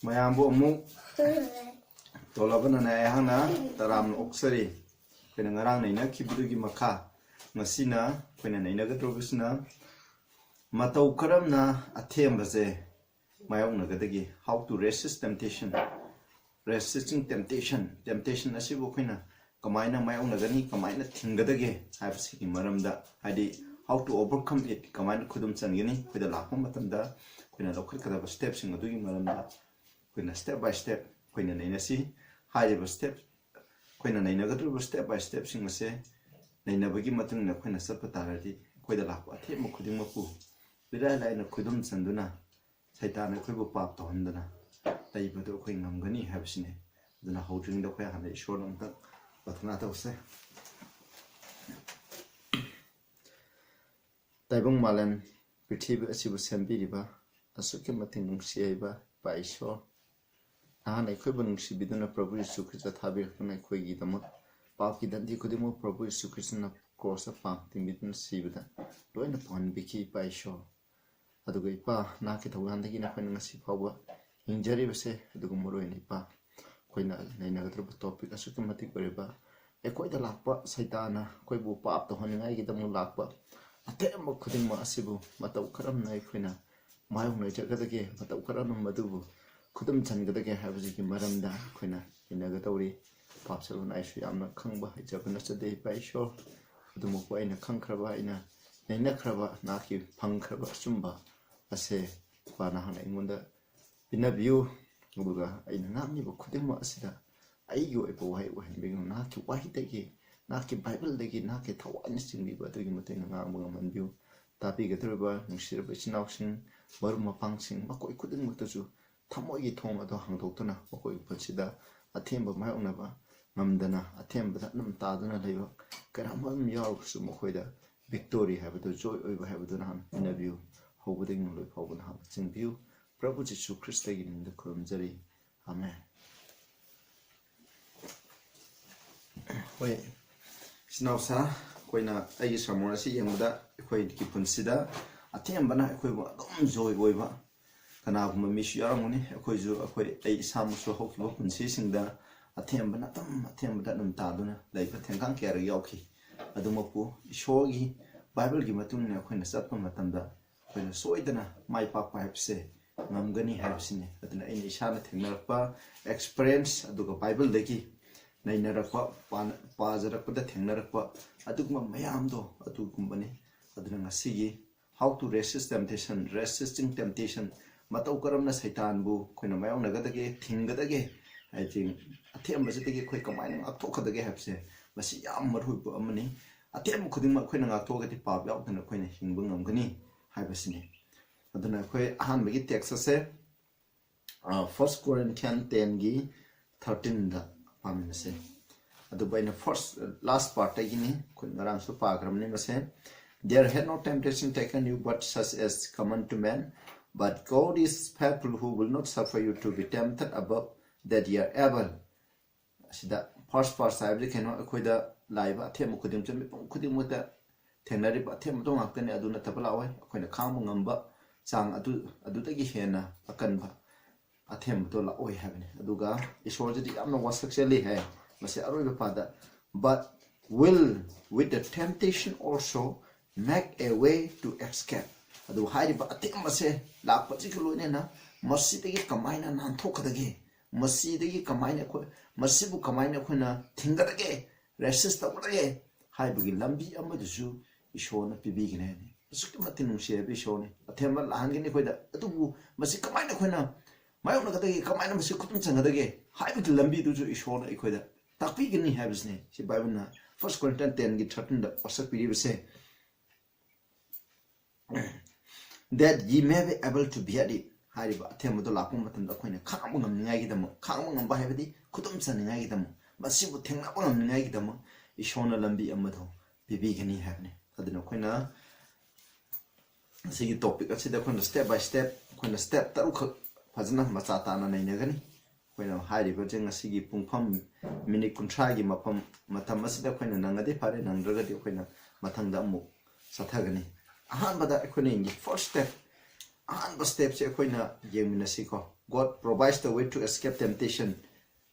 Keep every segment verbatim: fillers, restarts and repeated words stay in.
ꯃꯌꯥꯝꯕꯨ ꯑꯃꯨꯛ ꯇꯣꯂꯕꯅꯅꯦ ꯑꯩꯍꯥꯛꯅ ꯇꯔꯥꯝꯅ ꯑꯣꯛꯆꯔꯤ꯫ ꯑꯩꯈꯣꯏꯅ ꯉꯔꯥꯡ ꯅꯩꯅꯈꯤꯕꯗꯨꯒꯤ ꯃꯈꯥ ꯉꯁꯤꯅ ꯑꯩꯈꯣꯏꯅ ꯅꯩꯅꯒꯗꯧꯔꯤꯕꯁꯤꯅ ꯃꯇꯧ ꯀꯔꯝꯅ ꯑꯊꯦꯝꯕꯁꯦ ꯃꯥꯌꯣꯛꯅꯒꯗꯒꯦ, how to resist temptation, resisting temptation, temptation ꯑꯁꯤꯕꯨ ꯑꯩꯈꯣꯏꯅ ꯀꯃꯥꯏꯅ ꯃꯥꯌꯣꯛꯅꯒꯅꯤ, ꯀꯃꯥꯏꯅ ꯊꯤꯡꯒꯗꯒꯦ ꯍꯥꯏꯕꯁꯤꯒꯤ ꯃꯔꯝꯗ, ꯍꯥꯏꯗꯤ how to overcome it, ꯀꯃꯥꯏꯅ ꯈꯨꯗꯨꯝ ꯆꯟꯒꯅꯤ, ꯑꯩꯈꯣꯏꯗ ꯂꯥꯛꯄ ꯃꯇꯝꯗ ꯑꯩꯈꯣꯏꯅ ꯂꯧꯈꯠꯀꯗꯕ ꯁ꯭ꯇꯦꯞꯁꯤꯡ ꯑꯗꯨꯒꯤ ꯃꯔꯝꯗ ꯑꯩꯈꯣꯏꯅ step by step ꯑꯩꯈꯣꯏꯅ ꯅꯩꯅꯁꯤ꯫ ꯍꯥꯏꯔꯤꯕ ꯁ꯭ꯇꯦꯞ ꯑꯩꯈꯣꯏꯅ ꯅꯩꯅꯒꯗꯧꯔꯤꯕ step by stepꯁꯤꯡ ꯑꯁꯦ ꯅꯩꯅꯕꯒꯤ ꯃꯇꯨꯡ ꯏꯟꯅ ꯑꯩꯈꯣꯏꯅ ꯆꯠꯄ ꯇꯥꯔꯗꯤ ꯑꯩꯈꯣꯏꯗ ꯂꯥꯛꯄ ꯑꯊꯦꯝꯕ ꯈꯨꯗꯤꯡꯃꯛꯄꯨ ꯏꯔꯥꯏ ꯂꯥꯏꯅ ꯈꯨꯗꯨꯝ ꯆꯟꯗꯨꯅ ꯁꯩꯇꯥꯟꯅ ꯑꯩꯈꯣꯏꯕꯨ ꯄꯥꯞ ꯇꯧꯍꯟꯗꯅ ꯂꯩꯕꯗꯨ ꯑꯩꯈꯣꯏ ꯉꯝꯒꯅꯤ ꯍꯥꯏꯕꯁꯤꯅꯤ꯫ ꯑꯗꯨꯅ ꯍꯧꯗ꯭ꯔꯤꯉꯩꯗ ꯑꯩꯈꯣꯏ ꯍꯥꯟꯅ ꯏꯁꯣꯔꯗ ꯑꯃꯨꯛꯇꯪ ꯄ꯭ꯔꯊꯅꯥ ꯇꯧꯁꯦ꯫ ꯇꯥꯏꯕꯪ ꯃꯥꯂꯦꯝ ꯄ꯭ꯔꯤꯊꯤꯕꯤ ꯑꯁꯤꯕꯨ ꯁꯦꯝꯕꯤꯔꯤꯕ ꯑꯁꯨꯛꯀꯤ ꯃꯇꯤꯛ ꯅꯨꯡꯁꯤ ꯍꯩꯕ ꯏꯄꯥ ꯏꯁꯣꯔ, ꯅꯍꯥꯟ ꯑꯩꯈꯣꯏꯕꯨ ꯅꯨꯡꯁꯤꯕꯤꯗꯨꯅ ꯄ꯭ꯔꯚꯨ ꯌꯤꯁꯨ ꯈ꯭ꯔꯤꯁꯇ ꯊꯥꯕꯤꯔꯛꯇꯨꯅ ꯑꯩꯈꯣꯏꯒꯤꯗꯃꯛ ꯄꯥꯞꯀꯤ ꯗꯟꯗꯤ ꯈꯨꯗꯤꯡꯃꯛ ꯄ꯭ꯔꯚꯨ ꯌꯤꯁꯨ ꯈ꯭ꯔꯤꯁꯇꯅ ꯀ꯭ꯔꯣꯁꯇ ꯄꯥꯡ ꯇꯤꯡꯕꯤꯗꯨꯅ ꯁꯤꯕꯗ ꯂꯣꯏꯅ ꯄꯨꯍꯟꯕꯤꯈꯤ ꯏꯄꯥ ꯏꯁꯣꯔ꯫ ꯑꯗꯨꯒ ꯏꯄꯥ, ꯅꯍꯥꯛꯀꯤ ꯊꯧꯖꯥꯜꯗꯒꯤ ꯅꯈꯣꯏꯅ ꯉꯁꯤ ꯐꯥꯎꯕ ꯍꯤꯡꯖꯔꯤꯕꯁꯦ, ꯑꯗꯨꯒ ꯃꯔꯨꯑꯣꯏꯅ ꯏꯄꯥ, ꯑꯩꯈꯣꯏꯅ ꯅꯩꯅꯒꯗꯧꯔꯤꯕ ꯇꯣꯄꯤꯛ ꯑꯁꯨꯛꯀꯤ ꯃꯇꯤꯛ ꯑꯣꯏꯔꯤꯕ ꯑꯩꯈꯣꯏꯗ ꯂꯥꯛꯄ ꯁꯩꯇꯥꯟꯅ ꯑꯩꯈꯣꯏꯕꯨ ꯄꯥꯞ ꯇꯧꯍꯟꯅꯤꯡꯉꯥꯏꯒꯤꯗꯃꯛ ꯂꯥꯛꯄ ꯑꯊꯦꯝꯕ ꯈꯨꯗꯤꯡꯃꯛ ꯑꯁꯤꯕꯨ ꯃꯇꯧ ꯀꯔꯝꯅ ꯑꯩꯈꯣꯏꯅ ꯃꯥꯌꯣꯛꯅꯖꯒꯗꯒꯦ, ꯃꯇꯧ ꯀꯔꯝꯅ ꯃꯗꯨꯕꯨ ꯈꯨꯗꯨꯝ ꯆꯟꯒꯗꯒꯦ ꯍꯥꯏꯕꯁꯤꯒꯤ ꯃꯔꯝꯗ ꯑꯩꯈꯣꯏꯅ ꯅꯩꯅꯒꯗꯧꯔꯤ꯫ ꯄꯥꯞ ꯁꯔꯨꯛꯅ ꯑꯩꯁꯨ ꯌꯥꯝꯅ ꯈꯪꯕ ꯍꯩꯖꯕ ꯅꯠꯆꯗꯦ ꯏꯄꯥ ꯏꯁꯣꯔ, ꯑꯗꯨꯃꯛꯄꯨ ꯑꯩꯅ ꯈꯪꯈ꯭ꯔꯕ, ꯑꯩꯅ ꯅꯩꯅꯈ꯭ꯔꯕ ꯅꯍꯥꯛꯀꯤ ꯐꯪꯈ꯭ꯔꯕ ꯑꯆꯨꯝꯕ ꯑꯁꯦ ꯏꯄꯥ ꯅꯍꯥꯛꯅ ꯑꯩꯉꯣꯟꯗ ꯄꯤꯅꯕꯤꯌꯨ꯫ ꯑꯗꯨꯒ ꯑꯩꯅ ꯉꯥꯡꯂꯤꯕ ꯈꯨꯗꯤꯡꯃꯛ ꯑꯁꯤꯗ ꯑꯩꯒꯤ ꯑꯣꯏꯕ ꯋꯥꯍꯩ ꯑꯣꯏꯍꯟꯕꯤꯒꯅꯨ꯫ ꯅꯍꯥꯛꯀꯤ ꯋꯥꯍꯩꯗꯒꯤ, ꯅꯍꯥꯛꯀꯤ ꯕꯥꯏꯕꯜꯗꯒꯤ ꯅꯍꯥꯛꯀꯤ ꯊꯋꯥꯏꯅ ꯆꯤꯡꯕꯤꯕ ꯑꯗꯨꯒꯤ ꯃꯇꯨꯡ ꯏꯟꯅ ꯉꯥꯡꯕ ꯉꯝꯍꯟꯕꯤꯌꯨ꯫ ꯇꯥꯕꯤꯒꯗꯧꯔꯤꯕ ꯅꯨꯡꯁꯤꯔꯕ ꯏꯆꯤꯟ ꯏꯅꯥꯎꯁꯤꯡ, ꯃꯔꯨꯞ ꯃꯄꯥꯡꯁꯤꯡ, ꯃꯈꯣꯏ ꯈꯨꯗꯤꯡꯃꯛꯇꯁꯨ ꯊꯃꯣꯏꯒꯤ ꯊꯣꯡ ꯑꯗꯨ ꯍꯥꯡꯗꯣꯛꯇꯨꯅ ꯃꯈꯣꯏꯒꯤ ꯄꯨꯟꯁꯤꯗ ꯑꯊꯦꯝꯕ ꯃꯥꯌꯣꯛꯅꯕ ꯉꯝꯗꯅ ꯑꯊꯦꯝꯕꯗ ꯑꯗꯨꯝ ꯇꯥꯗꯨꯅ ꯂꯩꯕ ꯀꯌꯥ ꯑꯃ ꯌꯥꯎꯔꯒꯁꯨ ꯃꯈꯣꯏꯗ ꯚꯤꯛꯇꯣꯔꯤ ꯍꯥꯏꯕꯗꯨ, ꯖꯣꯏ ꯑꯣꯏꯕ ꯍꯥꯏꯕꯗꯨ ꯅꯍꯥꯛꯅ ꯄꯤꯅꯕꯤꯌꯨ꯫ ꯍꯧꯕꯗꯒꯤ ꯂꯣꯏ ꯐꯥꯎꯕ ꯅꯍꯥꯛꯅ ꯆꯤꯡꯕꯤꯌꯨ꯫ ꯄ꯭ꯔꯚꯨ ꯖꯤꯁꯨ ꯈ꯭ꯔꯤꯁꯇꯒꯤ ꯃꯤꯡꯗ ꯈꯨꯔꯨꯝꯖꯔꯤ꯫ ꯑꯃꯦꯟ꯫ ꯍꯣꯏ, ꯏꯆꯤꯟ ꯏꯅꯥꯎꯁꯥ, ꯑꯩꯈꯣꯏꯅ ꯑꯩꯒꯤ ꯁꯔꯃꯣꯟ ꯑꯁꯤ ꯌꯦꯡꯕꯗ ꯑꯩꯈꯣꯏꯒꯤ ꯄꯨꯟꯁꯤꯗ ꯑꯊꯦꯝꯕꯅ ꯑꯩꯈꯣꯏꯕꯨ ꯑꯗꯨꯝ ꯖꯣꯏ ꯑꯣꯏꯕ, ꯀꯅꯥꯒꯨꯝꯕ ꯃꯤꯁꯨ ꯌꯥꯎꯔꯝꯒꯅꯤ꯫ ꯑꯩꯈꯣꯏꯁꯨ, ꯑꯩꯈꯣꯏ, ꯑꯩ ꯏꯁꯥꯃꯛꯁꯨ ꯍꯧꯈꯤꯕ ꯄꯨꯟꯁꯤꯁꯤꯡꯗ ꯑꯊꯦꯝꯕꯅ ꯑꯗꯨꯝ, ꯑꯊꯦꯝꯕꯗ ꯑꯗꯨꯝ ꯇꯥꯗꯨꯅ ꯂꯩꯕ ꯊꯦꯡꯈꯥꯡ ꯀꯌꯥꯔꯛ ꯌꯥꯎꯈꯤ꯫ ꯑꯗꯨꯃꯛꯄꯨ ꯏꯁꯣꯔꯒꯤ ꯕꯥꯏꯕꯜꯒꯤ ꯃꯇꯨꯡ ꯏꯟꯅ ꯑꯩꯈꯣꯏꯅ ꯆꯠꯄ ꯃꯇꯝꯗ ꯑꯩꯈꯣꯏꯅ ꯁꯣꯏꯗꯅ ꯃꯥꯏ ꯄꯥꯛꯄ ꯍꯥꯏꯕꯁꯦ ꯉꯝꯒꯅꯤ ꯍꯥꯏꯕꯁꯤꯅꯤ꯫ ꯑꯗꯨꯅ ꯑꯩꯅ ꯏꯁꯥꯅ ꯊꯦꯡꯅꯔꯛꯄ experience, ꯑꯗꯨꯒ ꯕꯥꯏꯕꯜꯗꯒꯤ ꯅꯩꯅꯔꯛꯄ, ꯄꯥ-, ꯄꯥꯖꯔꯛꯄꯗ ꯊꯦꯡꯅꯔꯛꯄ ꯑꯗꯨꯒꯨꯝꯕ ꯃꯌꯥꯝꯗꯣ ꯑꯗꯨꯒꯨꯝꯕꯅꯤ꯫ ꯑꯗꯨꯅ ꯉꯁꯤꯒꯤ How to Resist Temptation, Resisting Temptation, ꯃꯇꯧ ꯀꯔꯝꯅ ꯁꯩꯇꯥꯟꯕꯨ ꯑꯩꯈꯣꯏꯅ ꯃꯥꯌꯣꯛꯅꯒꯗꯒꯦ, ꯊꯤꯡꯒꯗꯒꯦ, ꯍꯥꯏꯗꯤ ꯑꯊꯦꯝꯕꯁꯤꯗꯒꯤ ꯑꯩꯈꯣꯏ ꯀꯃꯥꯏꯅ ꯉꯥꯛꯊꯣꯛꯀꯗꯒꯦ ꯍꯥꯏꯕꯁꯦ, ꯃꯁꯤ ꯌꯥꯝ ꯃꯔꯨ ꯑꯣꯏꯕ ꯑꯃꯅꯤ꯫ ꯑꯊꯦꯝꯕ ꯈꯨꯗꯤꯡꯃꯛ ꯑꯩꯈꯣꯏꯅ ꯉꯥꯛꯊꯣꯛꯑꯒꯗꯤ ꯄꯥꯞ ꯌꯥꯎꯗꯅ ꯑꯩꯈꯣꯏꯅ ꯍꯤꯡꯕ ꯉꯝꯒꯅꯤ ꯍꯥꯏꯕꯁꯤꯅꯤ꯫ ꯑꯗꯨꯅ ꯑꯩꯈꯣꯏ ꯑꯍꯥꯟꯕꯒꯤ text ꯑꯁꯦ, ꯑ, First Corinthian ten ꯒꯤ thirteen ꯗ ꯄꯥꯃꯤꯟꯅꯁꯦ꯫ ꯑꯗꯨꯕꯨ ꯑꯩꯅ first, last part ꯇꯒꯤꯅꯤ, ꯑꯩꯈꯣꯏ ꯉꯔꯥꯡꯁꯨ ꯄꯥꯈ꯭ꯔꯕꯅꯤ ꯃꯁꯦ꯫ There had no temptation taken you but such as common to man, but God is faithful, who will not suffer you to be tempted above that you are able. ꯑꯁꯤꯗ first part ꯍꯥꯏꯕꯗꯤ ꯀꯩꯅꯣ, ꯑꯩꯈꯣꯏꯗ ꯂꯥꯛꯏꯕ ꯑꯊꯦꯝꯕ ꯈꯨꯗꯤꯡꯃꯛꯁꯦ ꯃꯤꯄꯨꯝ ꯈꯨꯗꯤꯡꯃꯛꯇ ꯊꯦꯡꯅꯔꯤꯕ ꯑꯊꯦꯝꯕꯗꯣ ꯉꯥꯛꯇꯅꯤ꯫ ꯑꯗꯨ ꯅꯠꯇꯕ ꯂꯥꯛꯑꯣꯏ꯫ ꯑꯩꯈꯣꯏꯅ ꯈꯥꯡꯕ ꯉꯝꯕ ꯆꯥꯡ ꯑꯗꯨ, ꯑꯗꯨꯗꯒꯤ ꯍꯦꯟꯅ ꯑꯀꯟꯕ ꯑꯊꯦꯝꯕꯗꯣ ꯂꯥꯛꯑꯣꯏ ꯍꯥꯏꯕꯅꯤ꯫ ꯑꯗꯨꯒ ꯏꯁꯣꯔꯁꯤꯗꯤ ꯌꯥꯝꯅ ꯋꯥꯁꯛꯆꯜꯂꯤ ꯍꯥꯏ꯫ ꯃꯁꯤ ꯑꯔꯣꯏꯕ ꯄꯥꯗ, "But will with the temptation also make a way to escape." ꯑꯗꯨ ꯍꯥꯏꯔꯤꯕ ꯑꯊꯦꯝꯕꯁꯦ ꯂꯥꯛꯄꯁꯤꯒ ꯂꯣꯏꯅꯅ ꯃꯁꯤꯗꯒꯤ ꯀꯃꯥꯏꯅ ꯅꯥꯟꯊꯣꯛꯀꯗꯒꯦ, ꯃꯁꯤꯗꯒꯤ ꯀꯃꯥꯏꯅ ꯑꯩꯈꯣꯏ, ꯃꯁꯤꯕꯨ ꯀꯃꯥꯏꯅ ꯑꯩꯈꯣꯏꯅ ꯊꯤꯡꯒꯗꯒꯦ, resist ꯇꯧꯒꯗꯒꯦ ꯍꯥꯏꯕꯒꯤ ꯂꯝꯕꯤ ꯑꯃꯗꯨꯁꯨ ꯏꯁꯣꯔꯅ ꯄꯤꯕꯤꯒꯅꯤ ꯍꯥꯏꯅꯤ꯫ ꯑꯁꯨꯛꯀꯤ ꯃꯇꯤꯛ ꯅꯨꯡꯁꯤ ꯍꯥꯏꯕ ꯏꯁꯣꯔꯅꯤ꯫ ꯑꯊꯦꯝꯕ ꯂꯥꯛꯍꯟꯒꯅꯤ ꯑꯩꯈꯣꯏꯗ, ꯑꯗꯨꯕꯨ ꯃꯁꯤ ꯀꯃꯥꯏꯅ ꯑꯩꯈꯣꯏꯅ ꯃꯥꯌꯣꯛꯅꯒꯗꯒꯦ, ꯀꯃꯥꯏꯅ ꯃꯁꯤ ꯈꯨꯗꯨꯝ ꯆꯟꯒꯗꯒꯦ ꯍꯥꯏꯕꯒꯤ ꯂꯝꯕꯤꯗꯨꯁꯨ ꯏꯁꯣꯔꯅ ꯑꯩꯈꯣꯏꯗ ꯇꯥꯛꯄꯤꯒꯅꯤ ꯍꯥꯏꯕꯁꯤꯅꯤ꯫ ꯁꯤ ꯕꯥꯏꯕꯜꯅ First Corinthians ten ꯒꯤ thirteen the ꯋꯥꯁꯛꯄꯤꯔꯤꯕꯁꯦ꯫ "That ye may be able to bear it" ꯍꯥꯏꯔꯤꯕ ꯑꯊꯦꯝꯕꯗꯣ ꯂꯥꯛꯄ ꯃꯇꯝꯗ ꯑꯩꯈꯣꯏꯅ ꯈꯥꯡꯕ ꯉꯝꯅꯤꯡꯉꯥꯏꯒꯤꯗꯃꯛ, ꯈꯥꯡꯕ ꯉꯝꯕ ꯍꯥꯏꯕꯗꯤ ꯈꯨꯗꯨꯝ ꯆꯟꯅꯤꯡꯉꯥꯏꯒꯤꯗꯃꯛ, ꯃꯁꯤꯕꯨ ꯊꯦꯡꯅꯕ ꯉꯝꯅꯤꯡꯉꯥꯏꯒꯤꯗꯃꯛ ꯏꯁꯣꯔꯅ ꯂꯝꯕꯤ ꯑꯃꯗꯣ ꯄꯤꯕꯤꯒꯅꯤ ꯍꯥꯏꯕꯅꯤ꯫ ꯑꯗꯨꯅ ꯑꯩꯈꯣꯏꯅ ꯑꯁꯤꯒꯤ topic ꯑꯁꯤꯗ ꯑꯩꯈꯣꯏꯅ step by step, ꯑꯩꯈꯣꯏꯅ step ꯇꯔꯨꯛꯈꯛ ꯐꯖꯅ ꯃꯆꯥ ꯇꯥꯅ ꯅꯩꯅꯒꯅꯤ꯫ ꯑꯩꯈꯣꯏꯅ ꯍꯥꯏꯔꯤꯕꯁꯦ ꯉꯁꯤꯒꯤ ꯄꯨꯡꯐꯝ, ꯃꯤꯅꯤꯠ ꯀꯨꯟꯊ꯭ꯔꯥꯒꯤ ꯃꯐꯝ, ꯃꯇꯝ ꯑꯁꯤꯗ ꯑꯩꯈꯣꯏꯅ ꯅꯪꯉꯗꯤ ꯐꯔꯦ, ꯅꯪꯗ꯭ꯔꯒꯗꯤ ꯑꯩꯈꯣꯏꯅ ꯃꯊꯪꯗ ꯑꯃꯨꯛ ꯆꯠꯊꯒꯅꯤ꯫ ꯑꯍꯥꯟꯕꯗ ꯑꯩꯈꯣꯏꯅ ꯌꯦꯡꯒꯦ, first step, ꯑꯍꯥꯟꯕ stepꯁꯦ ꯑꯩꯈꯣꯏꯅ ꯌꯦꯡꯃꯤꯟꯅꯁꯤꯀꯣ꯫ God provides the way to escape temptation.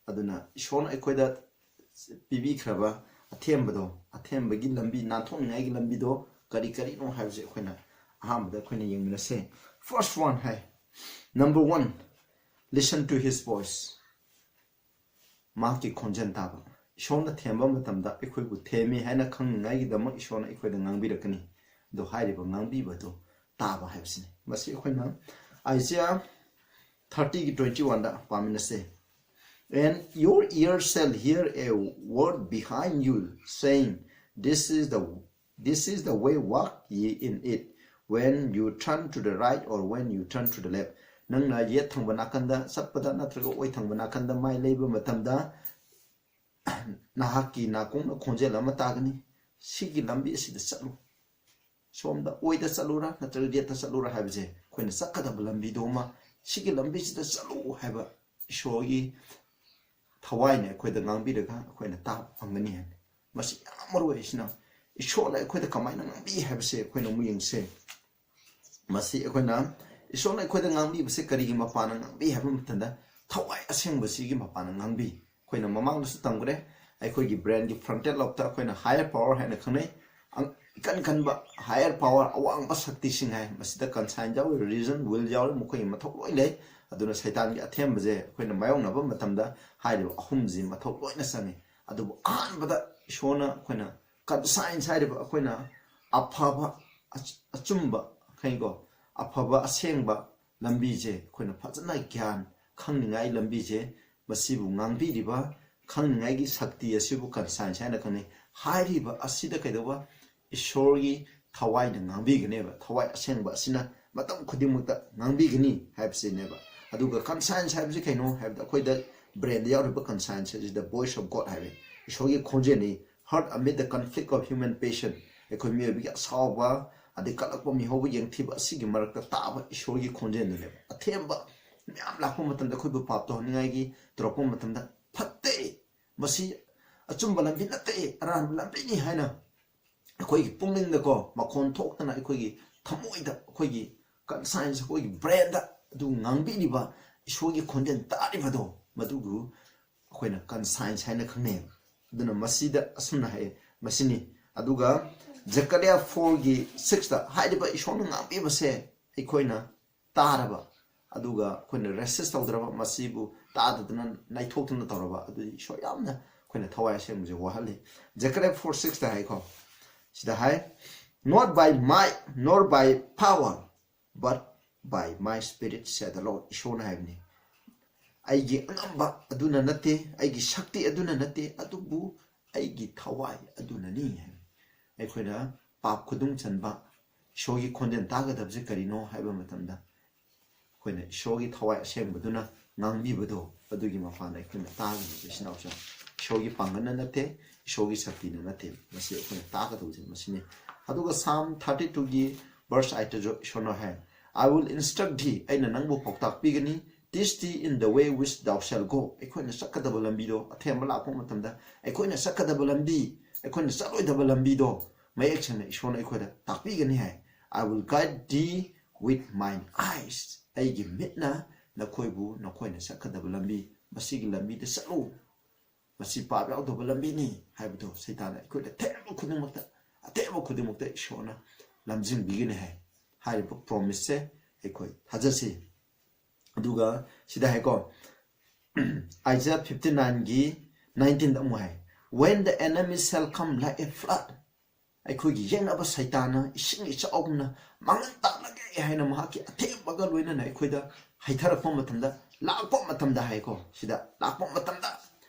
ꯑꯗꯨꯅ ꯏꯁꯣꯔꯅ ꯑꯩꯈꯣꯏꯗ ꯄꯤꯕꯤꯈ꯭ꯔꯕ ꯑꯊꯦꯝꯕꯗꯣ, ꯑꯊꯦꯝꯕꯒꯤ ꯂꯝꯕꯤ, ꯅꯥꯟꯊꯣꯛꯅꯤꯡꯉꯥꯏꯒꯤ ꯂꯝꯕꯤꯗꯣ ꯀꯔꯤ ꯀꯔꯤꯅꯣ ꯍꯥꯏꯕꯁꯦ ꯑꯩꯈꯣꯏꯅ ꯑꯍꯥꯟꯕꯗ ꯑꯩꯈꯣꯏꯅ ꯌꯦꯡꯃꯤꯟꯅꯁꯦ꯫ First one high, number one, listen to his voice. ꯃꯍꯥꯛꯀꯤ ꯈꯣꯟꯖꯦꯜ ꯇꯥꯕ꯫ ꯏꯁꯣꯔꯅ ꯊꯦꯝꯕ ꯃꯇꯝꯗ ꯑꯩꯈꯣꯏꯕꯨ ꯊꯦꯝꯃꯤ ꯍꯥꯏꯅ ꯈꯪꯅꯤꯡꯉꯥꯏꯒꯤꯗꯃꯛ ꯏꯁꯣꯔꯅ ꯑꯩꯈꯣꯏꯗ ꯉꯥꯡꯕꯤꯔꯛꯀꯅꯤ꯫ ꯑꯗꯣ ꯍꯥꯏꯔꯤꯕ ꯉꯥꯡꯕꯤꯕꯗꯨ ꯇꯥꯕ ꯍꯥꯏꯕꯁꯤꯅꯤ꯫ ꯃꯁꯤ ꯑꯩꯈꯣꯏꯅ Isaiah thirtyꯒꯤ twenty oneꯗ ꯄꯥꯃꯤꯟꯅꯁꯦ꯫ And your ear shall hear a word behind you, saying, this is the, this is the way, walk ye in it, when you turn to the right or when you turn to the left. ꯅꯪꯅ ꯌꯦꯠ ꯊꯪꯕ ꯅꯥꯀꯟꯗ ꯆꯠꯄꯗ ꯅꯠꯇ꯭ꯔꯒ ꯑꯣꯏ ꯊꯪꯕ ꯅꯥꯀꯟꯗ ꯃꯥꯏ ꯂꯩꯕ ꯃꯇꯝꯗ ꯅꯍꯥꯛꯀꯤ ꯅꯥꯀꯣꯡꯅ ꯈꯣꯟꯖꯦꯜ ꯑꯃ ꯇꯥꯒꯅꯤ, ꯁꯤꯒꯤ ꯂꯝꯕꯤ ꯑꯁꯤꯗ ꯆꯠꯂꯨ, ꯁꯣꯝꯗ ꯑꯣꯏꯗ ꯆꯠꯂꯨꯔꯥ ꯅꯠꯇ꯭ꯔꯒ ꯌꯦꯠꯇ ꯆꯠꯂꯨꯔꯥ ꯍꯥꯏꯕꯁꯦ ꯑꯩꯈꯣꯏꯅ ꯆꯠꯀꯗꯕ ꯂꯝꯕꯤꯗꯣ ꯑꯃ, ꯁꯤꯒꯤ ꯂꯝꯕꯤꯁꯤꯗ ꯆꯠꯂꯨ ꯍꯥꯏꯕ ꯏꯁꯣꯔꯒꯤ ꯊꯋꯥꯏꯅ ꯑꯩꯈꯣꯏꯗ ꯉꯥꯡꯕꯤꯔꯒ ꯑꯩꯈꯣꯏꯅ ꯇꯥꯕ ꯐꯪꯒꯅꯤ ꯍꯥꯏꯕꯅꯤ꯫ ꯃꯁꯤ ꯌꯥꯝ ꯃꯔꯨ ꯑꯣꯏ꯫ ꯑꯁꯤꯅ ꯏꯁꯣꯔꯅ ꯑꯩꯈꯣꯏꯗ ꯀꯃꯥꯏꯅ ꯉꯥꯡꯕꯤ ꯍꯥꯏꯕꯁꯦ ꯑꯩꯈꯣꯏꯅ ꯑꯃꯨꯛ ꯌꯦꯡꯁꯦ꯫ ꯃꯁꯤ ꯑꯩꯈꯣꯏꯅ ꯏꯁꯣꯔꯅ ꯑꯩꯈꯣꯏꯗ ꯉꯥꯡꯕꯤꯕꯁꯦ ꯀꯔꯤꯒꯤ ꯃꯄꯥꯟꯅ ꯉꯥꯡꯕꯤ ꯍꯥꯏꯕ ꯃꯇꯝꯗ ꯊꯋꯥꯏ ꯑꯁꯦꯡꯕꯁꯤꯒꯤ ꯃꯄꯥꯟꯅ ꯉꯥꯡꯕꯤ꯫ ꯑꯩꯈꯣꯏꯅ ꯃꯃꯥꯡꯗꯁꯨ ꯇꯝꯈ꯭ꯔꯦ, ꯑꯩꯈꯣꯏꯒꯤ brainꯒꯤ frontal lobeꯇ ꯑꯩꯈꯣꯏꯅ higher power ꯍꯥꯏꯅ ꯈꯪꯅꯩ꯫ ꯑꯪ-, ꯏꯀꯟ ꯀꯟꯕ higher power, ꯑꯋꯥꯡꯕ ꯁꯛꯇꯤꯁꯤꯡ ꯍꯥꯏ꯫ ꯃꯁꯤꯗ conscience ꯌꯥꯎꯔꯤ, reason, will ꯌꯥꯎꯔꯤ, ꯃꯈꯣꯏꯒꯤ ꯃꯊꯧ ꯂꯣꯏ ꯂꯩ꯫ ꯑꯗꯨꯅ ꯁꯩꯇꯥꯟꯒꯤ ꯑꯊꯦꯝꯕꯁꯦ ꯑꯩꯈꯣꯏꯅ ꯃꯥꯌꯣꯛꯅꯕ ꯃꯇꯝꯗ ꯍꯥꯏꯔꯤꯕ ꯑꯍꯨꯝꯁꯤ ꯃꯊꯧ ꯂꯣꯏꯅ ꯆꯪꯉꯤ꯫ ꯑꯗꯨꯕꯨ ꯑꯍꯥꯟꯕꯗ ꯏꯁꯣꯔꯅ ꯑꯩꯈꯣꯏꯅ conscience ꯍꯥꯏꯔꯤꯕ ꯑꯩꯈꯣꯏꯅ ꯑꯐꯕ, ꯑꯆ-, ꯑꯆꯨꯝꯕ, ꯈꯪꯉꯤꯀꯣ, ꯑꯐꯕ ꯑꯁꯦꯡꯕ ꯂꯝꯕꯤꯁꯦ ꯑꯩꯈꯣꯏꯅ ꯐꯖꯅ ꯒ꯭ꯌꯥꯟ ꯈꯪꯅꯤꯡꯉꯥꯏ ꯂꯝꯕꯤꯁꯦ, ꯃꯁꯤꯕꯨ ꯉꯥꯡꯕꯤꯔꯤꯕ ꯈꯪꯅꯤꯡꯉꯥꯏꯒꯤ ꯁꯛꯇꯤ ꯑꯁꯤꯕꯨ conscience ꯍꯥꯏꯅ ꯈꯪꯅꯩ꯫ ꯍꯥꯏꯔꯤꯕ ꯑꯁꯤꯗ ꯀꯩꯗꯧꯕ? ꯏꯁꯣꯔꯒꯤ ꯊꯋꯥꯏꯅ ꯉꯥꯡꯕꯤꯒꯅꯦꯕ꯫ ꯊꯋꯥꯏ ꯑꯁꯦꯡꯕ ꯑꯁꯤꯅ ꯃꯇꯝ ꯈꯨꯗꯤꯡꯃꯛꯇ ꯉꯥꯡꯕꯤꯒꯅꯤ ꯍꯥꯏꯕꯁꯤꯅꯦꯕ꯫ ꯑꯗꯨꯒ conscience ꯍꯥꯏꯕꯁꯤ ꯀꯩꯅꯣ ꯍꯥꯏꯕꯗ, ꯑꯩꯈꯣꯏꯗ brainꯗ ꯌꯥꯎꯔꯤꯕ conscience ꯑꯁꯤꯗ voice of God ꯍꯥꯏꯕ ꯏꯁꯣꯔꯒꯤ ꯈꯣꯟꯖꯦꯜꯅꯤ꯫ Heard amid the conflict of human passion, ꯑꯩꯈꯣꯏ ꯃꯤꯑꯣꯏꯕꯒꯤ ꯑꯁꯥꯎꯕ, ꯑꯗꯩ ꯀꯜꯂꯛꯄ, ꯃꯤꯍꯧꯕ, ꯌꯦꯡꯊꯤꯕ ꯑꯁꯤꯒꯤ ꯃꯔꯛꯇ ꯇꯥꯕ ꯏꯁꯣꯔꯒꯤ ꯈꯣꯟꯖꯦꯜꯗꯨꯅꯦꯕ꯫ ꯑꯊꯦꯝꯕ ꯃꯌꯥꯝ ꯂꯥꯛꯄ ꯃꯇꯝꯗ ꯑꯩꯈꯣꯏꯕꯨ ꯄꯥꯞ ꯇꯧꯍꯟꯅꯤꯡꯉꯥꯏꯒꯤ ꯇꯧꯔꯛꯄ ꯃꯇꯝꯗ, "ꯐꯠꯇꯦ, ꯃꯁꯤ ꯑꯆꯨꯝꯕ ꯂꯝꯕꯤ ꯅꯠꯇꯦ, ꯑꯔꯥꯟꯕ ꯂꯝꯕꯤꯅꯤ" ꯍꯥꯏꯅ ꯑꯩꯈꯣꯏꯒꯤ ꯄꯨꯛꯅꯤꯡꯗꯀꯣ ꯃꯈꯣꯟ ꯊꯣꯛꯇꯅ ꯑꯩꯈꯣꯏꯒꯤ ꯊꯃꯣꯏꯗ ꯑꯩꯈꯣꯏꯒꯤ conscience, ꯑꯩꯈꯣꯏꯒꯤ brainꯗ ꯑꯗꯨ ꯉꯥꯡꯕꯤꯔꯤꯕ, ꯏꯁꯣꯔꯒꯤ ꯈꯣꯟꯖꯦꯜ ꯇꯥꯔꯤꯕꯗꯣ, ꯃꯗꯨꯕꯨ ꯑꯩꯈꯣꯏꯅ conscience ꯍꯥꯏꯅ ꯈꯪꯅꯩ꯫ ꯑꯗꯨꯅ ꯃꯁꯤꯗ ꯑꯁꯨꯝꯅ ꯍꯥꯏ, ꯃꯁꯤꯅꯤ꯫ ꯑꯗꯨꯒ Zechariah fourꯒꯤ sixꯇ ꯍꯥꯏꯔꯤꯕ ꯏꯁꯣꯔꯅ ꯉꯥꯡꯕꯤꯕꯁꯦ ꯑꯩꯈꯣꯏꯅ ꯇꯥꯔꯕ, ꯑꯗꯨꯒ ꯑꯩꯈꯣꯏꯅ resist ꯇꯧꯗ꯭ꯔꯕ, ꯃꯁꯤꯕꯨ ꯇꯥꯗꯗꯅ ꯅꯥꯏꯊꯣꯛꯇꯅ ꯇꯧꯔꯕ, ꯑꯗꯨꯗꯤ ꯏꯁꯣꯔ ꯌꯥꯝꯅ ꯑꯩꯈꯣꯏꯅ ꯊꯋꯥꯏ ꯑꯁꯦꯡꯕꯁꯦ ꯋꯥꯍꯜꯂꯤ꯫ Zechariah four sixꯇ ꯍꯥꯏꯀꯣ, ꯁꯤꯗ ꯍꯥꯏ, "Not by might nor by power, but by my spirit, said the Lord." ꯏꯁꯣꯔꯅ ꯍꯥꯏꯕꯅꯤ, "ꯑꯩꯒꯤ ꯑꯉꯝꯕ ꯑꯗꯨꯅ ꯅꯠꯇꯦ, ꯑꯩꯒꯤ ꯁꯛꯇꯤ ꯑꯗꯨꯅ ꯅꯠꯇꯦ, ꯑꯗꯨꯕꯨ ꯑꯩꯒꯤ ꯊꯋꯥꯏ ꯑꯗꯨꯅꯅꯤ" ꯍꯥꯏꯕꯅꯤ꯫ ꯑꯩꯈꯣꯏꯅ ꯄꯥꯞ ꯈꯨꯗꯨꯝ ꯆꯟꯕ, ꯏꯁꯣꯔꯒꯤ ꯈꯣꯟꯖꯦꯜ ꯇꯥꯒꯗꯕꯁꯦ ꯀꯔꯤꯅꯣ ꯍꯥꯏꯕ ꯃꯇꯝꯗ, ꯑꯩꯈꯣꯏꯅ ꯏꯁꯣꯔꯒꯤ ꯊꯋꯥꯏ ꯑꯁꯦꯡꯕꯗꯨꯅ ꯉꯥꯡꯕꯤꯕꯗꯣ, ꯑꯗꯨꯒꯤ ꯃꯄꯥꯟꯗ ꯑꯩꯈꯣꯏꯅ ꯇꯥꯒꯗꯕꯁꯦ, ꯏꯆꯤꯟ ꯏꯅꯥꯎꯁꯦ, ꯏꯁꯣꯔꯒꯤ ꯄꯥꯡꯒꯜꯅ ꯅꯠꯇꯦ, ꯏꯁꯣꯔꯒꯤ ꯁꯛꯇꯤꯅ ꯅꯠꯇꯦ꯫ ꯃꯁꯤ ꯑꯩꯈꯣꯏꯅ ꯇꯥꯒꯗꯕꯁꯦ ꯃꯁꯤꯅꯤ꯫ ꯑꯗꯨꯒ Psalm thirty twoꯒꯤ verse eightꯇꯁꯨ ꯏꯁꯣꯔꯅ ꯍꯥꯏ, "I will instruct thee", ꯑꯩꯅ ꯅꯪꯕꯨ ꯄꯥꯎꯇꯥꯛ ꯄꯤꯒꯅꯤ, "teach thee in the way which thou shalt go", ꯑꯩꯈꯣꯏꯅ ꯆꯠꯀꯗꯕ ꯂꯝꯕꯤꯗꯣ, ꯑꯊꯦꯝꯕ ꯂꯥꯛꯄ ꯃꯇꯝꯗ ꯑꯩꯈꯣꯏꯅ ꯆꯠꯀꯗꯕ ꯂꯝꯕꯤ, ꯑꯩꯈꯣꯏꯅ ꯆꯠꯂꯣꯏꯗꯕ ꯂꯝꯕꯤꯗꯣ ꯃꯌꯦꯛ ꯁꯦꯡꯅ ꯏꯁꯣꯔꯅ ꯑꯩꯈꯣꯏꯗ ꯇꯥꯛꯄꯤꯒꯅꯤ ꯍꯥꯏ꯫ "I will guide thee with mine eyes", ꯑꯩꯒꯤ ꯃꯤꯠꯅ ꯅꯈꯣꯏꯕꯨ, ꯅꯈꯣꯏꯅ ꯆꯠꯀꯗꯕ ꯂꯝꯕꯤ, ꯃꯁꯤꯒꯤ ꯂꯝꯕꯤꯗ ꯆꯠꯂꯨ, ꯃꯁꯤ ꯄꯥꯞ ꯌꯥꯎꯗꯕ ꯂꯝꯕꯤꯅꯤ ꯍꯥꯏꯕꯗꯣ ꯁꯩꯇꯥꯟꯅ ꯑꯩꯈꯣꯏꯗ ꯑꯊꯦꯝꯕ ꯈꯨꯗꯤꯡꯃꯛꯇ, ꯑꯊꯦꯝꯕ ꯈꯨꯗꯤꯡꯃꯛꯇ ꯏꯁꯣꯔꯅ ꯂꯝꯖꯤꯡꯕꯤꯒꯅꯤ ꯍꯥꯏ꯫ ꯍꯥꯏꯔꯤꯕ promiseꯁꯦ ꯑꯩꯈꯣꯏ ꯊꯥꯖꯁꯤ꯫ ꯑꯗꯨꯒ ꯁꯤꯗ ꯍꯥꯏꯀꯣ, Isaiah fifty nineꯒꯤ nineteenꯗ ꯑꯃꯨꯛ ꯍꯥꯏ, "When the enemy shall come like a flood", ꯑꯩꯈꯣꯏꯒꯤ ꯌꯦꯛꯅꯕ ꯁꯩꯇꯥꯟꯅ ꯏꯁꯤꯡ ꯏꯆꯥꯎꯒꯨꯝꯅ ꯃꯥꯡꯍꯟ ꯇꯥꯛꯂꯒꯦ ꯍꯥꯏꯅ ꯃꯍꯥꯛꯀꯤ ꯑꯊꯦꯝꯕꯒ ꯂꯣꯏꯅꯅ ꯑꯩꯈꯣꯏꯗ ꯍꯩꯊꯔꯛꯄ ꯃꯇꯝꯗ, ꯂꯥꯛꯄ ꯃꯇꯝꯗ ꯍꯥꯏꯀꯣ, ꯁꯤꯗ ꯂꯥꯛꯄ ꯃꯇꯝꯗ,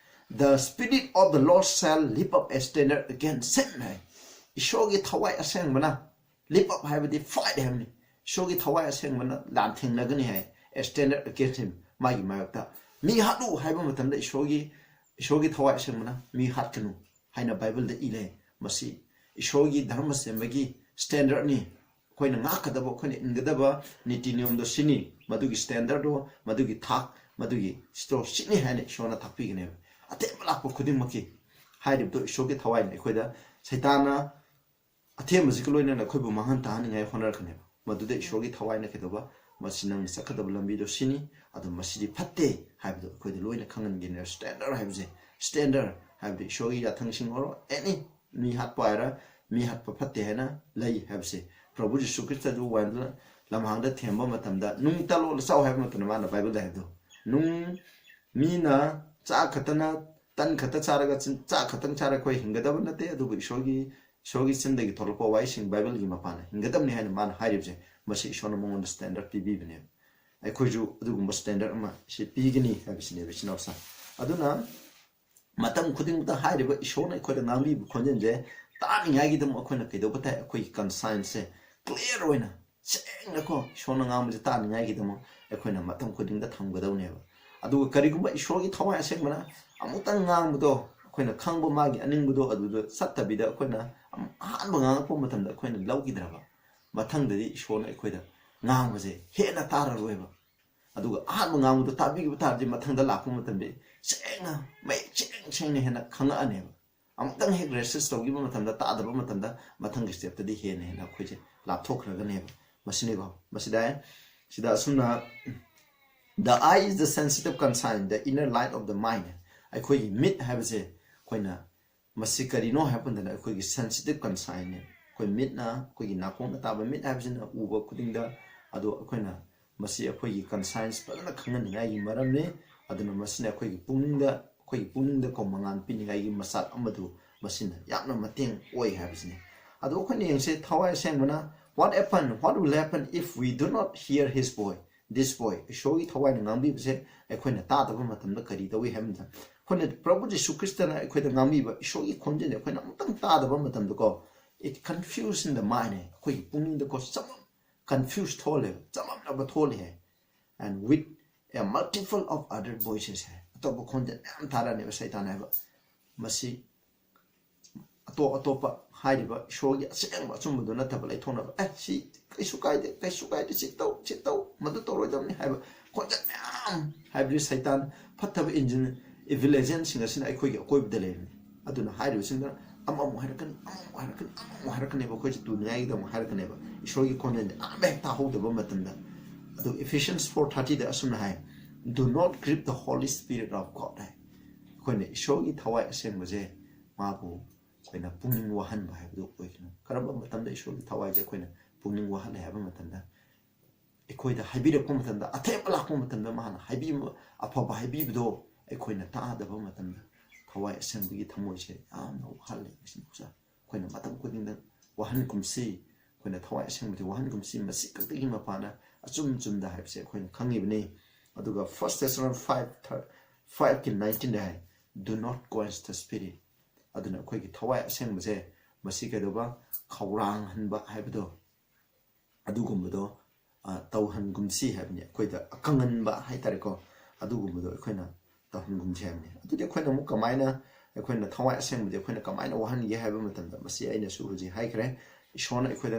"The Spirit of the Lord shall lift up a standard against him" ꯍꯥꯏ꯫ ꯏꯁꯣꯔꯒꯤ ꯊꯋꯥꯏ ꯑꯁꯦꯡꯕꯅ, lift up ꯍꯥꯏꯕꯗꯤ fight ꯍꯥꯏꯕꯅꯤ, ꯏꯁꯣꯔꯒꯤ ꯊꯋꯥꯏ ꯑꯁꯦꯡꯕꯅ ꯂꯥꯟꯊꯦꯡꯅꯒꯅꯤ ꯍꯥꯏ꯫ "A standard against him", ꯃꯥꯒꯤ ꯃꯥꯌꯣꯛꯇ꯫ "ꯃꯤ ꯍꯥꯠꯂꯨ" ꯍꯥꯏꯕ ꯃꯇꯝꯗ ꯏꯁꯣꯔꯒꯤ, ꯏꯁꯣꯔꯒꯤ ꯊꯋꯥꯏ ꯑꯁꯦꯡꯕꯅ "ꯃꯤ ꯍꯥꯠꯀꯅꯨ" ꯍꯥꯏꯅ ꯕꯥꯏꯕꯜꯗ ꯏ ꯂꯩ꯫ ꯃꯁꯤ ꯏꯁꯣꯔꯒꯤ ꯙꯔꯃ ꯁꯦꯝꯕꯒꯤ standardꯅꯤ꯫ ꯑꯩꯈꯣꯏꯅ ꯉꯥꯛꯀꯗꯕ, ꯑꯩꯈꯣꯏꯅ ꯏꯟꯒꯗꯕ ꯅꯤꯇꯤ ꯅꯤꯌꯣꯝꯗꯣ ꯁꯤꯅꯤ, ꯃꯗꯨꯒꯤ standardꯗꯣ, ꯃꯗꯨꯒꯤ ꯊꯥꯛ, ꯃꯗꯨꯒꯤ ꯁꯤꯇꯣ ꯁꯤꯅꯤ ꯍꯥꯏꯅ ꯏꯁꯣꯔꯅ ꯇꯥꯛꯄꯤꯒꯅꯦꯕ꯫ ꯑꯊꯦꯝꯕ ꯂꯥꯛꯄ ꯈꯨꯗꯤꯡꯃꯛꯀꯤ ꯍꯥꯏꯔꯤꯕꯗꯣ ꯏꯁꯣꯔꯒꯤ ꯊꯋꯥꯏꯅ ꯑꯩꯈꯣꯏꯗ, ꯁꯩꯇꯥꯟꯅ ꯑꯊꯦꯝꯕꯁꯤꯒ ꯂꯣꯏꯅꯅ ꯑꯩꯈꯣꯏꯕꯨ ꯃꯥꯡꯍꯟ ꯇꯥꯍꯟꯅꯤꯡꯉꯥꯏ ꯍꯣꯠꯅꯔꯛꯀꯅꯦꯕ꯫ ꯃꯗꯨꯗ ꯏꯁꯣꯔꯒꯤ ꯊꯋꯥꯏꯅ ꯀꯩꯗꯧꯕ? ꯃꯁꯤ ꯅꯪꯅ ꯆꯠꯀꯗꯕ ꯂꯝꯕꯤꯗꯣ ꯁꯤꯅꯤ, ꯑꯗꯣ ꯃꯁꯤꯗꯤ ꯐꯠꯇꯦ ꯍꯥꯏꯕꯗꯣ ꯑꯩꯈꯣꯏꯗ ꯂꯣꯏꯅ ꯈꯪꯍꯟꯒꯦꯅꯦ꯫ ꯁ꯭ꯇꯦꯟꯗꯔ ꯍꯥꯏꯕꯁꯦ, ꯁ꯭ꯇꯦꯟꯗꯔ ꯍꯥꯏꯕꯗꯤ ꯏꯁꯣꯔꯒꯤ ꯌꯥꯊꯪꯁꯤꯡ ꯑꯣꯏꯔꯣ, ꯑꯦꯅꯤ ꯃꯤ ꯍꯥꯠꯄ ꯍꯥꯏꯔ, ꯃꯤ ꯍꯥꯠꯄ ꯐꯠꯇꯦ ꯍꯥꯏꯅ ꯂꯩ ꯍꯥꯏꯕꯁꯦ꯫ ꯄ꯭ꯔꯚꯨ ꯖꯤꯁꯨ ꯈ꯭ꯔꯤꯁꯇ ꯑꯗꯨ ꯋꯥꯏꯗꯨꯅ ꯂꯝꯍꯥꯡꯗ ꯊꯦꯝꯕ ꯃꯇꯝꯗ ꯅꯨꯡ ꯇꯂꯣꯂ ꯆꯥꯎ ꯍꯥꯏꯕ ꯃꯇꯝꯗ ꯃꯥꯅ ꯕꯥꯏꯕꯜꯗ ꯍꯥꯏꯕꯗꯣ, ꯅꯨꯡ, ꯃꯤꯅ ꯆꯥꯛ ꯈꯛꯇꯅ, ꯇꯟ ꯈꯛꯇ ꯆꯥꯔꯒ ꯆꯤꯟ-, ꯆꯥꯛ ꯈꯛꯇꯪ ꯆꯥꯔꯒ ꯑꯩꯈꯣꯏ ꯍꯤꯡꯒꯗꯕ ꯅꯠꯇꯦ, ꯑꯗꯨꯕꯨ ꯏꯁꯣꯔꯒꯤ, ꯏꯁꯣꯔꯒꯤ ꯆꯤꯟꯗꯒꯤ ꯊꯣꯛꯂꯛꯄ ꯋꯥꯍꯩꯁꯤꯡ ꯕꯥꯏꯕꯜꯒꯤ ꯃꯄꯥꯟꯅ ꯍꯤꯡꯒꯗꯕꯅꯤ ꯍꯥꯏꯅ ꯃꯥꯅ ꯍꯥꯏꯔꯤꯕꯁꯦ, ꯃꯁꯤ ꯏꯁꯣꯔꯅ ꯃꯉꯣꯟꯗ ꯁ꯭ꯇꯦꯟꯗꯔ ꯄꯤꯕꯤꯕꯅꯦꯕ꯫ ꯑꯩꯈꯣꯏꯁꯨ ꯑꯗꯨꯒꯨꯝꯕ ꯁ꯭ꯇꯦꯟꯗꯔ ꯑꯃ ꯁꯤ ꯄꯤꯒꯅꯤ ꯍꯥꯏꯕꯁꯤꯅꯦꯕ, ꯏꯆꯤꯟ ꯏꯅꯥꯎꯁꯥ꯫ ꯑꯗꯨꯅ ꯃꯇꯝ ꯈꯨꯗꯤꯡꯃꯛꯇ ꯍꯥꯏꯔꯤꯕ ꯏꯁꯣꯔꯅ ꯑꯩꯈꯣꯏꯗ ꯉꯥꯡꯕꯤꯕ ꯈꯣꯟꯖꯦꯜꯁꯦ ꯇꯥꯅꯤꯡꯉꯥꯏꯒꯤꯗꯃꯛ ꯑꯩꯈꯣꯏꯅ ꯀꯩꯗꯧꯕ ꯇꯥꯏ? ꯑꯩꯈꯣꯏꯒꯤ ꯀꯟꯁꯥꯏꯟꯁꯁꯦ ꯀ꯭ꯂꯤꯌꯥꯔ ꯑꯣꯏꯅ, ꯁꯦꯡꯅꯀꯣ, ꯏꯁꯣꯔꯅ ꯉꯥꯡꯕꯁꯦ ꯇꯥꯅꯤꯡꯉꯥꯏꯒꯤꯗꯃꯛ ꯑꯩꯈꯣꯏꯅ ꯃꯇꯝ ꯈꯨꯗꯤꯡꯗ ꯊꯝꯒꯗꯧꯅꯦꯕ꯫ ꯑꯗꯨꯒ ꯀꯔꯤꯒꯨꯝꯕ ꯏꯁꯣꯔꯒꯤ ꯊꯋꯥꯏ ꯑꯁꯦꯡꯕꯅ ꯑꯃꯨꯛꯇꯪ ꯉꯥꯡꯕꯗꯣ, ꯑꯩꯈꯣꯏꯅ ꯈꯪꯕ ꯃꯥꯒꯤ ꯑꯅꯤꯡꯕꯗꯣ ꯑꯗꯨꯗ ꯆꯠꯇꯕꯤꯗ ꯑꯩꯈꯣꯏꯅ ꯑꯃꯨꯛ ꯑꯍꯥꯟꯕ ꯉꯥꯡꯉꯛꯄ ꯃꯇꯝꯗ ꯑꯩꯈꯣꯏꯅ ꯂꯧꯈꯤꯗ꯭ꯔꯕ, ꯃꯊꯪꯗꯗꯤ ꯏꯁꯣꯔꯅ ꯑꯩꯈꯣꯏꯗ ꯉꯥꯡꯕꯁꯦ ꯍꯦꯟꯅ ꯇꯥꯔꯔꯣꯏꯕ꯫ ꯑꯗꯨꯒ ꯑꯍꯥꯟꯕ ꯉꯥꯡꯕꯗꯣ ꯇꯥꯕꯤꯈꯤꯕ ꯇꯥꯔꯗꯤ ꯃꯊꯪꯗ ꯂꯥꯛꯄ ꯃꯇꯝꯗ ꯁꯦꯡꯅ, ꯃꯌꯦꯛ ꯁꯦꯡ ꯁꯦꯡꯅ ꯍꯦꯟꯅ ꯈꯪꯉꯛꯑꯅꯦꯕ꯫ ꯑꯃꯨꯛꯇꯪ ꯍꯦꯛ ꯔꯦꯁꯤꯁ ꯇꯧꯈꯤꯕ ꯃꯇꯝꯗ, ꯇꯥꯗꯕ ꯃꯇꯝꯗ, ꯃꯊꯪꯒꯤ ꯁ꯭ꯇꯦꯞꯇꯗꯤ ꯍꯦꯟꯅ ꯍꯦꯟꯅ ꯑꯩꯈꯣꯏꯁꯦ ꯂꯥꯞꯊꯣꯛꯈ꯭ꯔꯒꯅꯦꯕ꯫ ꯃꯁꯤꯅꯤꯀꯣ, ꯃꯁꯤꯗ ꯁꯤꯗ ꯑꯁꯨꯝꯅ, "The eye is the sensitive concern, the inner light of the mind." ꯑꯩꯈꯣꯏꯒꯤ ꯃꯤꯠ ꯍꯥꯏꯕꯁꯦ ꯑꯩꯈꯣꯏꯅ ꯃꯁꯤ ꯀꯔꯤꯅꯣ ꯍꯥꯏꯕ ꯃꯇꯝꯗ ꯑꯩꯈꯣꯏꯒꯤ ꯁꯦꯟꯁꯤꯇꯤꯞ ꯀꯟꯁꯥꯏꯟꯅꯦ꯫ ꯑꯩꯈꯣꯏ ꯃꯤꯠꯅ, ꯑꯩꯈꯣꯏꯒꯤ ꯅꯥꯀꯣꯡꯗ ꯇꯥꯕ ꯃꯤꯠ ꯍꯥꯏꯕꯁꯤꯅ ꯎꯕ ꯈꯨꯗꯤꯡꯗ, ꯑꯗꯣ ꯑꯩꯈꯣꯏꯅ ꯃꯁꯤ ꯑꯩꯈꯣꯏꯒꯤ ꯀꯟꯁꯥꯏꯟꯁ ꯐꯖꯅ ꯈꯪꯍꯟꯅꯤꯡꯉꯥꯏꯒꯤ ꯃꯔꯝꯅꯤ꯫ ꯑꯗꯨꯅ ꯃꯁꯤꯅ ꯑꯩꯈꯣꯏꯒꯤ ꯄꯨꯛꯅꯤꯡꯗ, ꯑꯩꯈꯣꯏꯒꯤ ꯄꯨꯛꯅꯤꯡꯗ ꯀꯣ ꯃꯉꯥꯜ ꯄꯤꯅꯤꯡꯉꯥꯏꯒꯤ ꯃꯆꯥꯛ ꯑꯃꯗꯨ ꯃꯁꯤꯅ ꯌꯥꯝꯅ ꯃꯇꯦꯡ ꯑꯣꯏ ꯍꯥꯏꯕꯁꯤꯅꯤ꯫ ꯑꯗꯣ ꯑꯩꯈꯣꯏꯅ ꯌꯦꯡꯁꯦ, ꯊꯋꯥꯏ ꯑꯁꯦꯡꯕꯅ, "What happen? What will happen if we do not hear his voice? This voice?" ꯏꯁꯣꯔꯒꯤ ꯊꯋꯥꯏꯅ ꯉꯥꯡꯕꯤꯕꯁꯦ ꯑꯩꯈꯣꯏꯅ ꯇꯥꯗꯕ ꯃꯇꯝꯗ ꯀꯔꯤ ꯇꯧꯏ ꯍꯥꯏꯕ ꯃꯇꯝꯗ, ꯑꯩꯈꯣꯏꯅ ꯄ꯭ꯔꯚꯨ ꯖꯤꯁꯨ ꯈ꯭ꯔꯤꯁꯇꯅ ꯑꯩꯈꯣꯏꯗ ꯉꯥꯡꯕꯤꯕ ꯏꯁꯣꯔꯒꯤ ꯈꯣꯟꯖꯦꯜꯁꯦ ꯑꯩꯈꯣꯏꯅ ꯑꯃꯨꯛꯇꯪ ꯇꯥꯗꯕ ꯃꯇꯝꯗꯀꯣ, it confuse in the mind, ꯑꯩꯈꯣꯏꯒꯤ ꯄꯨꯛꯅꯤꯡꯗꯀꯣ ꯆꯃꯝ, ꯀꯟꯐ꯭ꯌꯨꯁ ꯊꯣꯛꯍꯜꯂꯦꯕ, ꯆꯃꯝꯅꯕ ꯊꯣꯛꯍꯜꯂꯦ ꯍꯥꯏ꯫ "And with a multiple of other voices" ꯍꯥꯏ, ꯑꯇꯣꯞꯄ ꯈꯣꯟꯖꯦꯜ ꯃꯌꯥꯝ ꯇꯥꯔꯛꯑꯅꯦꯕ ꯁꯩꯇꯥꯟ ꯍꯥꯏꯕ꯫ ꯃꯁꯤ ꯑꯇꯣꯞ ꯑꯇꯣꯞꯄ ꯍꯥꯏꯔꯤꯕ ꯏꯁꯣꯔꯒꯤ ꯑꯁꯦꯡꯕ ꯑꯆꯨꯝꯕꯗꯨ ꯅꯠꯇꯕ ꯂꯩꯊꯣꯛꯅꯕ, "ꯑꯦ, ꯁꯤ ꯀꯩꯁꯨ ꯀꯥꯏꯗꯦ, ꯀꯩꯁꯨ ꯀꯥꯏꯗꯦ, ꯁꯤ ꯇꯧ, ꯁꯤ ꯇꯧ, ꯃꯗꯨ ꯇꯧꯔꯣꯏꯗꯕꯅꯤ" ꯍꯥꯏꯕ ꯈꯣꯟꯖꯦꯜ ꯃꯌꯥꯝ, ꯍꯥꯏꯕꯗꯤ ꯁꯩꯇꯥꯟ ꯐꯠꯇꯕ ꯏꯟꯖꯤꯟ, ꯏꯚꯤꯜ ꯑꯦꯖꯦꯟꯁꯤꯡ ꯑꯁꯤꯅ ꯑꯩꯈꯣꯏꯒꯤ ꯑꯀꯣꯏꯕꯗ ꯂꯩꯔꯤꯕꯅꯤ꯫ ꯑꯗꯨꯅ ꯍꯥꯏꯔꯤꯕꯁꯤꯡꯗꯨꯅ ꯑꯃꯃꯨꯛ ꯍꯥꯏꯔꯛꯀꯅꯤ, ꯑꯃꯃꯨꯛ ꯍꯥꯏꯔꯛꯀꯅꯤ, ꯑꯃꯃꯨꯛ ꯍꯥꯏꯔꯛꯀꯅꯦꯕ, ꯑꯩꯈꯣꯏꯁꯦ ꯇꯨꯅꯤꯡꯉꯥꯏꯒꯤꯗꯃꯛ ꯍꯥꯏꯔꯛꯀꯅꯦꯕ꯫ ꯏꯁꯣꯔꯒꯤ ꯈꯣꯟꯖꯦꯜꯁꯦ ꯑꯃ ꯍꯦꯛ ꯇꯥꯍꯧꯗꯕ ꯃꯇꯝꯗ꯫ ꯑꯗꯨ Ephesians four thirty ꯗ ꯑꯁꯨꯝꯅ ꯍꯥꯏ, "Do not grieve the Holy Spirit of God" ꯍꯥꯏ꯫ ꯑꯩꯈꯣꯏꯅ ꯏꯁꯣꯔꯒꯤ ꯊꯋꯥꯏ ꯑꯁꯦꯡꯕꯁꯦ ꯃꯥꯕꯨ ꯑꯩꯈꯣꯏꯅ ꯄꯨꯛꯅꯤꯡ ꯋꯥꯍꯟꯕ ꯍꯥꯏꯕꯗꯨ ꯑꯣꯏꯒꯅꯨ꯫ ꯀꯔꯝꯕ ꯃꯇꯝꯗ ꯏꯁꯣꯔꯒꯤ ꯊꯋꯥꯏꯁꯦ ꯑꯩꯈꯣꯏꯅ ꯄꯨꯛꯅꯤꯡ ꯋꯥꯍꯜꯂꯦ ꯍꯥꯏꯕ ꯃꯇꯝꯗ, ꯑꯩꯈꯣꯏꯗ ꯍꯥꯏꯕꯤꯔꯛꯄ ꯃꯇꯝꯗ, ꯑꯊꯦꯝꯕ ꯂꯥꯛꯄ ꯃꯇꯝꯗ ꯃꯥꯅ ꯍꯥꯏꯕꯤꯕ, ꯑꯐꯕ ꯍꯥꯏꯕꯤꯕꯗꯣ ꯑꯩꯈꯣꯏꯅ ꯇꯥꯗꯕ ꯃꯇꯝꯗ ꯊꯋꯥꯏ ꯑꯁꯦꯡꯕꯒꯤ ꯊꯃꯣꯏꯁꯦ ꯌꯥꯝꯅ ꯋꯥꯍꯜꯂꯦ꯫ ꯑꯩꯈꯣꯏꯅ ꯃꯇꯝ ꯈꯨꯗꯤꯡꯗ ꯋꯥꯍꯟꯒꯨꯝꯁꯤ, ꯑꯩꯈꯣꯏꯅ ꯊꯋꯥꯏ ꯑꯁꯦꯡꯕꯗꯤ ꯋꯥꯍꯟꯒꯨꯝꯁꯤ, ꯃꯁꯤ ꯈꯛꯇꯒꯤ ꯃꯄꯥꯟꯗ ꯑꯆꯨꯝ ꯆꯨꯝꯗ ꯍꯥꯏꯕꯁꯦ ꯑꯩꯈꯣꯏꯅ ꯈꯪꯉꯤꯕꯅꯤ꯫ ꯑꯗꯨꯒ First Thessalonians five, five ꯀꯤ nineteen the high, "Do not quench the Spirit"꯫ ꯑꯗꯨꯅ ꯑꯩꯈꯣꯏꯒꯤ ꯊꯋꯥꯏ ꯑꯁꯦꯡꯕꯁꯦ ꯃꯁꯤ ꯀꯩꯗꯧꯕ, ꯈꯧꯔꯥꯡꯍꯟꯕ ꯍꯥꯏꯕꯗꯣ, ꯑꯗꯨꯒꯨꯝꯕꯗꯣ, ꯑ, ꯇꯧꯍꯟꯒꯨꯝꯁꯤ ꯍꯥꯏꯕꯅꯤ꯫ ꯑꯩꯈꯣꯏꯗ ꯑꯀꯪꯍꯟꯕ ꯍꯥꯏꯇꯥꯔꯦꯀꯣ, ꯑꯗꯨꯒꯨꯝꯕꯗꯣ ꯑꯩꯈꯣꯏꯅ ꯇꯧꯍꯟꯒꯨꯝꯁꯤ ꯍꯥꯏꯕꯅꯤ꯫ ꯑꯗꯨꯗꯤ ꯑꯩꯈꯣꯏꯅ ꯑꯃꯨꯛ ꯀꯃꯥꯏꯅ, ꯑꯩꯈꯣꯏꯅ ꯊꯋꯥꯏ ꯑꯁꯦꯡꯕꯗꯤ ꯑꯩꯈꯣꯏꯅ ꯀꯃꯥꯏꯅ ꯋꯥꯍꯟꯒꯦ ꯍꯥꯏꯕ ꯃꯇꯝꯗ, ꯃꯁꯤ ꯑꯩꯅꯁꯨ ꯍꯧꯖꯤꯛ ꯍꯥꯏꯈ꯭ꯔꯦ, ꯏꯁꯣꯔꯅ ꯑꯩꯈꯣꯏꯗ,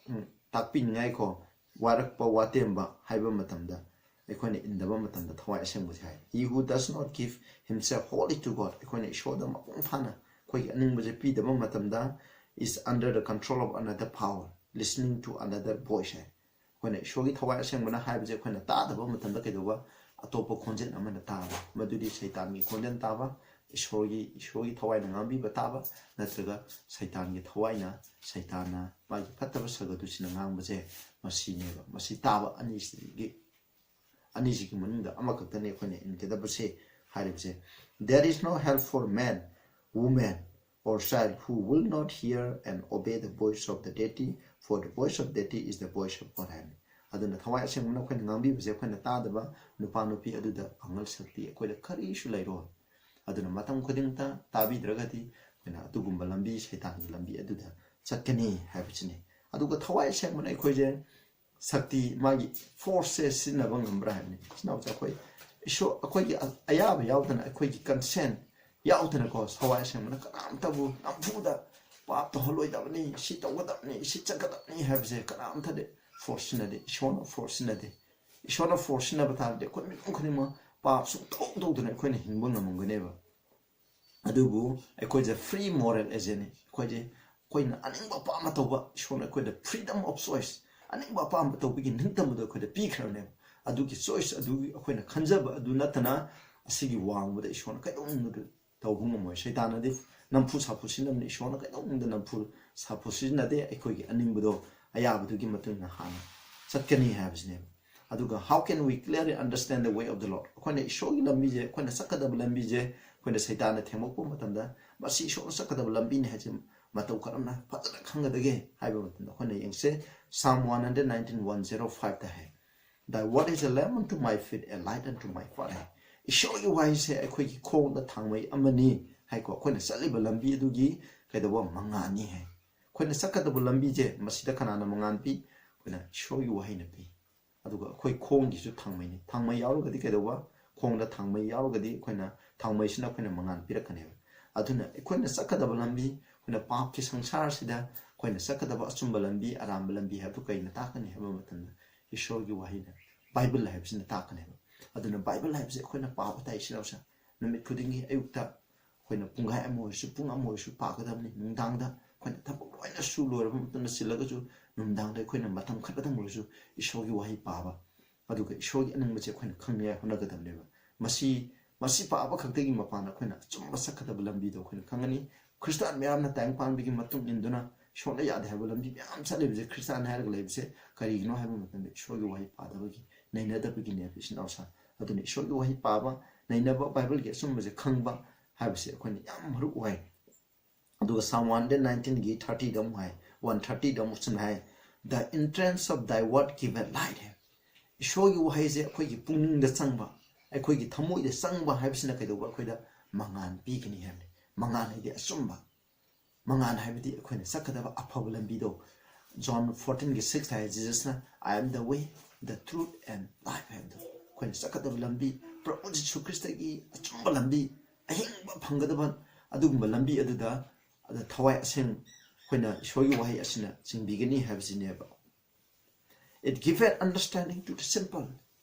ꯎꯝ, ꯇꯥꯛꯄꯤꯅꯤꯡꯉꯥꯏꯀꯣ, ꯋꯥꯔꯛꯄ ꯋꯥꯇꯦꯝꯕ ꯍꯥꯏꯕ ꯃꯇꯝꯗ ꯑꯩꯈꯣꯏꯅ ꯏꯟꯗꯕ ꯃꯇꯝꯗ ꯊꯋꯥꯏ ꯑꯁꯦꯡꯕꯁꯦ ꯍꯥꯏ, "He who does not give himself wholly to God", ꯑꯩꯈꯣꯏꯅ ꯏꯁꯣꯔꯗ ꯃꯄꯨꯡ ꯐꯥꯅ ꯑꯩꯈꯣꯏꯒꯤ ꯑꯅꯤꯡꯕꯁꯦ ꯄꯤꯗꯕ ꯃꯇꯝꯗ, "is under the control of another power, listening to another voice" ꯍꯥꯏ꯫ ꯑꯩꯈꯣꯏꯅ ꯏꯁꯣꯔꯒꯤ ꯊꯋꯥꯏ ꯑꯁꯦꯡꯕꯅ ꯍꯥꯏꯕꯁꯦ ꯑꯩꯈꯣꯏꯅ ꯇꯥꯗꯕ ꯃꯇꯝꯗ ꯀꯩꯗꯧꯕ, ꯑꯇꯣꯞꯄ ꯈꯣꯟꯖꯦꯜ ꯑꯃꯅ ꯇꯥꯕ, ꯃꯗꯨꯗꯤ ꯁꯩꯇꯥꯟꯒꯤ ꯈꯣꯟꯖꯦꯜ ꯇꯥꯕ, ꯏꯁꯣꯔꯒꯤ, ꯏꯁꯣꯔꯒꯤ ꯊꯋꯥꯏꯅ ꯉꯥꯡꯕꯤꯕ ꯇꯥꯕ, ꯅꯠꯇ꯭ꯔꯒ ꯁꯩꯇꯥꯟꯒꯤ ꯊꯋꯥꯏꯅ, ꯁꯩꯇꯥꯟꯅ ꯃꯥꯒꯤ ꯐꯠꯇꯕ ꯁꯛ ꯑꯗꯨꯁꯤꯅ ꯉꯥꯡꯕꯁꯦ, ꯃꯁꯤꯅꯦꯕ꯫ ꯃꯁꯤ ꯇꯥꯕ ꯑꯅꯤꯁꯤꯒꯤ, ꯑꯅꯤꯁꯤꯒꯤ ꯃꯅꯨꯡꯗ ꯑꯃꯈꯛꯇꯅꯤ ꯑꯩꯈꯣꯏꯅ ꯏꯟꯒꯗꯕꯁꯦ ꯍꯥꯏꯔꯤꯕꯁꯦ꯫ "There is no help for man, woman, or child who will not hear and obey the voice of the deity, for the voice of deity is the voice of God" ꯍꯥꯏꯕꯅꯤ꯫ ꯑꯗꯨꯅ ꯊꯋꯥꯏ ꯑꯁꯦꯡꯕꯅ ꯑꯩꯈꯣꯏꯅ ꯉꯥꯡꯕꯤꯕꯁꯦ ꯑꯩꯈꯣꯏꯅ ꯇꯥꯗꯕ ꯅꯨꯄꯥ ꯅꯨꯄꯤ ꯑꯗꯨꯗ ꯄꯥꯡꯒꯜ ꯁꯛꯇꯤ ꯑꯩꯈꯣꯏꯗ ꯀꯔꯤꯁꯨ ꯂꯩꯔꯣꯏ꯫ ꯑꯗꯨꯅ ꯃꯇꯝ ꯈꯨꯗꯤꯡꯃꯛꯇ ꯇꯥꯕꯤꯗ꯭ꯔꯒꯗꯤ ꯑꯩꯈꯣꯏꯅ ꯑꯗꯨꯒꯨꯝꯕ ꯂꯝꯕꯤ, ꯁꯩꯇꯥꯟꯒꯤ ꯂꯝꯕꯤ ꯑꯗꯨꯗ ꯆꯠꯀꯅꯤ ꯍꯥꯏꯕꯁꯤꯅꯤ꯫ ꯑꯗꯨꯒ ꯊꯋꯥꯏ ꯑꯁꯦꯡꯕꯅ ꯑꯩꯈꯣꯏꯁꯦ ꯁꯛꯇꯤ, ꯃꯥꯒꯤ force ꯁꯦ ꯁꯤꯖꯤꯟꯅꯕ ꯉꯝꯕ꯭ꯔꯥ ꯍꯥꯏꯕꯅꯤ꯫ ꯏꯆꯤꯟ ꯏꯅꯥꯎꯁꯦ ꯑꯩꯈꯣꯏ ꯏꯁꯣꯔ, ꯑꯩꯈꯣꯏꯒꯤ ꯑ-, ꯑꯌꯥꯕ ꯌꯥꯎꯗꯅ, ꯑꯩꯈꯣꯏꯒꯤ consent ꯌꯥꯎꯗꯅꯀꯣ, ꯊꯋꯥꯏ ꯑꯁꯦꯡꯕꯅ ꯀꯅꯥꯝꯇꯕꯨ ꯅꯝꯐꯨꯗ ꯄꯥꯞ ꯇꯧꯍꯜꯂꯣꯏꯗꯕꯅꯤ, ꯁꯤ ꯇꯧꯒꯗꯕꯅꯤ, ꯁꯤ ꯆꯠꯀꯗꯕꯅꯤ ꯍꯥꯏꯕꯁꯦ ꯀꯅꯥꯝꯇꯗꯤ force ꯁꯤꯖꯤꯟꯅꯗꯦ꯫ ꯏꯁꯣꯔꯅ force ꯁꯤꯖꯤꯟꯅꯗꯦ꯫ ꯏꯁꯣꯔꯅ force ꯁꯤꯖꯤꯟꯅꯕ ꯇꯥꯔꯗꯤ ꯑꯩꯈꯣꯏ ꯃꯤꯄꯨꯝ ꯈꯨꯗꯤꯡꯃꯛ ꯄꯥꯞ ꯁꯨꯡꯇꯧ ꯇꯧꯗꯅ ꯑꯩꯈꯣꯏꯅ ꯍꯤꯡꯕ ꯉꯝꯃꯝꯒꯅꯦꯕ꯫ ꯑꯗꯨꯕꯨ ꯑꯩꯈꯣꯏꯁꯦ free moral agentꯅꯤ꯫ ꯑꯩꯈꯣꯏꯁꯦ, ꯑꯩꯈꯣꯏꯅ ꯑꯅꯤꯡꯕ ꯑꯄꯥꯝꯕ ꯇꯧꯕ, ꯏꯁꯣꯔꯅ ꯑꯩꯈꯣꯏꯗ freedom of choice, ꯑꯅꯤꯡꯕ ꯑꯄꯥꯝꯕ ꯇꯧꯕꯒꯤ ꯅꯤꯡꯇꯝꯕꯗꯣ ꯑꯩꯈꯣꯏꯗ ꯄꯤꯈ꯭ꯔꯕꯅꯦꯕ꯫ ꯑꯗꯨꯒꯤ choice ꯑꯗꯨꯒꯤ ꯑꯩꯈꯣꯏꯅ ꯈꯟꯖꯕ ꯑꯗꯨ ꯅꯠꯇꯅ ꯑꯁꯤꯒꯤ ꯋꯥꯡꯃꯗ ꯏꯁꯣꯔꯅ ꯀꯩꯗꯧꯅꯨꯡꯗ ꯇꯧꯕ ꯉꯝꯃꯣꯏ꯫ ꯁꯩꯇꯥꯟꯅꯗꯤ ꯅꯝꯐꯨ ꯁꯥꯐꯨ ꯁꯤꯖꯤꯟꯅꯕꯅꯤ, ꯏꯁꯣꯔꯅ ꯀꯩꯗꯧꯅꯨꯡꯗ ꯅꯝꯐꯨ ꯁꯥꯐꯨ ꯁꯤꯖꯤꯟꯅꯗꯦ꯫ ꯑꯩꯈꯣꯏꯒꯤ ꯑꯅꯤꯡꯕꯗꯣ, ꯑꯌꯥꯕꯗꯨꯒꯤ ꯃꯇꯨꯡ ꯏꯟꯅ ꯍꯥꯟꯅ ꯆꯠꯀꯅꯤ ꯍꯥꯏꯕꯁꯤꯅꯦꯕ꯫ ꯑꯗꯨꯒ how can we clearly understand the way of the Lord? ꯑꯩꯈꯣꯏꯅ ꯏꯁꯣꯔꯒꯤ ꯂꯝꯕꯤꯁꯦ, ꯑꯩꯈꯣꯏꯅ ꯆꯠꯀꯗꯕ ꯂꯝꯕꯤꯁꯦ ꯑꯩꯈꯣꯏꯅ ꯁꯩꯇꯥꯟꯅ ꯊꯦꯡꯂꯛꯄ ꯃꯇꯝꯗ ꯃꯁꯤ ꯏꯁꯣꯔꯅ ꯆꯠꯀꯗꯕ ꯂꯝꯕꯤꯅꯤ ꯍꯥꯏꯁꯦ ꯃꯇꯧ ꯀꯔꯝꯅ ꯐꯖꯅ ꯈꯪꯒꯗꯒꯦ ꯍꯥꯏꯕ ꯃꯇꯝꯗ ꯑꯩꯈꯣꯏꯅ ꯌꯦꯡꯁꯦ꯫ Psalm one hundred nineteen, one zero five ꯇ ꯍꯥꯏ, "Thy word is a lamp unto my feet, a light unto my path" ꯍꯥꯏ꯫ ꯏꯁꯣꯔꯒꯤ ꯋꯥꯍꯩꯁꯦ ꯑꯩꯈꯣꯏꯒꯤ ꯈꯣꯡꯗ ꯊꯥꯡꯃꯩ ꯑꯃꯅꯤ ꯍꯥꯏꯀꯣ꯫ ꯑꯩꯈꯣꯏꯅ ꯆꯠꯂꯤꯕ ꯂꯝꯕꯤ ꯑꯗꯨꯒꯤ ꯀꯩꯗꯧꯕ ꯃꯉꯥꯜꯅꯤ ꯍꯥꯏ꯫ ꯑꯩꯈꯣꯏꯅ ꯆꯠꯀꯗꯕ ꯂꯝꯕꯤꯁꯦ ꯃꯁꯤꯗ ꯀꯅꯥꯅ ꯃꯉꯥꯜ ꯄꯤ? ꯑꯩꯈꯣꯏꯅ ꯏꯁꯣꯔꯒꯤ ꯋꯥꯍꯩꯅ ꯄꯤ꯫ ꯑꯗꯨꯒ ꯑꯩꯈꯣꯏ ꯈꯣꯡꯒꯤꯁꯨ ꯊꯥꯡꯃꯩꯅꯤ꯫ ꯊꯥꯡꯃꯩ ꯌꯥꯎꯔꯒꯗꯤ ꯀꯩꯗꯧꯕ? ꯈꯣꯡꯗ ꯊꯥꯡꯃꯩ ꯌꯥꯎꯔꯒꯗꯤ ꯑꯩꯈꯣꯏꯅ, ꯊꯥꯡꯃꯩꯁꯤꯅ ꯑꯩꯈꯣꯏꯅ ꯃꯉꯥꯜ ꯄꯤꯔꯛꯀꯅꯦꯕ꯫ ꯑꯗꯨꯅ ꯑꯩꯈꯣꯏꯅ ꯆꯠꯀꯗꯕ ꯂꯝꯕꯤ, ꯑꯩꯈꯣꯏꯅ ꯄꯥꯞꯀꯤ ꯁꯪꯁꯥꯔꯁꯤꯗ ꯑꯩꯈꯣꯏꯅ ꯆꯠꯀꯗꯕ ꯑꯆꯨꯝꯕ ꯂꯝꯕꯤ, ꯑꯔꯥꯟꯕ ꯂꯝꯕꯤ ꯍꯥꯏꯕꯗꯨ ꯀꯩꯅ ꯇꯥꯛꯀꯅꯤ ꯍꯥꯏꯕ ꯃꯇꯝꯗ ꯏꯁꯣꯔꯒꯤ ꯋꯥꯍꯩꯅ, ꯕꯥꯏꯕꯜ ꯍꯥꯏꯕꯁꯤꯅ ꯇꯥꯛꯀꯅꯦꯕ꯫ ꯑꯗꯨꯅ ꯕꯥꯏꯕꯜ ꯍꯥꯏꯕꯁꯦ ꯑꯩꯈꯣꯏꯅ ꯄꯥꯕ ꯇꯥꯏ, ꯏꯆꯤꯟ ꯏꯅꯥꯎꯁꯦ꯫ ꯅꯨꯃꯤꯠ ꯈꯨꯗꯤꯡꯒꯤ ꯑꯌꯨꯛꯇ ꯑꯩꯈꯣꯏꯅ ꯄꯨꯡꯈꯥꯏ ꯑꯃ ꯑꯣꯏꯔꯁꯨ, ꯄꯨꯡ ꯑꯃ ꯑꯣꯏꯔꯁꯨ ꯄꯥꯒꯗꯕꯅꯤ꯫ ꯅꯨꯡꯗꯥꯡꯗ ꯑꯩꯈꯣꯏꯅ ꯊꯕꯛ ꯂꯣꯏꯅ ꯁꯨ ꯂꯣꯏꯔꯕ ꯃꯇꯨꯡꯗ ꯆꯤꯜꯂꯒꯁꯨ, ꯅꯨꯡꯗꯥꯡꯗ ꯑꯩꯈꯣꯏꯅ ꯃꯇꯝ ꯈꯔꯗꯪ ꯑꯣꯏꯔꯁꯨ ꯏꯁꯣꯔꯒꯤ ꯋꯥꯍꯩ ꯄꯥꯕ, ꯑꯗꯨꯒ ꯏꯁꯣꯔꯒꯤ ꯑꯅꯤꯡꯕꯁꯦ ꯑꯩꯈꯣꯏꯅ ꯈꯪꯅꯤꯡꯉꯥꯏ ꯍꯣꯠꯅꯒꯗꯕꯅꯦꯕ꯫ ꯃꯁꯤ, ꯃꯁꯤ ꯄꯥꯕ ꯈꯛꯇꯒꯤ ꯃꯄꯥꯟꯗ ꯑꯩꯈꯣꯏꯅ ꯑꯆꯨꯝꯕ ꯆꯠꯀꯗꯕ ꯂꯝꯕꯤꯗꯣ ꯑꯩꯈꯣꯏꯅ ꯈꯪꯒꯅꯤ꯫ ꯈ꯭ꯔꯤꯁꯇꯥꯟ ꯃꯌꯥꯝꯅ ꯇꯥꯏꯕꯪ ꯄꯥꯟꯕꯒꯤ ꯃꯇꯨꯡ ꯏꯟꯗꯨꯅ ꯏꯁꯣꯔꯅ ꯌꯥꯗꯦ ꯍꯥꯏꯕ ꯂꯝꯕꯤ ꯃꯌꯥꯝ ꯆꯠꯂꯤꯕꯁꯦ, ꯈ꯭ꯔꯤꯁꯇꯥꯟ ꯍꯥꯏꯔꯒ ꯂꯩꯕꯁꯦ ꯀꯔꯤꯒꯤꯅꯣ ꯍꯥꯏꯕ ꯃꯇꯝꯗ ꯏꯁꯣꯔꯒꯤ ꯋꯥꯍꯩ ꯄꯥꯗꯕꯒꯤ, ꯅꯩꯅꯗꯕꯒꯤꯅꯦꯕ, ꯏꯆꯤꯟ ꯏꯅꯥꯎꯁꯥ꯫ ꯑꯗꯨꯅ ꯏꯁꯣꯔꯒꯤ ꯋꯥꯍꯩ ꯄꯥꯕ, ꯅꯩꯅꯕ, ꯕꯥꯏꯕꯜꯒꯤ ꯑꯆꯨꯝꯕꯁꯦ ꯈꯪꯕ ꯍꯥꯏꯕꯁꯦ ꯑꯩꯈꯣꯏꯅ ꯌꯥꯝ ꯃꯔꯨ ꯑꯣꯏ꯫ ꯑꯗꯨꯒ Psalm one hundred nineteen ꯒꯤ thirty ꯗ ꯑꯃꯨꯛ ꯍꯥꯏ, one thirty ꯗ ꯑꯃꯨꯛ ꯁꯨꯝ ꯍꯥꯏ, "The entrance of thy word giveth light" ꯍꯥꯏ꯫ ꯏꯁꯣꯔꯒꯤ ꯋꯥꯍꯩꯁꯦ ꯑꯩꯈꯣꯏꯒꯤ ꯄꯨꯛꯅꯤꯡꯗ ꯆꯪꯕ, ꯑꯩꯈꯣꯏꯒꯤ ꯊꯃꯣꯏꯗ ꯆꯪꯕ ꯍꯥꯏꯕꯁꯤꯅ ꯀꯩꯗꯧꯕ? ꯑꯩꯈꯣꯏꯗ ꯃꯉꯥꯜ ꯄꯤꯒꯅꯤ ꯍꯥꯏꯕꯅꯤ꯫ ꯃꯉꯥꯜ ꯍꯥꯏꯗꯤ ꯑꯆꯨꯝꯕ꯫ ꯃꯉꯥꯜ ꯍꯥꯏꯕꯗꯤ ꯑꯩꯈꯣꯏꯅ ꯆꯠꯀꯗꯕ ꯑꯐꯕ ꯂꯝꯕꯤꯗꯣ꯫ John fourteen ꯒꯤ six high, ꯖꯤꯖꯁꯅ, "I am the way, the truth and life" ꯍꯥꯏꯕꯗꯣ꯫ ꯑꯩꯈꯣꯏꯅ ꯆꯠꯀꯗꯕ ꯂꯝꯕꯤ, ꯄ꯭ꯔꯚꯨ ꯖꯤꯁꯨ ꯈ꯭ꯔꯤꯁꯇꯒꯤ ꯑꯆꯨꯝꯕ ꯂꯝꯕꯤ, ꯑꯍꯤꯡꯕ ꯐꯪꯒꯗꯕ ꯑꯗꯨꯒꯨꯝꯕ ꯂꯝꯕꯤ ꯑꯗꯨꯗ, ꯑꯗ ꯊꯋꯥꯏ ꯑꯁꯦꯡ ꯑꯩꯈꯣꯏꯅ ꯏꯁꯣꯔꯒꯤ ꯋꯥꯍꯩ ꯑꯁꯤꯅ ꯆꯤꯡꯕꯤꯒꯅꯤ ꯍꯥꯏꯕꯁꯤꯅꯦꯕ꯫ "It giveth understanding to the simple."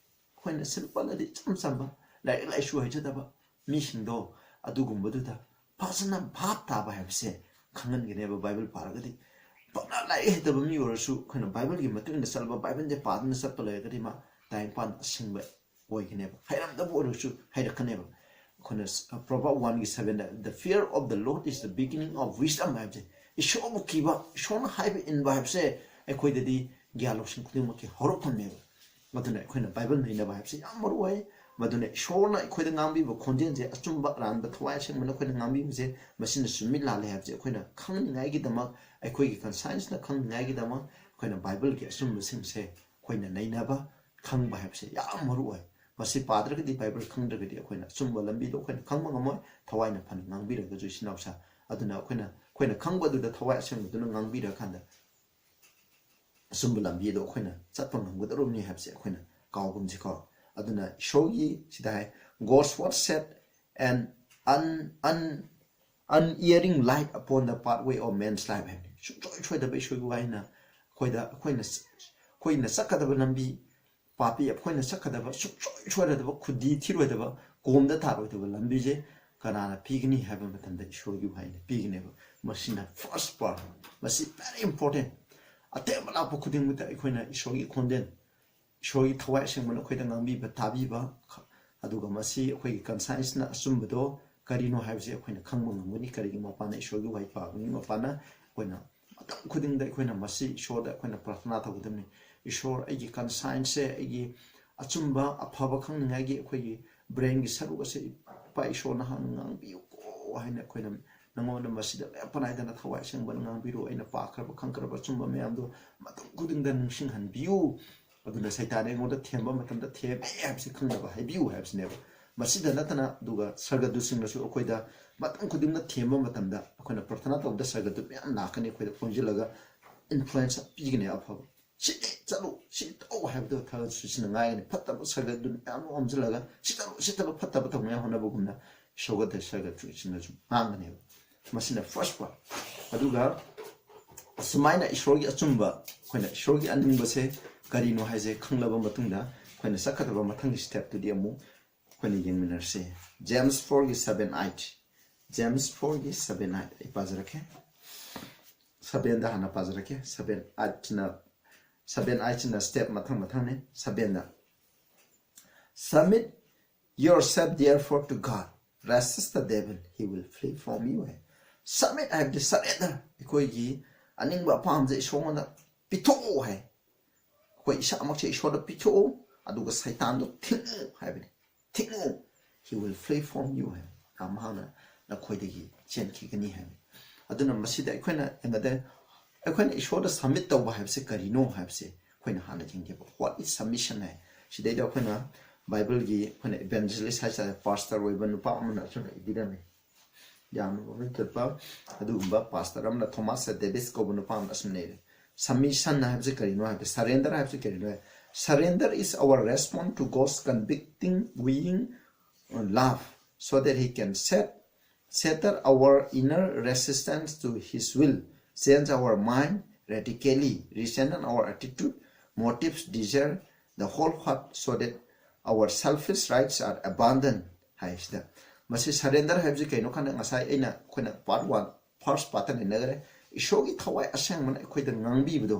ꯑꯩꯈꯣꯏꯅ simple ꯑꯗꯤ ꯏꯆꯝ ꯆꯝꯕ, ꯂꯥꯏꯔꯤꯛ ꯂꯥꯏꯁꯨ ꯍꯩꯖꯗꯕ ꯃꯤꯁꯤꯡꯗꯣ, ꯑꯗꯨꯒꯨꯝꯕꯗꯨꯗ ꯐꯖꯅ ꯚꯥꯞ ꯇꯥꯕ ꯍꯥꯏꯕꯁꯦ ꯈꯪꯍꯟꯒꯅꯦꯕ꯫ ꯕꯥꯏꯕꯜ ꯄꯥꯔꯒꯗꯤ ꯄꯛꯅ ꯂꯥꯏꯔꯤꯛ ꯍꯩꯇꯕ ꯃꯤ ꯑꯣꯏꯔꯁꯨ ꯑꯩꯈꯣꯏꯅ ꯕꯥꯏꯕꯜꯒꯤ ꯃꯇꯨꯡ ꯏꯟꯅ ꯆꯠꯂꯕ, ꯕꯥꯏꯕꯜꯁꯦ ꯄꯥꯗꯨꯅ ꯆꯠꯄ ꯂꯩꯔꯒꯗꯤ ꯃꯥ ꯇꯥꯏꯕꯪꯄꯥꯟ ꯑꯁꯦꯡꯕ ꯑꯣꯏꯒꯅꯦꯕ꯫ ꯍꯩꯔꯝꯗꯕ ꯑꯣꯏꯔꯁꯨ ꯍꯩꯔꯛꯀꯅꯦꯕ꯫ ꯑꯩꯈꯣꯏꯅ Proverb one ꯒꯤ seven the, "The fear of the Lord is the beginning of wisdom" ꯍꯥꯏꯕꯁꯦ, ꯏꯁꯣꯔꯕꯨ ꯀꯤꯕ, ꯏꯁꯣꯔꯅ ꯍꯥꯏꯕ ꯏꯟꯕ ꯍꯥꯏꯕꯁꯦ ꯑꯩꯈꯣꯏꯗꯗꯤ ꯒ꯭ꯌꯥꯟ ꯂꯧꯁꯤꯡ ꯈꯨꯗꯤꯡꯃꯛꯀꯤ ꯍꯧꯔꯛꯐꯝꯅꯦꯕ꯫ ꯑꯗꯨꯅ ꯑꯩꯈꯣꯏꯅ ꯕꯥꯏꯕꯜ ꯅꯩꯅꯕ ꯍꯥꯏꯕꯁꯤ ꯌꯥꯝ ꯃꯔꯨ ꯑꯣꯏ꯫ ꯃꯗꯨꯅ ꯏꯁꯣꯔꯅ ꯑꯩꯈꯣꯏꯗ ꯉꯥꯡꯕꯤꯕ ꯈꯣꯟꯖꯦꯜꯁꯦ, ꯑꯆꯨꯝꯕ ꯑꯔꯥꯟꯕ ꯊꯋꯥꯏ ꯑꯁꯦꯡꯕꯅ ꯑꯩꯈꯣꯏꯅ ꯉꯥꯡꯕꯤꯕꯁꯦ, ꯃꯁꯤꯅ ꯆꯨꯝꯃꯤ ꯂꯥꯜꯂꯤ ꯍꯥꯏꯕꯁꯦ ꯑꯩꯈꯣꯏꯅ ꯈꯪꯅꯤꯡꯉꯥꯏꯒꯤꯗꯃꯛ, ꯑꯩꯈꯣꯏꯒꯤ conscience ꯅ ꯈꯪꯅꯤꯡꯉꯥꯏꯒꯤꯗꯃꯛ ꯑꯩꯈꯣꯏꯅ ꯕꯥꯏꯕꯜꯒꯤ ꯑꯆꯨꯝꯕꯁꯤꯡꯁꯦ ꯑꯩꯈꯣꯏꯅ ꯅꯩꯅꯕ, ꯈꯪꯕ ꯍꯥꯏꯕꯁꯦ ꯌꯥꯝ ꯃꯔꯨ ꯑꯣꯏ꯫ ꯃꯁꯤ ꯄꯥꯗ꯭ꯔꯒꯗꯤ, ꯕꯥꯏꯕꯜ ꯈꯪꯗ꯭ꯔꯒꯗꯤ ꯑꯩꯈꯣꯏꯅ ꯑꯆꯨꯝꯕ ꯂꯝꯕꯤꯗꯣ ꯑꯩꯈꯣꯏꯅ ꯈꯪꯕ ꯉꯝꯃꯣꯏ꯫ ꯊꯋꯥꯏꯅ ꯐꯅ ꯉꯥꯡꯕꯤꯔꯒꯁꯨ, ꯏꯆꯤꯟ ꯏꯅꯥꯎꯁꯥ꯫ ꯑꯗꯨꯅ ꯑꯩꯈꯣꯏꯅ, ꯑꯩꯈꯣꯏꯅ ꯈꯪꯕꯗꯨꯗ ꯊꯋꯥꯏ ꯑꯁꯦꯡꯕꯗꯨꯅ ꯉꯥꯡꯕꯤꯔꯀꯥꯟꯗ ꯑꯆꯨꯝꯕ ꯂꯝꯕꯤ ꯑꯗꯣ ꯑꯩꯈꯣꯏꯅ ꯆꯠꯄ ꯉꯝꯒꯗꯧꯔꯤꯕꯅꯤ ꯍꯥꯏꯕꯁꯦ ꯑꯩꯈꯣꯏꯅ ꯀꯥꯎꯒꯨꯝꯁꯤꯀꯣ꯫ ꯑꯗꯨꯅ ꯏꯁꯣꯔꯒꯤ ꯁꯤꯗ ꯍꯥꯏ, "God's word set an un, un, unerring light upon the pathway of man's life" ꯍꯥꯏꯕꯅꯤ꯫ ꯁꯨꯡꯁꯣꯏ ꯁꯣꯏꯗꯕ ꯏꯁꯣꯔꯒꯤ ꯋꯥꯍꯩꯅ ꯑꯩꯈꯣꯏꯗ, ꯑꯩꯈꯣꯏꯅ, ꯑꯩꯈꯣꯏꯅ ꯆꯠꯀꯗꯕ ꯂꯝꯕꯤ, ꯄꯥꯄꯤ ꯑꯩꯈꯣꯏꯅ ꯆꯠꯀꯗꯕ ꯁꯨꯡꯁꯣꯏ ꯁꯣꯏꯔꯣꯏꯗꯕ, ꯈꯨꯗꯤ ꯊꯤꯔꯣꯏꯗꯕ, ꯀꯣꯝꯗ ꯇꯥꯔꯣꯏꯗꯕ ꯂꯝꯕꯤꯁꯦ ꯀꯅꯥꯅ ꯄꯤꯒꯅꯤ ꯍꯥꯏꯕ ꯃꯇꯝꯗ ꯏꯁꯣꯔꯒꯤ ꯋꯥꯍꯩꯅ ꯄꯤꯒꯅꯦꯕ꯫ ꯃꯁꯤꯅ first part, ꯃꯁꯤ very important꯫ ꯑꯇꯦꯟꯕ ꯂꯥꯛꯄ ꯈꯨꯗꯤꯡꯃꯛꯇ ꯑꯩꯈꯣꯏꯅ ꯏꯁꯣꯔꯒꯤ ꯈꯣꯟꯖꯦꯜ, ꯏꯁꯣꯔꯒꯤ ꯊꯋꯥꯏ ꯑꯁꯦꯡꯕꯅ ꯑꯩꯈꯣꯏꯗ ꯉꯥꯡꯕꯤꯕ, ꯇꯥꯕꯤꯕ, ꯑꯗꯨꯒ ꯃꯁꯤ ꯑꯩꯈꯣꯏꯒꯤ conscience ꯅ ꯑꯆꯨꯝꯕꯗꯣ ꯀꯔꯤꯅꯣ ꯍꯥꯏꯕꯁꯦ ꯑꯩꯈꯣꯏꯅ ꯈꯪꯕ ꯉꯝꯒꯅꯤ꯫ ꯀꯔꯤꯒꯤ? ꯃꯄꯥꯟꯅ ꯏꯁꯣꯔꯒꯤ ꯋꯥꯍꯩ ꯄꯥꯕꯒꯤ ꯃꯄꯥꯟꯅ ꯑꯩꯈꯣꯏꯅ ꯃꯇꯝ ꯈꯨꯗꯤꯡꯗ ꯑꯩꯈꯣꯏꯅ ꯃꯁꯤ ꯏꯁꯣꯔꯗ ꯑꯩꯈꯣꯏꯅ ꯄ꯭ꯔꯥꯊꯅꯥ ꯇꯧꯒꯗꯕꯅꯤ꯫ "ꯏꯁꯣꯔ, ꯑꯩꯒꯤ conscience ꯁꯦ, ꯑꯩꯒꯤ ꯑꯆꯨꯝꯕ ꯑꯐꯕ ꯈꯪꯅꯤꯡꯉꯥꯏꯒꯤ ꯑꯩꯈꯣꯏꯒꯤ brain ꯒꯤ ꯁꯔꯨꯛ ꯑꯁꯦ ꯏꯄꯥ ꯏꯁꯣꯔ ꯅꯍꯥꯛꯅ ꯉꯥꯡꯕꯤꯌꯨꯀꯣ" ꯍꯥꯏꯅ ꯑꯩꯈꯣꯏꯅ ꯅꯉꯣꯟꯗ ꯃꯁꯤꯗ ꯂꯦꯞꯄ ꯅꯥꯏꯗꯅ ꯊꯋꯥꯏ ꯑꯁꯦꯡꯕꯅ ꯉꯥꯡꯕꯤꯔꯣ꯫ ꯑꯩꯅ ꯄꯥꯈ꯭ꯔꯕ, ꯈꯪꯈ꯭ꯔꯕ ꯑꯆꯨꯝꯕ ꯃꯌꯥꯝꯗꯣ ꯃꯇꯝ ꯈꯨꯗꯤꯡꯗ ꯅꯤꯡꯁꯤꯡꯍꯟꯕꯤꯌꯨ꯫ ꯑꯗꯨꯅ ꯁꯩꯇꯥꯟꯅ ꯑꯩꯉꯣꯟꯗ ꯊꯦꯝꯕ ꯃꯇꯝꯗ ꯊꯦꯝꯃꯦ ꯍꯥꯏꯕꯁꯤ ꯈꯪꯅꯕ ꯍꯥꯏꯕꯤꯌꯨ ꯍꯥꯏꯕꯁꯤꯅꯦꯕ꯫ ꯃꯁꯤꯗ ꯅꯠꯇꯅ ꯑꯗꯨꯒ ꯁꯔꯒꯗꯨꯠꯁꯤꯡꯅꯁꯨ ꯑꯩꯈꯣꯏꯗ ꯃꯇꯝ ꯈꯨꯗꯤꯡꯗ ꯊꯦꯝꯕ ꯃꯇꯝꯗ ꯑꯩꯈꯣꯏꯅ ꯄ꯭ꯔꯥꯊꯅꯥ ꯇꯧꯕꯗ ꯁꯔꯒꯗꯨꯠ ꯃꯌꯥꯝ ꯂꯥꯛꯀꯅꯤ, ꯑꯩꯈꯣꯏꯗ ꯑꯣꯟꯁꯤꯜꯂꯒ influence ꯄꯤꯒꯅꯤ ꯑꯐꯕ꯫ "ꯁꯤꯗꯤ ꯆꯠꯂꯨ, ꯁꯤ ꯇꯧ" ꯍꯥꯏꯕꯗꯣ ꯊꯥꯒꯠꯁꯨ ꯁꯤꯅ ꯉꯥꯏꯒꯅꯤ꯫ ꯐꯠꯇꯕ ꯁꯔꯒꯗꯨꯠ ꯃꯌꯥꯝ ꯑꯃ ꯑꯣꯝꯁꯤꯜꯂꯒ "ꯁꯤ ꯆꯠꯂꯨ, ꯁꯤ ꯆꯠꯂꯨ", ꯐꯠꯇꯕ ꯇꯧꯅꯉꯥꯏ ꯍꯣꯠꯅꯕꯒꯨꯝꯅ ꯁꯔꯒꯗ ꯁꯔꯒꯗꯨꯠꯁꯤꯡꯅꯁꯨ ꯉꯥꯡꯒꯅꯦꯕ꯫ ꯃꯁꯤꯅ first part꯫ ꯑꯗꯨꯒ ꯑꯁꯨꯃꯥꯏꯅ ꯏꯁꯣꯔꯒꯤ ꯑꯆꯨꯝꯕ, ꯑꯩꯈꯣꯏꯅ ꯏꯁꯣꯔꯒꯤ ꯑꯅꯤꯡꯕꯁꯦ ꯀꯔꯤꯅꯣ ꯍꯥꯏꯁꯦ ꯈꯪꯂꯕ ꯃꯇꯨꯡꯗ ꯑꯩꯈꯣꯏꯅ ꯆꯠꯀꯗꯕ ꯃꯊꯪꯒꯤ step ꯇꯨꯗꯤ ꯑꯃꯨꯛ ꯑꯩꯈꯣꯏꯅ ꯌꯦꯡꯃꯤꯟꯅꯔꯁꯦ꯫ James four ꯒꯤ seven, eight꯫ James fourꯒꯤ seven eight ꯑꯩ ꯄꯥꯖꯔꯛꯀꯦ꯫ Sevenꯗ ꯍꯥꯟꯅ ꯄꯥꯖꯔꯛꯀꯦ꯫ Seven eightꯅ, seven eightꯅ step ꯃꯊꯪ ꯃꯊꯪꯅꯤ꯫ Sevenꯗ, "Submit yourself therefore to God, resist the devil, he will flee from you" high. Submit ꯍꯥꯏꯕꯗꯤ surrender, ꯑꯩꯈꯣꯏꯒꯤ ꯑꯅꯤꯡꯕ ꯑꯄꯥꯝꯕꯁꯦ ꯏꯁꯣꯔꯉꯣꯟꯗ ꯄꯤꯊꯣꯛꯑꯣ ꯍꯥꯏ꯫ ꯑꯩꯈꯣꯏ ꯏꯁꯥꯃꯛꯁꯦ ꯏꯁꯣꯔꯗ ꯄꯤꯊꯣꯛꯎ, ꯑꯗꯨꯒ ꯁꯩꯇꯥꯟꯗꯣ ꯊꯤꯡꯉꯨ ꯍꯥꯏꯕꯅꯤ꯫ ꯊꯤꯡꯉꯨ, "He will flee from you" ꯍꯥꯏ꯫ ꯃꯍꯥꯛꯅ ꯅꯈꯣꯏꯗꯒꯤ ꯆꯦꯟꯈꯤꯒꯅꯤ ꯍꯥꯏꯕꯅꯤ꯫ ꯑꯗꯨꯅ ꯃꯁꯤꯗ ꯑꯩꯈꯣꯏꯅ ꯌꯦꯡꯒꯗ-, ꯑꯩꯈꯣꯏꯅ ꯏꯁꯣꯔꯗ submit ꯇꯧꯕ ꯍꯥꯏꯕꯁꯦ ꯀꯔꯤꯅꯣ ꯍꯥꯏꯕꯁꯦ ꯑꯩꯈꯣꯏꯅ ꯍꯥꯟꯅ ꯌꯦꯡꯒꯦꯕ꯫ What is submission ꯍꯥꯏ? ꯁꯤꯗꯩꯗ ꯑꯩꯈꯣꯏꯅ Bibleꯒꯤ ꯑꯩꯈꯣꯏꯅ evangelist ꯍꯥꯏꯇꯥꯔꯦ, pastor ꯑꯣꯏꯕ ꯅꯨꯄꯥ ꯑꯃꯅ ꯑꯁꯨꯝꯅ ꯏꯕꯤꯔꯝꯃꯤ꯫ ꯌꯥꯝꯅ ꯃꯃꯤꯡ ꯆꯠꯄ ꯑꯗꯨꯒꯨꯝꯕ pastor ꯑꯃꯅ, Thomas Davis ꯀꯧꯕ ꯅꯨꯄꯥ ꯑꯃꯅ ꯑꯁꯨꯝꯅ ꯏꯔꯦ, "Submission ꯍꯥꯏꯕꯁꯤ ꯀꯔꯤꯅꯣ ꯍꯥꯏꯕꯁꯦ, surrender ꯍꯥꯏꯕꯁꯤ ꯀꯔꯤꯅꯣ ꯍꯥꯏ? Surrender is our response to God's convicting, wooing love, so that He can set, settle our inner resistance to His will, change our mind radically, reshape our attitude, motives, desire, the whole heart, so that our selfish rights are abandoned" ꯍꯥꯏꯁꯤꯗ꯫ ꯃꯁꯤ surrender ꯍꯥꯏꯕꯁꯤ ꯀꯩꯅꯣ ꯈꯟꯗ ꯉꯁꯥꯏ ꯑꯩꯅ, ꯑꯩꯈꯣꯏꯅ part one, first partꯇ ꯅꯩꯅꯈ꯭ꯔꯦ꯫ ꯏꯁꯣꯔꯒꯤ ꯊꯋꯥꯏ ꯑꯁꯦꯡꯕꯅ ꯑꯩꯈꯣꯏꯗ ꯉꯥꯡꯕꯤꯕꯗꯣ,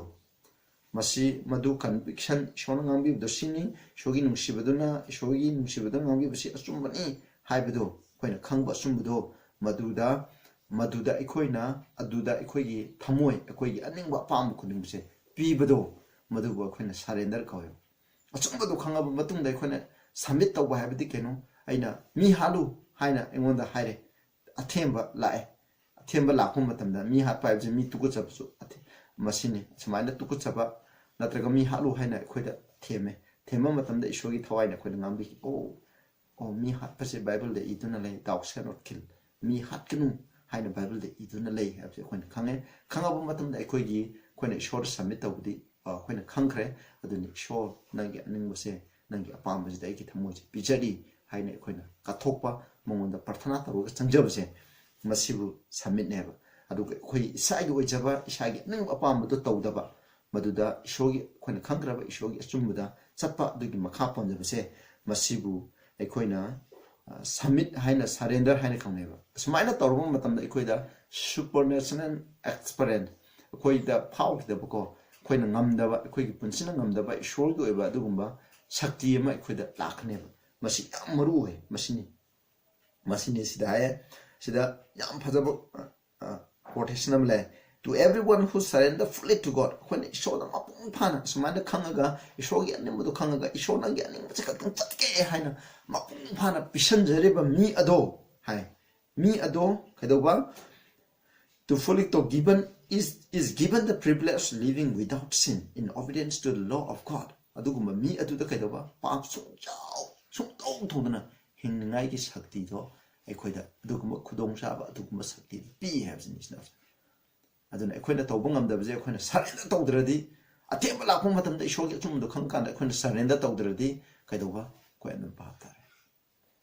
ꯃꯁꯤ, ꯃꯗꯨ conviction, ꯏꯁꯣꯔꯅ ꯉꯥꯡꯕꯤꯕꯗꯣ ꯁꯤꯅꯤ, ꯏꯁꯣꯔꯒꯤ ꯅꯨꯡꯁꯤꯕꯗꯨꯅ, ꯏꯁꯣꯔꯒꯤ ꯅꯨꯡꯁꯤꯕꯗꯨꯅ ꯉꯥꯡꯕꯤꯕꯁꯤ ꯑꯆꯨꯝꯕꯅꯤ ꯍꯥꯏꯕꯗꯣ, ꯑꯩꯈꯣꯏꯅ ꯈꯪꯕ ꯑꯆꯨꯝꯕꯗꯣ, ꯃꯗꯨꯗ, ꯃꯗꯨꯗ ꯑꯩꯈꯣꯏꯅ, ꯑꯗꯨꯗ ꯑꯩꯈꯣꯏꯒꯤ ꯊꯃꯣꯏ, ꯑꯩꯈꯣꯏꯒꯤ ꯑꯅꯤꯡꯕ ꯑꯄꯥꯝꯕ ꯈꯨꯗꯤꯡꯃꯛꯁꯦ ꯄꯤꯕꯗꯣ, ꯃꯗꯨꯕꯨ ꯑꯩꯈꯣꯏꯅ surrender ꯀꯧꯋꯦꯕ꯫ ꯑꯆꯨꯝꯕꯗꯨ ꯈꯪꯉꯕ ꯃꯇꯨꯡꯗ ꯑꯩꯈꯣꯏꯅ submit ꯇꯧꯕ ꯍꯥꯏꯕꯗꯤ ꯀꯩꯅꯣ? ꯑꯩꯅ "ꯃꯤ ꯍꯥꯠꯂꯨ" ꯍꯥꯏꯅ ꯑꯩꯉꯣꯟꯗ ꯍꯥꯏꯔꯦ, ꯑꯊꯦꯝꯕ ꯂꯥꯛꯑꯦ꯫ ꯑꯊꯦꯝꯕ ꯂꯥꯛꯄ ꯃꯇꯝꯗ ꯃꯤ ꯍꯥꯠꯄ ꯍꯥꯏꯕꯁꯤ ꯃꯤ ꯇꯨꯀꯠꯆꯕꯁꯨ ꯑꯊꯦ-, ꯃꯁꯤꯅꯤ꯫ ꯁꯨꯃꯥꯏꯅ ꯇꯨꯀꯠꯆꯕ ꯅꯠꯇ꯭ꯔꯒ "ꯃꯤ ꯍꯥꯠꯂꯨ" ꯍꯥꯏꯅ ꯑꯩꯈꯣꯏꯗ ꯊꯦꯝꯃꯦ꯫ ꯊꯦꯝꯕ ꯃꯇꯝꯗ ꯏꯁꯣꯔꯒꯤ ꯊꯋꯥꯏꯅ ꯑꯩꯈꯣꯏꯗ ꯉꯥꯡꯕꯤꯈꯤ, "ꯑꯣ, ꯑꯣ, ꯃꯤ ꯍꯥꯠꯄꯁꯦ Bibleꯗ ꯏꯗꯨꯅ ꯂꯩ, thou shalt not kill, ꯃꯤ ꯍꯥꯠꯀꯅꯨ ꯍꯥꯏꯅ Bibleꯗ ꯏꯗꯨꯅ ꯂꯩ" ꯍꯥꯏꯕꯁꯦ ꯑꯩꯈꯣꯏꯅ ꯈꯪꯉꯦ꯫ ꯈꯪꯉꯕ ꯃꯇꯝꯗ ꯑꯩꯈꯣꯏꯒꯤ, ꯑꯩꯈꯣꯏꯅ ꯏꯁꯣꯔꯗ submit ꯇꯧꯕꯗꯤ, ꯑ, ꯑꯩꯈꯣꯏꯅ ꯈꯪꯈ꯭ꯔꯦ꯫ ꯑꯗꯨꯅ ꯏꯁꯣꯔ, ꯅꯪꯒꯤ ꯑꯅꯤꯡꯕꯁꯦ, ꯅꯪꯒꯤ ꯑꯄꯥꯝꯕꯁꯤꯗ ꯑꯩꯒꯤ ꯊꯃꯣꯏꯁꯦ ꯄꯤꯖꯔꯤ ꯍꯥꯏꯅ ꯑꯩꯈꯣꯏꯅ ꯀꯠꯊꯣꯛꯄ, ꯃꯉꯣꯟꯗ ꯄ꯭ꯔꯊꯅꯥ ꯇꯧꯔꯒ ꯆꯪꯖꯕꯁꯦ, ꯃꯁꯤꯕꯨ submitꯅꯦꯕ꯫ ꯑꯗꯨꯒ ꯑꯩꯈꯣꯏ ꯏꯁꯥꯒꯤ ꯑꯣꯏꯖꯕ, ꯏꯁꯥꯒꯤ ꯑꯅꯤꯡꯕ ꯑꯄꯥꯝꯕꯗꯣ ꯇꯧꯗꯕ, ꯃꯗꯨꯗ ꯏꯁꯣꯔꯒꯤ, ꯑꯩꯈꯣꯏꯅ ꯈꯪꯈ꯭ꯔꯕ ꯏꯁꯣꯔꯒꯤ ꯑꯆꯨꯝꯕꯗ ꯆꯠꯄ, ꯑꯗꯨꯒꯤ ꯃꯈꯥ ꯄꯣꯟꯖꯕꯁꯦ, ꯃꯁꯤꯕꯨ ꯑꯩꯈꯣꯏꯅ ꯁꯃꯤꯠ ꯍꯥꯏꯅ, ꯁꯔꯦꯟꯗꯔ ꯍꯥꯏꯅ ꯈꯪꯅꯩꯕ꯫ ꯑꯁꯨꯃꯥꯏꯅ ꯇꯧꯔꯕ ꯃꯇꯝꯗ ꯑꯩꯈꯣꯏꯗ supernatural experience, ꯑꯩꯈꯣꯏꯗ ꯐꯥꯎꯈꯤꯗꯕꯀꯣ, ꯑꯩꯈꯣꯏꯅ ꯉꯝꯗꯕ, ꯑꯩꯈꯣꯏꯒꯤ ꯄꯨꯟꯁꯤꯅ ꯉꯝꯗꯕ ꯏꯁꯣꯔꯒꯤ ꯑꯣꯏꯕ ꯑꯗꯨꯒꯨꯝꯕ ꯁꯛꯇꯤ ꯑꯃ ꯑꯩꯈꯣꯏꯗ ꯂꯥꯛꯀꯅꯦꯕ꯫ ꯃꯁꯤ ꯌꯥꯝ ꯃꯔꯨ ꯑꯣꯏ꯫ ꯃꯁꯤꯅꯤ, ꯃꯁꯤꯅꯤ ꯁꯤꯗ ꯍꯥꯏꯌꯦ꯫ ꯁꯤꯗ ꯌꯥꯝ ꯐꯖꯕ quotation ꯑꯃ ꯂꯩ: "To everyone who surrender fully to God", ꯑꯩꯈꯣꯏꯅ ꯏꯁꯣꯔꯗ ꯃꯄꯨꯡ ꯐꯥꯅ ꯁꯨꯃꯥꯏꯅ ꯈꯪꯉꯒ, ꯏꯁꯣꯔꯒꯤ ꯑꯅꯤꯡꯕꯗꯣ ꯈꯪꯉꯒ, "ꯏꯁꯣꯔ, ꯅꯪꯒꯤ ꯑꯅꯤꯡꯕꯁꯦ ꯈꯛꯇꯪ ꯆꯠꯀꯦ" ꯍꯥꯏꯅ ꯃꯄꯨꯡ ꯐꯥꯅ ꯄꯤꯁꯟꯖꯔꯤꯕ ꯃꯤ ꯑꯗꯣ ꯍꯥꯏ, ꯃꯤ ꯑꯗꯣ ꯀꯩꯗꯧꯕ? "To fully to given is, is given the privilege of living without sin in obedience to the law of God", ꯑꯗꯨꯒꯨꯝꯕ ꯃꯤ ꯑꯗꯨꯗ ꯀꯩꯗꯧꯕ? ꯄꯥꯞ ꯁꯨꯡꯆꯥꯎ ꯁꯨꯡꯇꯧ ꯇꯧꯗꯅ ꯍꯤꯡꯅꯤꯡꯉꯥꯏꯒꯤ ꯁꯛꯇꯤꯗꯣ ꯑꯩꯈꯣꯏꯗ, ꯑꯗꯨꯒꯨꯝꯕ ꯈꯨꯗꯣꯡꯆꯥꯕ, ꯑꯗꯨꯒꯨꯝꯕ ꯁꯛꯇꯤꯗꯣ ꯄꯤ ꯍꯥꯏꯕꯁꯤꯅꯤ ꯁꯤꯅ꯫ ꯑꯗꯨꯅ ꯑꯩꯈꯣꯏꯅ ꯇꯧꯕ ꯉꯝꯗꯕꯁꯦ ꯑꯩꯈꯣꯏꯅ surrender ꯇꯧꯗ꯭ꯔꯗꯤ, ꯑꯊꯦꯡꯕ ꯂꯥꯛꯄ ꯃꯇꯝꯗ ꯏꯁꯣꯔꯒꯤ ꯑꯆꯨꯝꯕꯗꯣ ꯈꯪꯉꯀꯥꯟꯗ ꯑꯩꯈꯣꯏꯅ surrender ꯇꯧꯗ꯭ꯔꯗꯤ ꯀꯩꯗꯧꯕ? ꯑꯩꯈꯣꯏ ꯑꯗꯨꯝ ꯄꯥꯞ ꯇꯥꯔꯦ꯫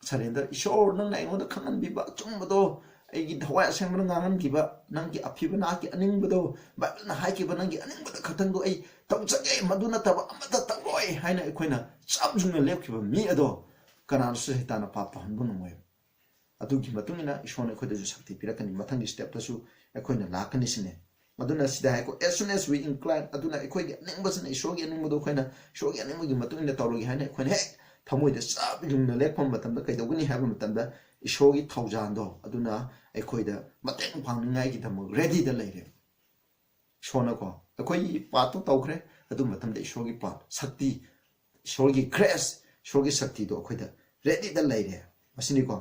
Surrender, "ꯏꯁꯣꯔ, ꯅꯪꯅ ꯑꯩꯉꯣꯟꯗ ꯈꯪꯍꯟꯕꯤꯕ ꯑꯆꯨꯝꯕꯗꯣ, ꯑꯩꯒꯤ ꯊꯋꯥꯏ ꯑꯁꯦꯡꯕꯅ ꯉꯥꯡꯍꯟꯈꯤꯕ ꯅꯪꯒꯤ ꯑꯐꯤꯕ ꯅꯥꯛꯀꯤ ꯑꯅꯤꯡꯕꯗꯣ, ꯕꯥꯏꯕꯜꯅ ꯍꯥꯏꯈꯤꯕ ꯅꯪꯒꯤ ꯑꯅꯤꯡꯕꯗ ꯈꯛꯇꯪꯗꯣ ꯑꯩ ꯇꯧꯖꯒꯦ, ꯃꯗꯨ ꯅꯠꯇꯕ ꯑꯃꯠꯇ ꯇꯧꯔꯣꯏ" ꯍꯥꯏꯅ ꯑꯩꯈꯣꯏꯅ ꯆꯞ ꯌꯨꯡꯅ ꯂꯦꯞꯈꯤꯕ ꯃꯤ ꯑꯗꯣ ꯀꯅꯥꯅꯁꯨ ꯁꯩꯇꯥꯟꯅ ꯄꯥꯞ ꯇꯧꯍꯟꯕ ꯉꯝꯃꯣꯏ꯫ ꯑꯗꯨꯒꯤ ꯃꯇꯨꯡ ꯏꯟꯅ ꯏꯁꯣꯔꯅ ꯑꯩꯈꯣꯏꯗꯁꯨ ꯁꯛꯇꯤ ꯄꯤꯔꯛꯀꯅꯤ꯫ ꯃꯊꯪꯒꯤ stepꯇꯁꯨ ꯑꯩꯈꯣꯏꯅ ꯂꯥꯛꯀꯅꯤ ꯁꯤꯅꯦ꯫ ꯑꯗꯨꯅ ꯁꯤꯗ ꯍꯥꯏꯀꯣ, "As soon as we incline", ꯑꯗꯨꯅ ꯑꯩꯈꯣꯏꯒꯤ ꯑꯅꯤꯡꯕꯁꯤꯅ, ꯏꯁꯣꯔꯒꯤ ꯑꯅꯤꯡꯕꯗꯣ ꯑꯩꯈꯣꯏꯅ ꯏꯁꯣꯔꯒꯤ ꯑꯅꯤꯡꯕꯒꯤ ꯃꯇꯨꯡ ꯏꯟꯅ ꯇꯧꯔꯒꯦ ꯍꯥꯏꯅ ꯑꯩꯈꯣꯏꯅ ꯍꯦꯛ ꯊꯃꯣꯏꯗ ꯆꯞ ꯌꯨꯡꯅ ꯂꯦꯞꯄ ꯃꯇꯝꯗ ꯀꯩꯗꯧꯒꯅꯤ ꯍꯥꯏꯕ ꯃꯇꯝꯗ, ꯏꯁꯣꯔꯒꯤ ꯊꯧꯖꯥꯜꯗꯣ ꯑꯗꯨꯅ ꯑꯩꯈꯣꯏꯗ ꯃꯇꯦꯡ ꯄꯥꯡꯅꯤꯡꯉꯥꯏꯒꯤꯗꯃꯛ readyꯗ ꯂꯩꯔꯦ꯫ ꯏꯁꯣꯔꯅꯀꯣ ꯑꯩꯈꯣꯏꯒꯤ partꯇꯣ ꯇꯧꯈ꯭ꯔꯦ, ꯑꯗꯨ ꯃꯇꯝꯗ ꯏꯁꯣꯔꯒꯤ part, ꯁꯛꯇꯤ, ꯏꯁꯣꯔꯒꯤ grace, ꯏꯁꯣꯔꯒꯤ ꯁꯛꯇꯤꯗꯣ ꯑꯩꯈꯣꯏꯗ readyꯗ ꯂꯩꯔꯦ꯫ ꯃꯁꯤꯅꯤꯀꯣ,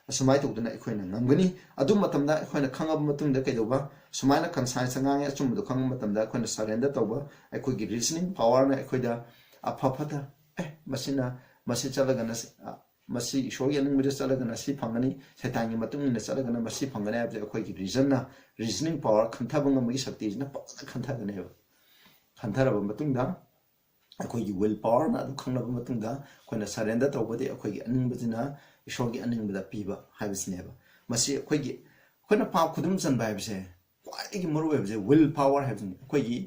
ꯑꯁꯨꯃꯥꯏꯅ ꯇꯧꯗꯅ ꯑꯩꯈꯣꯏꯅ ꯉꯝꯒꯅꯤ꯫ ꯑꯗꯨ ꯃꯇꯝꯗ ꯑꯩꯈꯣꯏꯅ ꯈꯪꯉꯕ ꯃꯇꯨꯡꯗ ꯀꯩꯗꯧꯕ? ꯁꯨꯃꯥꯏꯅ conscienceꯇ ꯉꯥꯡꯉꯦ, ꯑꯆꯨꯝꯕꯗꯣ ꯈꯪꯕ ꯃꯇꯝꯗ ꯑꯩꯈꯣꯏꯅ surrender ꯇꯧꯕ, ꯑꯩꯈꯣꯏꯒꯤ reasoning powerꯅ ꯑꯩꯈꯣꯏꯗ ꯑꯐ ꯐꯠꯇ, "ꯑꯦ, ꯃꯁꯤꯅ, ꯃꯁꯤ ꯆꯠꯂꯒꯅ ꯁꯤ-, ꯑ, ꯃꯁꯤ ꯏꯁꯣꯔꯒꯤ ꯑꯅꯤꯡꯕꯗ ꯆꯠꯂꯒꯅ ꯁꯤ ꯐꯪꯒꯅꯤ, ꯁꯩꯇꯥꯟꯒꯤ ꯃꯇꯨꯡ ꯏꯟꯅ ꯆꯠꯂꯒꯅ ꯃꯁꯤ ꯐꯪꯒꯅꯤ" ꯍꯥꯏꯕꯁꯦ ꯑꯩꯈꯣꯏꯒꯤ reasonꯅ, reasoning power, ꯈꯟꯊꯕ ꯉꯝꯕꯒꯤ ꯁꯛꯇꯤꯁꯤꯅ ꯐꯖꯅ ꯈꯟꯊꯒꯅꯦꯕ꯫ ꯈꯟꯊꯔꯕ ꯃꯇꯨꯡꯗ ꯑꯩꯈꯣꯏꯒꯤ will powerꯅ ꯑꯗꯨ ꯈꯪꯂꯕ ꯃꯇꯨꯡꯗ ꯑꯩꯈꯣꯏꯅ surrender ꯇꯧꯕꯗꯤ ꯑꯩꯈꯣꯏꯒꯤ ꯑꯅꯤꯡꯕꯁꯤꯅ ꯏꯁꯣꯔꯒꯤ ꯑꯅꯤꯡꯕꯗ ꯄꯤꯕ ꯍꯥꯏꯕꯁꯤꯅꯦꯕ꯫ ꯃꯁꯤ ꯑꯩꯈꯣꯏꯒꯤ, ꯑꯩꯈꯣꯏꯅ ꯄꯥꯞ ꯈꯨꯗꯨꯝ ꯆꯟꯕ ꯍꯥꯏꯕꯁꯦ ꯈ꯭ꯋꯥꯏꯗꯒꯤ ꯃꯔꯨ ꯑꯣꯏꯕꯁꯦ will power ꯍꯥꯏꯕꯁꯤꯅꯤ꯫ ꯑꯩꯈꯣꯏꯒꯤ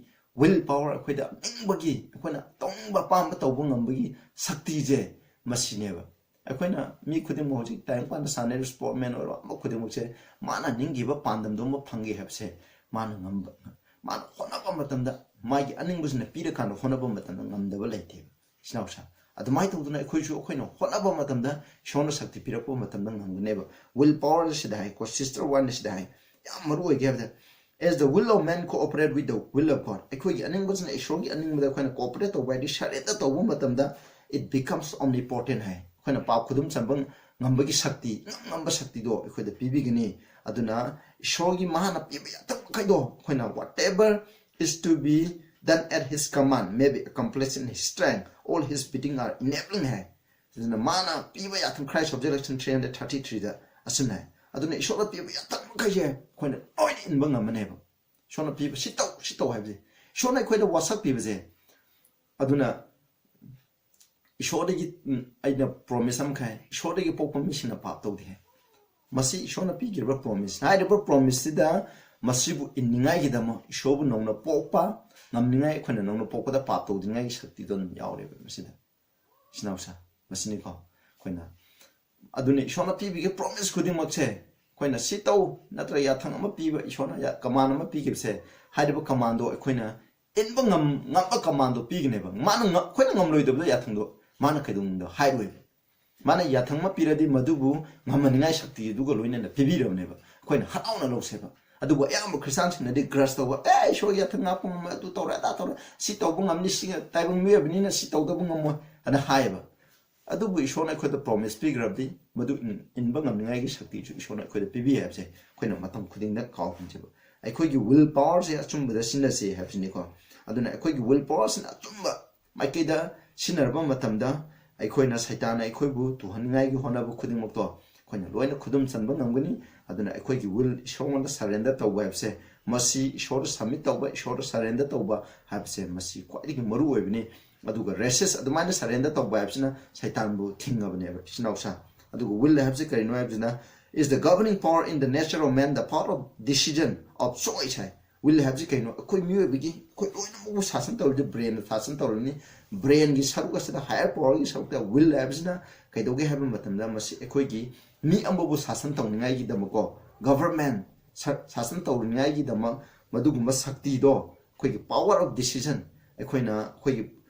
will power, ꯑꯩꯈꯣꯏꯗ ꯑꯅꯤꯡꯕꯒꯤ, ꯑꯩꯈꯣꯏꯅ ꯇꯧꯅꯤꯡꯕ ꯑꯄꯥꯝꯕ ꯇꯧꯕ ꯉꯝꯕꯒꯤ ꯁꯛꯇꯤꯁꯦ ꯃꯁꯤꯅꯦꯕ꯫ ꯑꯩꯈꯣꯏꯅ ꯃꯤ ꯈꯨꯗꯤꯡꯃꯛ ꯍꯧꯖꯤꯛ ꯇꯥꯏꯕꯪꯄꯥꯟꯗ ꯁꯥꯟꯅꯔꯤꯕ ꯁ꯭ꯄꯣꯔꯠꯃꯦꯟ ꯑꯣꯏꯔꯣ, ꯑꯃ ꯈꯨꯗꯤꯡꯃꯛꯁꯦ ꯃꯥꯅ ꯅꯤꯡꯈꯤꯕ ꯄꯥꯟꯗꯝꯗꯨ ꯑꯃ ꯐꯪꯒꯦ ꯍꯥꯏꯕꯁꯦ ꯃꯥꯅ ꯉꯝꯕ, ꯃꯥꯅ ꯍꯣꯠꯅꯕ ꯃꯇꯝꯗ ꯃꯥꯒꯤ ꯑꯅꯤꯡꯕꯁꯤꯅ ꯄꯤꯔꯀꯥꯟꯗ ꯍꯣꯠꯅꯕ ꯃꯇꯝꯗ ꯉꯝꯗꯕ ꯂꯩꯇꯦꯕ꯫ ꯏꯆꯤꯟ ꯏꯅꯥꯎꯁꯥ, ꯑꯗꯨꯃꯥꯏꯅ ꯇꯧꯗꯅ ꯑꯩꯈꯣꯏꯁꯨ ꯑꯩꯈꯣꯏꯅ ꯍꯣꯠꯅꯕ ꯃꯇꯝꯗ ꯏꯁꯣꯔꯅ ꯁꯛꯇꯤ ꯄꯤꯔꯛꯄ ꯃꯇꯝꯗ ꯉꯝꯒꯅꯦꯕ꯫ ꯋꯤꯜ ꯄꯋꯔ ꯁꯤꯗ ꯍꯥꯏꯀꯣ, ꯁꯤꯁꯇꯔ ꯋꯥꯟꯅ ꯁꯤꯗ ꯍꯥꯏ, ꯌꯥꯝ ꯃꯔꯨ ꯑꯣꯏꯒꯦ ꯍꯥꯏꯕꯗ, as the will of man cooperate with the will of God, ꯑꯩꯈꯣꯏꯒꯤ ꯑꯅꯤꯡꯕꯁꯤꯅ ꯏꯁꯣꯔꯒꯤ ꯑꯅꯤꯡꯕꯗ ꯑꯩꯈꯣꯏꯅ ꯀꯣꯑꯣꯄꯔꯦꯠ ꯇꯧꯕ ꯍꯥꯏꯗꯤ ꯁꯔꯦꯟꯗꯔ ꯇꯧꯕ ꯃꯇꯝꯗ it becomes omnipotent ꯍꯥꯏ꯫ ꯑꯩꯈꯣꯏꯅ ꯄꯥꯞ ꯈꯨꯗꯨꯝ ꯆꯟꯕ ꯉꯝꯕꯒꯤ ꯁꯛꯇꯤ, ꯉꯝ ꯉꯝꯕ ꯁꯛꯇꯤꯗꯣ ꯑꯩꯈꯣꯏꯗ ꯄꯤꯕꯤꯒꯅꯤ꯫ ꯑꯗꯨꯅ ꯏꯁꯣꯔꯒꯤ ꯃꯥꯅ ꯄꯤꯕ ꯌꯥꯊꯪ ꯃꯈꯩꯗꯣ ꯑꯩꯈꯣꯏꯅ whatever is to be done at his command may be accomplished in his strength, all his bidding are enabling ꯍꯥꯏ꯫ ꯑꯗꯨꯅ ꯃꯥꯅ ꯄꯤꯕ ꯌꯥꯊꯪ, Christ Objection three hundred thirty threeꯗ ꯑꯁꯨꯝꯅ ꯍꯥꯏ꯫ ꯑꯗꯨꯅ ꯏꯁꯣꯔꯅ ꯄꯤꯕ ꯌꯥꯊꯪ ꯃꯈꯩꯁꯦ ꯑꯩꯈꯣꯏꯅ ꯂꯣꯏꯅ ꯏꯟꯕ ꯉꯝꯃꯅꯦꯕ꯫ ꯏꯁꯣꯔꯅ ꯄꯤꯕ ꯁꯤ ꯇꯧ, ꯁꯤ ꯇꯧ ꯍꯥꯏꯕꯁꯦ, ꯏꯁꯣꯔꯅ ꯑꯩꯈꯣꯏꯗ ꯋꯥꯁꯛ ꯄꯤꯕꯁꯦ꯫ ꯑꯗꯨꯅ ꯏꯁꯣꯔꯗꯒꯤ, ꯎꯝ, ꯑꯩꯅ ꯄ꯭ꯔꯣꯃꯤꯁ ꯑꯃ ꯈꯥꯏ, ꯏꯁꯣꯔꯗꯒꯤ ꯄꯣꯛꯄ ꯃꯤꯁꯤꯡꯅ ꯄꯥꯞ ꯇꯧꯗꯦ ꯍꯥꯏ꯫ ꯃꯁꯤ ꯏꯁꯣꯔꯅ ꯄꯤꯈꯤꯕ ꯄ꯭ꯔꯣꯃꯤꯁ꯫ ꯍꯥꯏꯔꯤꯕ ꯄ꯭ꯔꯣꯃꯤꯁꯁꯤꯗ ꯃꯁꯤꯕꯨ ꯏꯟꯅꯤꯡꯉꯥꯏꯒꯤꯗꯃꯛ ꯏꯁꯣꯔꯕꯨ ꯅꯧꯅ ꯄꯣꯛꯄ ꯉꯝꯅꯤꯡꯉꯥꯏ, ꯑꯩꯈꯣꯏꯅ ꯅꯧꯅ ꯄꯣꯛꯄꯗ ꯄꯥꯞ ꯇꯧꯗ꯭ꯔꯤꯉꯥꯏꯒꯤ ꯁꯛꯇꯤꯗꯣ ꯑꯗꯨꯝ ꯌꯥꯎꯔꯦꯕ ꯃꯁꯤꯗ꯫ ꯏꯆꯤꯟ ꯏꯅꯥꯎꯁꯥ, ꯃꯁꯤꯅꯤꯀꯣ ꯑꯩꯈꯣꯏꯅ, ꯑꯗꯨꯅ ꯏꯁꯣꯔꯅ ꯄꯤꯕꯤꯒꯦ ꯄ꯭ꯔꯣꯃꯤꯁ ꯈꯨꯗꯤꯡꯃꯛꯁꯦ ꯑꯩꯈꯣꯏꯅ ꯁꯤ ꯇꯧ ꯅꯠꯇ꯭ꯔꯒ ꯌꯥꯊꯪ ꯑꯃ ꯄꯤꯕ, ꯏꯁꯣꯔꯅ ꯌꯥ-, ꯀꯃꯥꯟ ꯑꯃ ꯄꯤꯈꯤꯕꯁꯦ, ꯍꯥꯏꯔꯤꯕ ꯀꯃꯥꯟꯗꯣ ꯑꯩꯈꯣꯏꯅ ꯏꯟꯕ ꯉꯝ-, ꯉꯝꯕ ꯀꯃꯥꯟꯗꯣ ꯄꯤꯒꯅꯦꯕ꯫ ꯃꯥꯅ ꯉ-, ꯑꯩꯈꯣꯏꯅ ꯉꯝꯂꯣꯏꯗꯕꯗꯣ ꯌꯥꯊꯪꯗꯣ ꯃꯥꯅ ꯀꯩꯗꯧꯅꯨꯡꯗ ꯍꯥꯏꯔꯣꯏꯕ꯫ ꯃꯥꯅ ꯌꯥꯊꯪ ꯑꯃ ꯄꯤꯔꯗꯤ ꯃꯗꯨꯕꯨ ꯉꯝꯍꯟꯅꯤꯡꯉꯥꯏ ꯁꯛꯇꯤ ꯑꯗꯨꯒ ꯂꯣꯏꯅꯅ ꯄꯤꯕꯤꯔꯕꯅꯦꯕ꯫ ꯑꯩꯈꯣꯏꯅ ꯍꯔꯥꯎꯅ ꯂꯧꯁꯦꯕ꯫ ꯑꯗꯨꯕꯨ ꯑꯌꯥꯝꯕ ꯈ꯭ꯔꯤꯁꯇꯥꯟꯁꯤꯡꯅꯗꯤ ꯒ꯭ꯔꯁ ꯇꯧꯕ, "ꯑꯦ, ꯏꯁꯣꯔ ꯌꯥꯊꯪ ꯉꯥꯛꯄ ꯉꯝꯃꯣꯏ, ꯑꯗꯨ ꯇꯧꯔꯦ, ꯑꯗꯥ ꯇꯧꯔꯦ, ꯁꯤ ꯇꯧꯕ ꯉꯝꯅꯤ, ꯁꯤ ꯇꯥꯏꯕꯪ ꯃꯤꯑꯣꯏꯕꯅꯤꯅ ꯁꯤ ꯇꯧꯗꯕ ꯉꯝꯃꯣꯏ" ꯑꯅ ꯍꯥꯏꯌꯦꯕ꯫ ꯑꯗꯨꯕꯨ ꯏꯁꯣꯔꯅ ꯑꯩꯈꯣꯏꯗ ꯄ꯭ꯔꯣꯃꯤꯁ ꯄꯤꯈ꯭ꯔꯕꯗꯤ ꯃꯗꯨ ꯏꯟ-, ꯏꯟꯕ ꯉꯝꯅꯤꯡꯉꯥꯏꯒꯤ ꯁꯛꯇꯤꯁꯨ ꯏꯁꯣꯔꯅ ꯑꯩꯈꯣꯏꯗ ꯄꯤꯕꯤ ꯍꯥꯏꯕꯁꯦ ꯑꯩꯈꯣꯏꯅ ꯃꯇꯝ ꯈꯨꯗꯤꯡꯗ ꯀꯥꯎꯍꯟꯁꯦꯕ꯫ ꯑꯩꯈꯣꯏꯒꯤ ꯋꯤꯜ ꯄꯋꯔꯁꯦ ꯑꯆꯨꯝꯕꯗ ꯁꯤꯖꯤꯟꯅꯁꯦ ꯍꯥꯏꯕꯁꯤꯅꯤꯀꯣ꯫ ꯑꯗꯨꯅ ꯑꯩꯈꯣꯏꯒꯤ ꯋꯤꯜ ꯄꯋꯔꯁꯤꯅ ꯑꯆꯨꯝꯕ ꯃꯥꯏꯀꯩꯗ ꯁꯤꯖꯤꯟꯅꯔꯕ ꯃꯇꯝꯗ ꯑꯩꯈꯣꯏꯅ, ꯁꯩꯇꯥꯟꯅ ꯑꯩꯈꯣꯏꯕꯨ ꯇꯨꯍꯟꯅꯤꯡꯉꯥꯏꯒꯤ ꯍꯣꯠꯅꯕ ꯈꯨꯗꯤꯡꯃꯛꯇꯣ ꯑꯩꯈꯣꯏꯅ ꯂꯣꯏꯅ ꯈꯨꯗꯨꯝ ꯆꯟꯕ ꯉꯝꯒꯅꯤ꯫ ꯑꯗꯨꯅ ꯑꯩꯈꯣꯏꯒꯤ ꯋꯤꯜ ꯏꯁꯣꯔꯉꯣꯟꯗ ꯁꯔꯦꯟꯗꯔ ꯇꯧꯕ ꯍꯥꯏꯕꯁꯦ, ꯃꯁꯤ ꯏꯁꯣꯔꯗ ꯁꯕꯃꯤꯠ ꯇꯧꯕ, ꯏꯁꯣꯔꯗ ꯁꯔꯦꯟꯗꯔ ꯇꯧꯕ ꯍꯥꯏꯕꯁꯦ ꯃꯁꯤ ꯈ꯭ꯋꯥꯏꯗꯒꯤ ꯃꯔꯨ ꯑꯣꯏꯕꯅꯤ꯫ ꯑꯗꯨꯒ ꯔꯦꯁꯤꯁ, ꯑꯗꯨꯃꯥꯏꯅ ꯁꯔꯦꯟꯗꯔ ꯇꯧꯕ ꯍꯥꯏꯕꯁꯤꯅ ꯁꯩꯇꯥꯟꯕꯨ ꯊꯤꯡꯉꯕꯅꯦꯕ, ꯏꯆꯤꯟ ꯏꯅꯥꯎꯁꯥ꯫ ꯑꯗꯨꯒ ꯋꯤꯜ ꯍꯥꯏꯕꯁꯤ ꯀꯔꯤꯅꯣ ꯍꯥꯏꯕꯁꯤꯅ, is the governing power in the nature of man, the power of decision, of choice ꯍꯥꯏ꯫ ꯋꯤꯜ ꯍꯥꯏꯕꯁꯤ ꯀꯩꯅꯣ? ꯑꯩꯈꯣꯏ ꯃꯤꯑꯣꯏꯕꯒꯤ, ꯑꯩꯈꯣꯏ ꯂꯣꯏꯅꯃꯛꯄꯨ ꯁꯥꯁꯟ ꯇꯧꯔꯤꯁꯦ ꯕ꯭ꯔꯦꯟꯅ ꯁꯥꯁꯟ ꯇꯧꯔꯤꯅꯤ꯫ ꯕ꯭ꯔꯦꯟꯒꯤ ꯁꯔꯨꯛ ꯑꯁꯤꯗ, ꯍꯥꯌꯔ ꯄꯋꯔꯒꯤ ꯁꯔꯨꯛꯇ ꯋꯤꯜ ꯍꯥꯏꯕꯁꯤꯅ ꯀꯩꯗꯧꯒꯦ ꯍꯥꯏꯕ ꯃꯇꯝꯗ ꯃꯁꯤ ꯑꯩꯈꯣꯏꯒꯤ ꯃꯤ ꯑꯃꯕꯨ ꯁꯥꯁꯟ ꯇꯧꯅꯤꯡꯉꯥꯏꯒꯤꯗꯃꯛꯀꯣ, ꯒꯚꯔꯟꯃꯦꯟ ꯁꯥꯁꯟ ꯇꯧꯅꯤꯡꯉꯥꯏꯒꯤꯗꯃꯛ ꯃꯗꯨꯒꯨꯝꯕ ꯁꯛꯇꯤꯗꯣ, ꯑꯩꯈꯣꯏꯒꯤ power of decision, ꯑꯩꯈꯣꯏꯅ ꯑꯩꯈꯣꯏꯒꯤ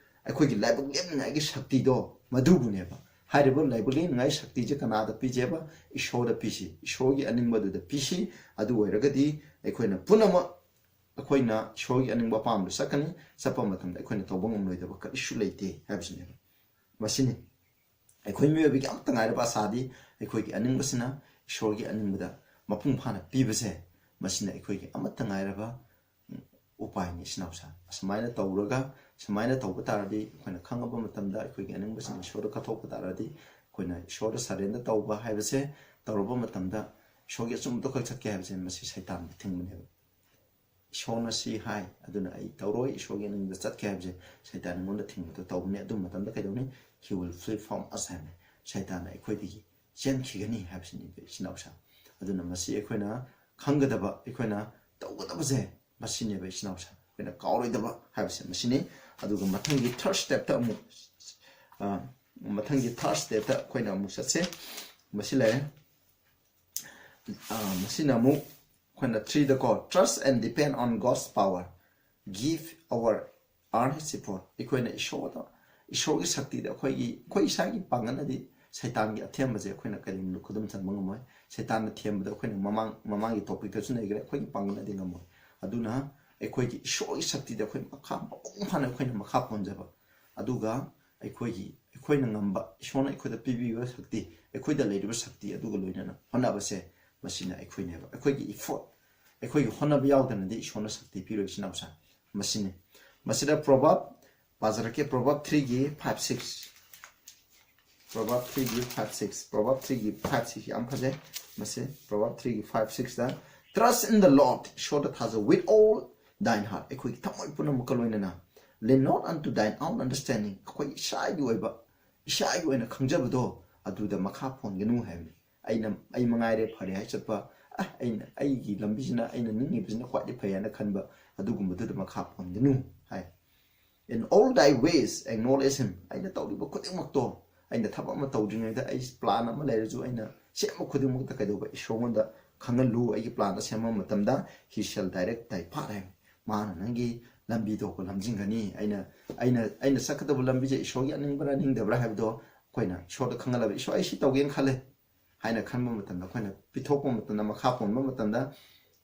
ꯑꯩꯈꯣꯏꯒꯤ ꯂꯥꯏꯕꯛ ꯂꯦꯞꯅꯤꯡꯉꯥꯏꯒꯤ ꯁꯛꯇꯤꯗꯣ ꯃꯗꯨꯕꯨꯅꯦꯕ꯫ ꯍꯥꯏꯔꯤꯕ ꯂꯥꯏꯕꯛ ꯂꯦꯞꯅꯤꯡꯉꯥꯏ ꯁꯛꯇꯤꯁꯦ ꯀꯅꯥꯗ ꯄꯤꯖꯦꯕ? ꯏꯁꯣꯔꯗ ꯄꯤꯁꯤ, ꯏꯁꯣꯔꯒꯤ ꯑꯅꯤꯡꯕꯗꯨꯗ ꯄꯤꯁꯤ꯫ ꯑꯗꯨ ꯑꯣꯏꯔꯒꯗꯤ ꯑꯩꯈꯣꯏꯅ ꯄꯨꯝꯅꯃꯛ ꯑꯩꯈꯣꯏꯅ ꯏꯁꯣꯔꯒꯤ ꯑꯅꯤꯡꯕ ꯑꯄꯥꯝꯕꯗ ꯆꯠꯀꯅꯤ꯫ ꯆꯠꯄ ꯃꯇꯝꯗ ꯑꯩꯈꯣꯏꯅ ꯇꯧꯕ ꯉꯝꯂꯣꯏꯗꯕ ꯀꯔꯤꯁꯨ ꯂꯩꯇꯦ ꯍꯥꯏꯕꯁꯤꯅꯦꯕ꯫ ꯃꯁꯤꯅꯤ ꯑꯩꯈꯣꯏ ꯃꯤꯑꯣꯏꯕꯒꯤ ꯑꯃꯠꯇ ꯉꯥꯏꯔꯕ ꯑꯁꯥꯗꯤ ꯑꯩꯈꯣꯏꯒꯤ ꯑꯅꯤꯡꯕꯁꯤꯅ ꯏꯁꯣꯔꯒꯤ ꯑꯅꯤꯡꯕꯗ ꯃꯄꯨꯡ ꯐꯥꯅ ꯄꯤꯕꯁꯦ, ꯃꯁꯤꯅ ꯑꯩꯈꯣꯏꯒꯤ ꯑꯃꯠꯇ ꯉꯥꯏꯔꯕ, ꯎꯝ, ꯎꯄꯥꯏꯅꯤ, ꯏꯆꯤꯟ ꯏꯅꯥꯎꯁꯥ꯫ ꯑꯁꯨꯃꯥꯏꯅ ꯇꯧꯔꯒ, ꯁꯨꯃꯥꯏꯅ ꯇꯧꯕ ꯇꯥꯔꯗꯤ, ꯑꯩꯈꯣꯏꯅ ꯈꯪꯉꯕ ꯃꯇꯝꯗ ꯑꯩꯈꯣꯏꯒꯤ ꯑꯅꯤꯡꯕꯁꯤꯡ ꯏꯁꯣꯔꯗ ꯀꯠꯊꯣꯛꯄ ꯇꯥꯔꯗꯤ, ꯑꯩꯈꯣꯏꯅ ꯏꯁꯣꯔꯗ surrender ꯇꯧꯕ ꯍꯥꯏꯕꯁꯦ, ꯇꯧꯔꯕ ꯃꯇꯝꯗ ꯏꯁꯣꯔꯒꯤ ꯑꯆꯨꯝꯕꯗꯣ ꯈꯛ ꯆꯠꯀꯦ ꯍꯥꯏꯕꯁꯦ, ꯃꯁꯤ ꯁꯩꯇꯥꯟꯅ ꯊꯤꯡꯕꯅꯦꯕ꯫ ꯏꯁꯣꯔꯅ ꯁꯤ ꯍꯥꯏ, ꯑꯗꯨꯅ ꯑꯩ ꯇꯧꯔꯣꯏ, ꯏꯁꯣꯔꯒꯤ ꯅꯤꯡꯗ ꯆꯠꯀꯦ ꯍꯥꯏꯕꯁꯦ ꯁꯩꯇꯥꯟ ꯑꯩꯉꯣꯟꯗ ꯊꯤꯡꯕꯗꯣ ꯇꯧꯕꯅꯤ꯫ ꯑꯗꯨ ꯃꯇꯝꯗ ꯀꯩꯗꯧꯅꯤ? He will flee from us ꯍꯥꯏꯕꯅꯤ꯫ ꯁꯩꯇꯥꯟꯅ ꯑꯩꯈꯣꯏꯗꯒꯤ ꯆꯦꯟꯈꯤꯒꯅꯤ ꯍꯥꯏꯕꯁꯤꯅꯤ, ꯏꯆꯤꯟ ꯏꯅꯥꯎꯁꯥ꯫ ꯑꯗꯨꯅ ꯃꯁꯤ ꯑꯩꯈꯣꯏꯅ ꯈꯪꯒꯗꯕ, ꯑꯩꯈꯣꯏꯅ ꯇꯧꯒꯗꯕꯁꯦ ꯃꯁꯤꯅꯦꯕ, ꯏꯆꯤꯟ ꯏꯅꯥꯎꯁꯥ꯫ ꯑꯩꯈꯣꯏꯅ ꯀꯥꯎꯔꯣꯏꯗꯕ ꯍꯥꯏꯕꯁꯦ ꯃꯁꯤꯅꯤ꯫ ꯑꯗꯨꯒ ꯃꯊꯪꯒꯤ third stepꯇ ꯑꯃꯨꯛ, ꯑ, ꯃꯊꯪꯒꯤ third stepꯇ ꯑꯩꯈꯣꯏꯅ ꯑꯃꯨꯛ ꯆꯠꯁꯦ꯫ ꯃꯁꯤ ꯂꯩꯔꯦ꯫ ꯑ, ꯃꯁꯤꯅ ꯑꯃꯨꯛ ꯑꯩꯈꯣꯏꯅ threeꯗꯀꯣ, "Trust and depend on God's power, give our earnest effort." ꯑꯩꯈꯣꯏꯅ ꯏꯁꯣꯔꯗ, ꯏꯁꯣꯔꯒꯤ ꯁꯛꯇꯤꯗ, ꯑꯩꯈꯣꯏꯒꯤ, ꯑꯩꯈꯣꯏ ꯏꯁꯥꯒꯤ ꯄꯥꯡꯒꯜꯅꯗꯤ ꯁꯩꯇꯥꯟꯒꯤ ꯑꯊꯦꯝꯕꯁꯦ ꯑꯩꯈꯣꯏꯅ ꯀꯔꯤꯒꯨꯝꯕ ꯈꯨꯗꯨꯝ ꯆꯟꯕ ꯉꯝꯃꯣꯏ꯫ ꯁꯩꯇꯥꯟꯅ ꯊꯦꯝꯕꯗ ꯑꯩꯈꯣꯏꯅ ꯃꯃꯥꯡ, ꯃꯃꯥꯡꯒꯤ topicꯇꯁꯨ ꯅꯩꯈ꯭ꯔꯦ, ꯑꯩꯈꯣꯏꯒꯤ ꯄꯥꯡꯒꯜꯅꯗꯤ ꯉꯝꯃꯣꯏ꯫ ꯑꯗꯨꯅ ꯑꯩꯈꯣꯏꯒꯤ ꯏꯁꯣꯔꯒꯤ ꯁꯛꯇꯤꯗ ꯑꯩꯈꯣꯏ ꯃꯈꯥ ꯃꯄꯨꯡ ꯐꯥꯅ ꯑꯩꯈꯣꯏꯅ ꯃꯈꯥ ꯄꯣꯟꯖꯕ, ꯑꯗꯨꯒ ꯑꯩꯈꯣꯏꯒꯤ, ꯑꯩꯈꯣꯏꯅ ꯉꯝꯕ, ꯏꯁꯣꯔꯅ ꯑꯩꯈꯣꯏꯗ ꯄꯤꯕꯤꯕ ꯁꯛꯇꯤ, ꯑꯩꯈꯣꯏꯗ ꯂꯩꯔꯤꯕ ꯁꯛꯇꯤ ꯑꯗꯨꯒ ꯂꯣꯏꯅꯅ ꯍꯣꯠꯅꯕꯁꯦ, ꯃꯁꯤꯅ ꯑꯩꯈꯣꯏꯅꯦꯕ, ꯑꯩꯈꯣꯏꯒꯤ effort, ꯑꯩꯈꯣꯏꯒꯤ ꯍꯣꯠꯅꯕ ꯌꯥꯎꯗꯅꯗꯤ ꯏꯁꯣꯔꯅ ꯁꯛꯇꯤ ꯄꯤꯔꯣꯏ, ꯏꯆꯤꯟ ꯏꯅꯥꯎꯁꯥ꯫ ꯃꯁꯤꯅꯤ꯫ ꯃꯁꯤꯗ Proverb ꯄꯥꯖꯔꯛꯀꯦ, Proverb threeꯒꯤ five six꯫ Proverb threeꯒꯤ five six꯫ Proverb threeꯒꯤ five six ꯌꯥꯝ ꯐꯖꯩ꯫ ꯃꯁꯤ Proverb threeꯒꯤ five sixꯇ, "Trust in the Lord", ꯏꯁꯣꯔꯗ ꯊꯥꯖꯧ, "with all thine heart", ꯑꯩꯈꯣꯏꯒꯤ ꯊꯃꯣꯏ ꯄꯨꯝꯅꯃꯛꯀ ꯂꯣꯏꯅꯅ, "Lean not unto thine own understanding", ꯑꯩꯈꯣꯏ ꯏꯁꯥꯒꯤ ꯑꯣꯏꯕ, ꯏꯁꯥꯒꯤ ꯑꯣꯏꯅ ꯈꯪꯖꯕꯗꯣ ꯑꯗꯨꯗ ꯃꯈꯥ ꯄꯣꯟꯒꯅꯨ ꯍꯥꯏꯕꯅꯤ꯫ ꯑꯩꯅ, ꯑꯩ ꯃꯉꯥꯏꯔꯦ ꯐꯔꯦ ꯍꯥꯏ ꯆꯠꯄ, ꯑ, ꯑꯩꯅ, ꯑꯩꯒꯤ ꯂꯝꯕꯤꯁꯤꯅ, ꯑꯩꯅ ꯅꯤꯡꯉꯤꯕꯁꯤꯅ ꯈ꯭ꯋꯥꯏꯗꯒꯤ ꯐꯩ ꯍꯥꯏꯅ ꯈꯟꯕ, ꯑꯗꯨꯒꯨꯝꯕꯗꯨꯗ ꯃꯈꯥ ꯄꯣꯟꯒꯅꯨ ꯍꯥꯏ꯫ "In all thy ways acknowledge him", ꯑꯩꯅ ꯇꯧꯔꯤꯕ ꯈꯨꯗꯤꯡꯃꯛꯇꯣ ꯑꯩꯅ ꯊꯕꯛ ꯑꯃ ꯇꯧꯗ꯭ꯔꯤꯉꯩꯗ ꯑꯩ plan ꯑꯃ ꯂꯩꯔꯁꯨ ꯑꯩꯅ ꯁꯦꯝꯕ ꯈꯨꯗꯤꯡꯃꯛꯇ ꯀꯩꯗꯧꯕ? ꯏꯁꯣꯔꯉꯣꯟꯗ ꯈꯪꯍꯜꯂꯨ꯫ ꯑꯩꯒꯤ plan ꯁꯦꯝꯕ ꯃꯇꯝꯗ he shall direct thy path ꯍꯥꯏ꯫ ꯃꯥꯅ ꯅꯪꯒꯤ ꯂꯝꯕꯤꯗꯣ ꯂꯝꯖꯤꯡꯒꯅꯤ꯫ ꯑꯩꯅ ꯑꯩꯅ ꯑꯩꯅ ꯆꯠꯀꯗꯕ ꯂꯝꯕꯤꯁꯦ ꯏꯁꯣꯔꯒꯤ ꯑꯅꯤꯡꯕ꯭ꯔꯥ ꯅꯤꯡꯗꯕ꯭ꯔꯥ ꯍꯥꯏꯕꯗꯣ ꯑꯩꯈꯣꯏꯅ ꯏꯁꯣꯔꯗ ꯈꯪꯍꯜꯂꯕ, ꯏꯁꯣꯔ, ꯑꯩ ꯁꯤ ꯇꯧꯒꯦꯅ ꯈꯜꯂꯦ ꯍꯥꯏꯅ ꯈꯟꯕ ꯃꯇꯝꯗ, ꯑꯩꯈꯣꯏꯅ ꯄꯤꯊꯣꯛꯄ ꯃꯇꯝꯗ, ꯃꯈꯥ ꯄꯣꯟꯕ ꯃꯇꯝꯗ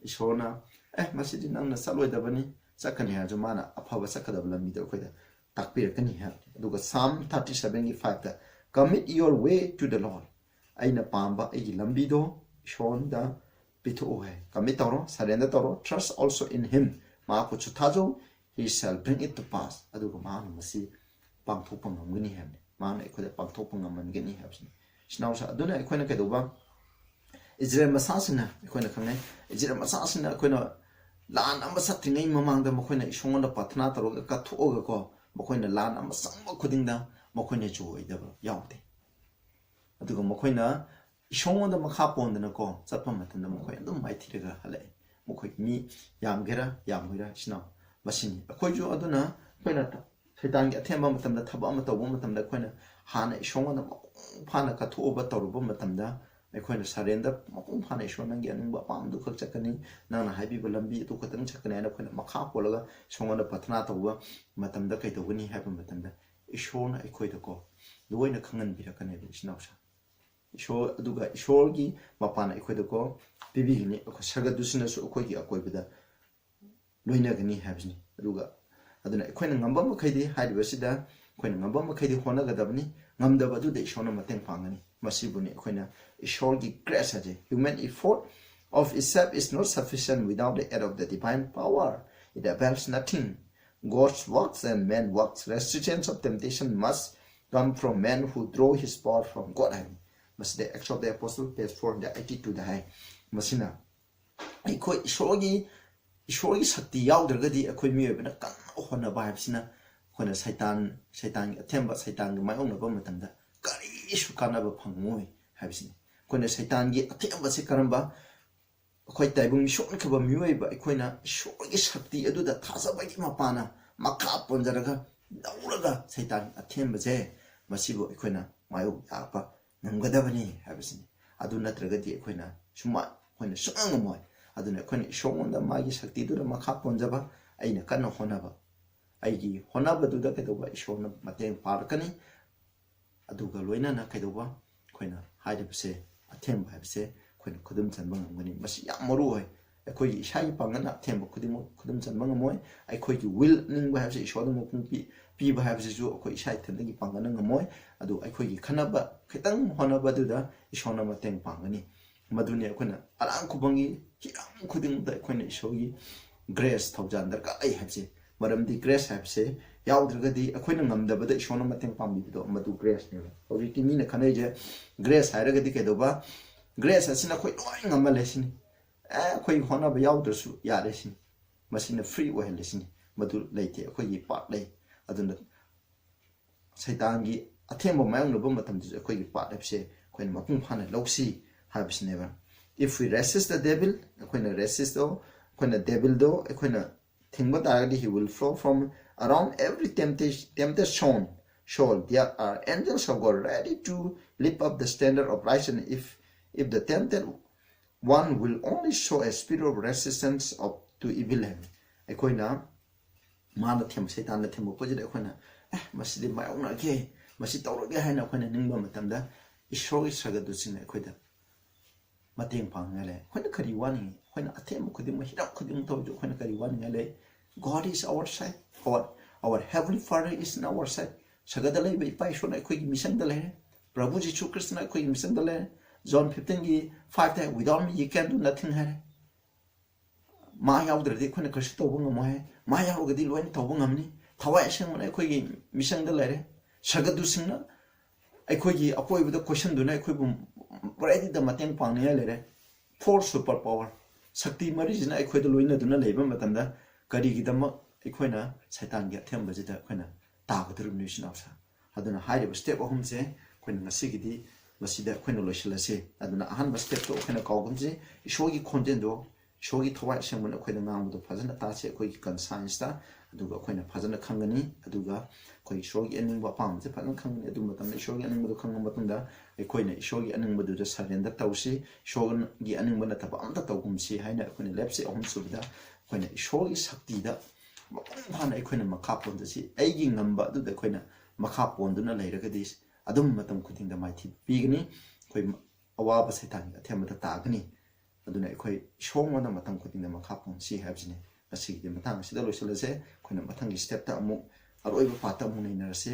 ꯏꯁꯣꯔꯅ, ꯑꯦ, ꯃꯁꯤꯗꯤ ꯅꯪꯅ ꯆꯠꯂꯣꯏꯗꯕꯅꯤ, ꯆꯠꯀꯅꯤ ꯍꯥꯏꯔꯁꯨ ꯃꯥꯅ ꯑꯐꯕ ꯆꯠꯀꯗꯕ ꯂꯝꯕꯤꯗꯣ ꯑꯩꯈꯣꯏꯗ ꯇꯥꯛꯄꯤꯔꯛꯀꯅꯤ ꯍꯥꯏꯕꯅꯤ꯫ ꯑꯗꯨꯒ Psalm thirty sevenꯒꯤ fiveꯇ, "Commit your way to the Lord." ꯑꯩꯅ ꯄꯥꯝꯕ ꯑꯩꯒꯤ ꯂꯝꯕꯤꯗꯣ ꯏꯁꯣꯔꯗ ꯄꯤꯊꯣꯛꯎ ꯍꯥꯏ꯫ Commit ꯇꯧꯔꯣ, surrender ꯇꯧꯔꯣ꯫ "Trust also in him." ꯃꯍꯥꯛꯄꯨꯁꯨ ꯊꯥꯖꯧ꯫ "He shall bring it to pass." ꯑꯗꯨꯒ ꯃꯍꯥꯛꯅ ꯃꯁꯤ ꯄꯥꯡꯊꯣꯛꯄ ꯉꯝꯒꯅꯤ ꯍꯥꯏꯕꯅꯤ꯫ ꯃꯍꯥꯛꯅ ꯑꯩꯈꯣꯏꯗ ꯄꯥꯡꯊꯣꯛꯄ ꯉꯝꯍꯟꯒꯅꯤ ꯍꯥꯏꯕꯁꯤꯅꯤ꯫ ꯏꯆꯤꯟ ꯏꯅꯥꯎꯁꯥ, ꯑꯗꯨꯅ ꯑꯩꯈꯣꯏꯅ ꯀꯩꯗꯧꯕ? ꯏꯁꯔꯥꯌꯦꯜ ꯃꯆꯥꯁꯤꯡꯅ, ꯑꯩꯈꯣꯏꯅ ꯈꯪꯅꯩ, ꯏꯁꯔꯥꯌꯦꯜ ꯃꯆꯥꯁꯤꯡꯅ ꯑꯩꯈꯣꯏꯅ ꯂꯥꯟ ꯑꯃ ꯆꯠꯇ꯭ꯔꯤꯉꯩ ꯃꯃꯥꯡꯗ ꯃꯈꯣꯏꯅ ꯏꯁꯣꯔꯉꯣꯟꯗ ꯄ꯭ꯔꯥꯊꯅꯥ ꯇꯧꯔꯒ ꯀꯠꯊꯣꯛꯑꯒꯀꯣ, ꯃꯈꯣꯏꯅ ꯂꯥꯟ ꯑꯃ ꯆꯪꯕ ꯈꯨꯗꯤꯡꯗ ꯃꯈꯣꯏꯅ ꯆꯨꯕ ꯌꯥꯎꯗꯦ꯫ ꯑꯗꯨꯒ ꯃꯈꯣꯏꯅ ꯏꯁꯣꯔꯉꯣꯟꯗ ꯃꯈꯥ ꯄꯣꯟꯗꯅꯀꯣ ꯆꯠꯄ ꯃꯇꯝꯗ ꯃꯈꯣꯏ ꯑꯗꯨꯝ ꯃꯥꯏꯊꯤꯔꯒ ꯍꯜꯂꯛꯑꯦ꯫ ꯃꯈꯣꯏ ꯃꯤ ꯌꯥꯝꯒꯦꯔꯥ ꯌꯥꯝꯃꯣꯏꯔꯥ, ꯏꯆꯤꯟ ꯏꯅꯥꯎ, ꯃꯁꯤꯅꯤ꯫ ꯑꯩꯈꯣꯏꯁꯨ ꯑꯗꯨꯅ ꯑꯩꯈꯣꯏꯅ ꯁꯩꯇꯥꯟꯒꯤ ꯑꯊꯦꯝꯕ ꯃꯇꯝꯗ, ꯊꯕꯛ ꯑꯃ ꯇꯧꯕ ꯃꯇꯝꯗ, ꯑꯩꯈꯣꯏꯅ ꯍꯥꯟꯅ ꯏꯁꯣꯔꯉꯣꯟꯗ ꯃꯄꯨꯡ ꯐꯥꯅ ꯀꯠꯊꯣꯛꯎꯕ ꯇꯧꯔꯨꯕ ꯃꯇꯝꯗ, ꯑꯩꯈꯣꯏꯅ surrender ꯃꯄꯨꯡ ꯐꯥꯅ, "ꯏꯁꯣꯔ, ꯅꯪꯒꯤ ꯑꯅꯤꯡꯕ ꯑꯄꯥꯝꯕꯗꯨ ꯈꯛ ꯆꯠꯀꯅꯤ, ꯅꯪꯅ ꯍꯥꯏꯕꯤꯕ ꯂꯝꯕꯤ ꯑꯗꯨ ꯈꯛꯇꯪ ꯆꯠꯀꯅꯤ" ꯍꯥꯏꯅ ꯑꯩꯈꯣꯏꯅ ꯃꯈꯥ ꯄꯣꯜꯂꯒ ꯏꯁꯣꯔꯉꯣꯟꯗ ꯄ꯭ꯔꯥꯊꯅꯥ ꯇꯧꯕ ꯃꯇꯝꯗ ꯀꯩꯗꯧꯒꯅꯤ ꯍꯥꯏꯕ ꯃꯇꯝꯗ, ꯏꯁꯣꯔꯅ ꯑꯩꯈꯣꯏꯗꯀꯣ ꯂꯣꯏꯅ ꯈꯪꯍꯟꯕꯤꯔꯛꯀꯅꯦꯕ, ꯏꯆꯤꯟ ꯏꯅꯥꯎꯁꯥ꯫ ꯏꯁꯣꯔ, ꯑꯗꯨꯒ ꯏꯁꯣꯔꯒꯤ ꯃꯄꯥꯟꯅ ꯑꯩꯈꯣꯏꯗꯀꯣ ꯄꯤꯕꯤꯒꯅꯤ꯫ ꯑꯩꯈꯣꯏ ꯁꯔꯒꯗꯨꯁꯤꯅꯁꯨ ꯑꯩꯈꯣꯏꯒꯤ ꯑꯀꯣꯏꯕꯗ ꯂꯣꯏꯅꯒꯅꯤ ꯍꯥꯏꯕꯁꯤꯅꯤ꯫ ꯑꯗꯨꯒ ꯑꯗꯨꯅ ꯑꯩꯈꯣꯏꯅ ꯉꯝꯕ ꯃꯈꯩꯗꯤ ꯍꯥꯏꯔꯤꯕꯁꯤꯗ ꯑꯩꯈꯣꯏꯅ ꯉꯝꯕ ꯃꯈꯩꯗꯤ ꯍꯣꯠꯅꯒꯗꯕꯅꯤ꯫ ꯉꯝꯗꯕ ꯑꯗꯨꯗ ꯏꯁꯣꯔꯅ ꯃꯇꯦꯡ ꯄꯥꯡꯒꯅꯤ꯫ ꯃꯁꯤꯕꯨꯅꯤ ꯑꯩꯈꯣꯏꯅ ꯏꯁꯣꯔꯒꯤ grace ꯍꯥꯏꯁꯦ꯫ "Human effort of itself is not sufficient without the aid of the divine power. It avails nothing. God's works and man's works, resistance of temptation must come from man who draw his power from God" ꯍꯥꯏꯕꯅꯤ꯫ ꯃꯁꯤꯗ Acts of the Apostle page four hundred eighty twoꯗ ꯍꯥꯏ꯫ ꯃꯁꯤꯅ ꯑꯩꯈꯣꯏ ꯏꯁꯣꯔꯒꯤ, ꯏꯁꯣꯔꯒꯤ ꯁꯛꯇꯤ ꯌꯥꯎꯗ꯭ꯔꯒꯗꯤ ꯑꯩꯈꯣꯏ ꯃꯤꯑꯣꯏꯕꯅ ꯀꯟꯅ ꯍꯣꯠꯅꯕ ꯍꯥꯏꯕꯁꯤꯅ ꯑꯩꯈꯣꯏꯅ ꯁꯩꯇꯥꯟ, ꯁꯩꯇꯥꯟꯒꯤ ꯑꯊꯦꯝꯕ, ꯁꯩꯇꯥꯟꯒꯤ ꯃꯥꯌꯣꯛꯅꯕ ꯃꯇꯝꯗ ꯀꯔꯤꯁꯨ ꯀꯥꯟꯅꯕ ꯐꯪꯉꯣꯏ ꯍꯥꯏꯕꯁꯤꯅꯤ꯫ ꯑꯩꯈꯣꯏꯅ ꯁꯩꯇꯥꯟꯒꯤ ꯑꯊꯦꯝꯕꯁꯦ ꯀꯔꯝꯕ? ꯑꯩꯈꯣꯏ ꯇꯥꯏꯕꯪ ꯃꯤꯁꯣꯟꯈ꯭ꯔꯕ ꯃꯤꯑꯣꯏꯕ ꯑꯩꯈꯣꯏꯅ ꯏꯁꯣꯔꯒꯤ ꯁꯛꯇꯤ ꯑꯗꯨꯗ ꯊꯥꯖꯕꯒꯤ ꯃꯄꯥꯟꯅ ꯃꯈꯥ ꯄꯣꯟꯖꯔꯒ ꯂꯧꯔꯒ ꯁꯩꯇꯥꯟ ꯑꯊꯦꯝꯕꯁꯦ ꯃꯁꯤꯕꯨ ꯑꯩꯈꯣꯏꯅ ꯃꯥꯌꯣꯛ ꯌꯥꯕ ꯉꯝꯒꯗꯕꯅꯤ ꯍꯥꯏꯕꯁꯤꯅꯤ꯫ ꯑꯗꯨ ꯅꯠꯇ꯭ꯔꯒꯗꯤ ꯑꯩꯈꯣꯏꯅ ꯁꯨꯃꯥꯏ ꯑꯩꯈꯣꯏꯅ ꯁꯨꯡꯉꯝ ꯉꯝꯃꯣꯏ꯫ ꯑꯗꯨꯅ ꯑꯩꯈꯣꯏꯅ ꯏꯁꯣꯔꯉꯣꯟꯗ ꯃꯥꯒꯤ ꯁꯛꯇꯤꯗꯨꯗ ꯃꯈꯥ ꯄꯣꯟꯖꯕ, ꯑꯩꯅ ꯀꯟꯅ ꯍꯣꯠꯅꯕ, ꯑꯩꯒꯤ ꯍꯣꯠꯅꯕꯗꯨꯗ ꯀꯩꯗꯧꯕ ꯏꯁꯣꯔꯅ ꯃꯇꯦꯡ ꯄꯥꯡꯂꯛꯀꯅꯤ꯫ ꯑꯗꯨꯒ ꯂꯣꯏꯅꯅ ꯀꯩꯗꯧꯕ ꯑꯩꯈꯣꯏꯅ ꯍꯥꯏꯔꯤꯕꯁꯦ, ꯑꯊꯦꯝꯕ ꯍꯥꯏꯕꯁꯦ ꯑꯩꯈꯣꯏꯅ ꯈꯨꯗꯨꯝ ꯆꯟꯕ ꯉꯝꯒꯅꯤ꯫ ꯃꯁꯤ ꯌꯥꯝ ꯃꯔꯨ ꯑꯣꯏ꯫ ꯑꯩꯈꯣꯏꯒꯤ ꯏꯁꯥꯒꯤ ꯄꯥꯡꯒꯜꯅ ꯑꯊꯦꯝꯕ ꯈꯨꯗꯤꯡꯃꯛ ꯈꯨꯗꯨꯝ ꯆꯟꯕ ꯉꯝꯃꯣꯏ꯫ ꯑꯩꯈꯣꯏꯒꯤ ꯋꯤꯜ, ꯅꯤꯡꯕ ꯍꯥꯏꯕꯁꯤ ꯏꯁꯣꯔꯗ ꯃꯄꯨꯡ ꯄꯤ-, ꯄꯤꯕ ꯍꯥꯏꯕꯁꯤꯁꯨ ꯑꯩꯈꯣꯏ ꯏꯁꯥ ꯏꯊꯟꯗꯒꯤ ꯄꯥꯡꯒꯜꯅ ꯉꯝꯃꯣꯏ꯫ ꯑꯗꯨ ꯑꯩꯈꯣꯏꯒꯤ ꯈꯟꯅꯕ, ꯈꯤꯇꯪ ꯍꯣꯠꯅꯕꯗꯨꯗ ꯏꯁꯣꯔꯅ ꯃꯇꯦꯡ ꯄꯥꯡꯒꯅꯤ꯫ ꯃꯗꯨꯅꯤ ꯑꯩꯈꯣꯏꯅ ꯑꯔꯥꯡ ꯈꯨꯕꯝꯒꯤ ꯍꯤꯔꯝ ꯈꯨꯗꯤꯡꯃꯛꯇ ꯑꯩꯈꯣꯏꯅ ꯏꯁꯣꯔꯒꯤ grace ꯊꯧꯖꯥꯟ ꯗꯔꯀꯥꯔ ꯂꯩ ꯍꯥꯏꯕꯁꯦ꯫ ꯃꯔꯝꯗꯤ grace ꯍꯥꯏꯕꯁꯦ ꯌꯥꯎꯗ꯭ꯔꯒꯗꯤ, ꯑꯩꯈꯣꯏꯅ ꯉꯝꯗꯕꯗ ꯏꯁꯣꯔꯅ ꯃꯇꯦꯡ ꯄꯥꯡꯕꯤꯕꯗꯣ, ꯃꯗꯨ graceꯅꯦꯕ꯫ ꯍꯧꯖꯤꯛꯇꯤ ꯃꯤꯅ ꯈꯟꯅꯩꯁꯦ, grace ꯍꯥꯏꯔꯒꯗꯤ ꯀꯩꯗꯧꯕ? Grace ꯑꯁꯤꯅ ꯑꯩꯈꯣꯏ ꯂꯣꯏ ꯉꯝꯍꯜꯂꯦ ꯁꯤꯅꯤ꯫ ꯑꯦ, ꯑꯩꯈꯣꯏ ꯍꯣꯠꯅꯕ ꯌꯥꯎꯗ꯭ꯔꯁꯨ ꯌꯥꯔꯦ ꯁꯤꯅꯤ꯫ ꯃꯁꯤꯅ free ꯑꯣꯏꯍꯜꯂꯦ ꯁꯤꯅꯤ꯫ ꯃꯗꯨ ꯂꯩꯇꯦ, ꯑꯩꯈꯣꯏꯒꯤ part ꯂꯩ꯫ ꯑꯗꯨꯅ ꯁꯩꯇꯥꯟꯒꯤ ꯑꯊꯦꯝꯕ ꯃꯥꯌꯣꯛꯅꯕ ꯃꯇꯝꯗꯁꯨ ꯑꯩꯈꯣꯏꯒꯤ part ꯍꯥꯏꯕꯁꯦ ꯑꯩꯈꯣꯏꯅ ꯃꯄꯨꯡ ꯐꯥꯅ ꯂꯧꯁꯤ ꯍꯥꯏꯕꯁꯤꯅꯦꯕ꯫ If we resist the devil, ꯑꯩꯈꯣꯏꯅ resist ꯇꯣ, ꯑꯩꯈꯣꯏꯅ devilꯗꯣ ꯑꯩꯈꯣꯏꯅ ꯊꯤꯡꯕ ꯇꯥꯔꯒꯗꯤ, he will flow from around every temptation, temptation. So there are angels of God ready to lift up the standard of righteousness if, if the tempted one will only show a spirit of resistance of, to evil ꯍꯥꯏꯕꯅꯤ꯫ ꯑꯩꯈꯣꯏꯅ ꯃꯥꯅ ꯊꯦꯝ-, ꯁꯩꯇꯥꯟꯅ ꯊꯦꯝꯃꯛꯄꯁꯤꯗ ꯑꯩꯈꯣꯏꯅ, "ꯑꯦ, ꯃꯁꯤꯗꯤ ꯃꯥꯌꯣꯛꯅꯒꯦ, ꯃꯁꯤ ꯇꯧꯔꯒꯦ" ꯍꯥꯏꯅ ꯑꯩꯈꯣꯏꯅ ꯅꯤꯡꯕ ꯃꯇꯝꯗ, ꯏꯁꯣꯔꯒꯤ ꯁꯔꯒꯗꯨꯁꯤꯡꯅ ꯑꯩꯈꯣꯏꯗ ꯃꯇꯦꯡ ꯄꯥꯡꯅꯤꯡꯉꯥꯏ ꯂꯩ꯫ ꯑꯩꯈꯣꯏꯅ ꯀꯔꯤ ꯋꯥꯅꯤꯡꯉꯤ? ꯑꯩꯈꯣꯏꯅ ꯑꯊꯦꯝꯕ ꯈꯨꯗꯤꯡꯃꯛ, ꯍꯤꯔꯝ ꯈꯨꯗꯤꯡꯃꯛꯇ ꯑꯣꯏꯔꯁꯨ ꯑꯩꯈꯣꯏꯅ ꯀꯔꯤ ꯋꯥꯅꯤꯡꯉꯥꯏ ꯂꯩ? God is our side. Our, our Heavenly Father is in our side. ꯁꯔꯒꯗ ꯂꯩꯕ ꯏꯄꯥ ꯏꯁꯣꯔꯅ ꯑꯩꯈꯣꯏꯒꯤ ꯃꯤꯆꯪꯗ ꯂꯩꯔꯦ꯫ ꯄ꯭ꯔꯚꯨ ꯖꯤꯁꯨ ꯈ꯭ꯔꯤꯁꯇꯅ ꯑꯩꯈꯣꯏꯒꯤ ꯃꯤꯆꯪꯗ ꯂꯩꯔꯦ꯫ John fifteen ꯒꯤ five ꯇ, "Without me you can do nothing" ꯍꯥꯏꯔꯦ꯫ ꯃꯥ ꯌꯥꯎꯗ꯭ꯔꯗꯤ ꯑꯩꯈꯣꯏꯅ ꯀꯔꯤꯁꯨ ꯇꯧꯕ ꯉꯝꯃꯣꯏ ꯍꯥꯏ꯫ ꯃꯥ ꯌꯥꯎꯔꯒꯗꯤ ꯂꯣꯏꯅ ꯇꯧꯕ ꯉꯝꯅꯤ꯫ ꯊꯋꯥꯏ ꯑꯁꯦꯡꯕꯅ ꯑꯩꯈꯣꯏꯒꯤ ꯃꯤꯆꯪꯗ ꯂꯩꯔꯦ꯫ ꯁꯔꯒꯗꯨꯁꯤꯡꯅ ꯑꯩꯈꯣꯏꯒꯤ ꯑꯀꯣꯏꯕꯗ ꯀꯣꯏꯁꯟꯗꯨꯅ ꯑꯩꯈꯣꯏꯕꯨ ꯄꯨꯔꯥꯏꯗꯤꯗ ꯃꯇꯦꯡ ꯄꯥꯡꯅꯤꯡꯉꯥꯏ ꯂꯩꯔꯦ꯫ Four super power, ꯁꯛꯇꯤ ꯃꯔꯤꯁꯤꯅ ꯑꯩꯈꯣꯏꯗ ꯂꯣꯏꯅꯗꯨꯅ ꯂꯩꯕ ꯃꯇꯝꯗ, ꯀꯔꯤꯒꯤꯗꯃꯛ ꯑꯩꯈꯣꯏꯅ ꯁꯩꯇꯥꯟꯒꯤ ꯑꯊꯦꯝꯕꯁꯤꯗ ꯑꯩꯈꯣꯏꯅ ꯇꯥꯒꯗꯧꯔꯤꯕꯅꯣ, ꯏꯆꯤꯟ ꯏꯅꯥꯎꯁꯥ? ꯑꯗꯨꯅ ꯍꯥꯏꯔꯤꯕ step ꯑꯍꯨꯝꯁꯦ ꯑꯩꯈꯣꯏꯅ ꯉꯁꯤꯒꯤꯗꯤ ꯃꯁꯤꯗ ꯑꯩꯈꯣꯏꯅ ꯂꯣꯏꯁꯤꯜꯂꯁꯤ꯫ ꯑꯗꯨꯅ ꯑꯍꯥꯟꯕ step ꯇꯣ ꯑꯩꯈꯣꯏꯅ ꯀꯥꯎꯒꯨꯝꯁꯤ, ꯏꯁꯣꯔꯒꯤ ꯈꯣꯟꯖꯦꯜꯗꯣ ꯏꯁꯣꯔꯒꯤ ꯊꯋꯥꯏ ꯑꯁꯦꯡꯕꯅ ꯑꯩꯈꯣꯏꯗ ꯉꯥꯡꯕꯗꯣ ꯐꯖꯅ ꯇꯥꯁꯤ, ꯑꯩꯈꯣꯏꯒꯤ conscience ꯇ, ꯑꯗꯨꯒ ꯑꯩꯈꯣꯏꯅ ꯐꯖꯅ ꯈꯪꯒꯅꯤ꯫ ꯑꯗꯨꯒ ꯑꯩꯈꯣꯏ ꯏꯁꯣꯔꯒꯤ ꯑꯅꯤꯡꯕ ꯑꯄꯥꯝꯕꯁꯦ ꯐꯖꯅ ꯈꯪꯒꯅꯤ꯫ ꯑꯗꯨ ꯃꯇꯝꯗ ꯏꯁꯣꯔꯒꯤ ꯑꯅꯤꯡꯕꯗꯣ ꯈꯪꯉ ꯃꯇꯨꯡꯗ ꯑꯩꯈꯣꯏꯅ ꯏꯁꯣꯔꯒꯤ ꯑꯅꯤꯡꯕꯗꯨꯗ surrender ꯇꯧꯁꯤ꯫ ꯏꯁꯣꯔꯒꯤ ꯑꯅꯤꯡꯕ ꯅꯠꯇꯕ ꯑꯝꯇ ꯇꯧꯒꯨꯝꯁꯤ ꯍꯥꯏꯅ ꯑꯩꯈꯣꯏꯅ ꯂꯦꯞꯁꯤ꯫ ꯑꯍꯨꯝꯁꯨꯕꯗ ꯑꯩꯈꯣꯏꯅ ꯏꯁꯣꯔꯒꯤ ꯁꯛꯇꯤꯗ ꯃꯄꯨꯡ ꯐꯥꯅ ꯑꯩꯈꯣꯏꯅ ꯃꯈꯥ ꯄꯣꯟꯖꯁꯤ꯫ ꯑꯩꯒꯤ ꯉꯝꯕ ꯑꯗꯨꯗ ꯑꯩꯈꯣꯏꯅ ꯃꯈꯥ ꯄꯣꯟꯗꯨꯅ ꯂꯩꯔꯒꯗꯤ ꯑꯗꯨꯝ ꯃꯇꯝ ꯈꯨꯗꯤꯡꯗ ꯃꯥꯏꯊꯤꯕ ꯄꯤꯒꯅꯤ꯫ ꯑꯩꯈꯣꯏ ꯑꯋꯥꯕ ꯁꯩꯊꯥꯟꯒꯤ ꯑꯊꯦꯝꯕꯗ ꯇꯥꯒꯅꯤ꯫ ꯑꯗꯨꯅ ꯑꯩꯈꯣꯏ ꯏꯁꯣꯔꯉꯣꯟꯗ ꯃꯇꯝ ꯈꯨꯗꯤꯡꯗ ꯃꯈꯥ ꯄꯣꯟꯁꯤ ꯍꯥꯏꯕꯁꯤꯅꯤ꯫ ꯉꯁꯤꯒꯤꯗꯤ ꯃꯇꯥꯡ ꯑꯁꯤꯗ ꯂꯣꯏꯁꯤꯜꯂꯁꯦ꯫ ꯑꯩꯈꯣꯏꯅ ꯃꯊꯪꯒꯤ step ꯇ ꯑꯃꯨꯛ, ꯑꯔꯣꯏꯕ part ꯇ ꯑꯃꯨꯛ ꯅꯩꯅꯔꯁꯦ꯫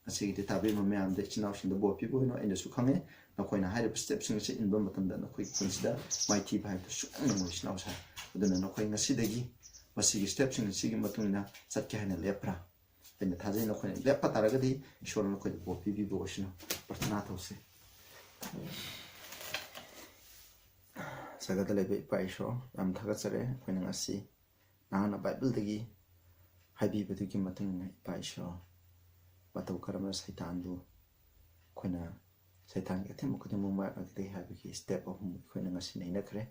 ꯉꯁꯤꯒꯤꯗꯤ ꯇꯥꯕꯤꯔꯤꯕ ꯃꯌꯥꯝꯗ, ꯏꯆꯤꯟ ꯏꯅꯥꯎꯁꯤꯡꯗ ꯕꯣꯔ ꯄꯤꯕ ꯑꯣꯏꯅ ꯑꯩꯅꯁꯨ ꯈꯪꯉꯦ, ꯅꯈꯣꯏꯅ ꯍꯥꯏꯔꯤꯕ step ꯁꯤꯡ ꯑꯁꯤ ꯏꯟꯕ ꯃꯇꯝꯗ ꯅꯈꯣꯏꯒꯤ ꯄꯨꯟꯁꯤꯗ ꯃꯥꯏꯊꯤꯕ ꯍꯥꯏꯕꯗꯨ ꯁꯨꯡꯐꯪ ꯐꯪꯂꯣꯏ, ꯏꯆꯤꯟ ꯏꯅꯥꯎꯁꯥ꯫ ꯑꯗꯨꯅ ꯅꯈꯣꯏ ꯉꯁꯤꯗꯒꯤ ꯃꯁꯤꯒꯤ step ꯁꯤꯡ ꯑꯁꯤꯒꯤ ꯃꯇꯨꯡ ꯏꯟꯅ ꯆꯠꯀꯦ ꯍꯥꯏꯅ ꯂꯦꯞꯄ꯭ꯔꯥ? ꯑꯩꯅ ꯊꯥꯖꯩ, ꯅꯈꯣꯏꯅ ꯂꯦꯞꯄ ꯇꯥꯔꯒꯗꯤ ꯏꯁꯣꯔꯅ ꯅꯈꯣꯏꯗ ꯕꯣꯔ ꯄꯤꯕꯤꯕ ꯑꯣꯏꯁꯅꯨ꯫ ꯄ꯭ꯔꯊꯅꯥ ꯇꯧꯁꯤ꯫ ꯁꯔꯒꯗ ꯂꯩꯕ ꯏꯄꯥ ꯏꯁꯣꯔ, ꯌꯥꯝ ꯊꯥꯒꯠꯆꯔꯦ꯫ ꯑꯩꯈꯣꯏꯅ ꯉꯁꯤ ꯅꯍꯥꯛꯅ ꯕꯥꯏꯕꯜꯗꯒꯤ ꯍꯥꯏꯕꯤꯕꯗꯨꯒꯤ ꯃꯇꯨꯡ ꯏꯟꯅ, ꯏꯄꯥ ꯏꯁꯣꯔ, ꯃꯇꯧ ꯀꯔꯝꯅ ꯁꯩꯇꯥꯟꯕꯨ ꯑꯩꯈꯣꯏꯅ, ꯁꯩꯇꯥꯟꯒꯤ ꯑꯊꯤꯡꯕ ꯈꯨꯗꯤꯡꯃꯛ ꯃꯥꯏꯄꯥꯛꯀꯗꯒꯦ ꯍꯥꯏꯕꯒꯤ step ꯑꯍꯨꯝ ꯑꯩꯈꯣꯏꯅ ꯉꯁꯤ ꯅꯩꯅꯈ꯭ꯔꯦ꯫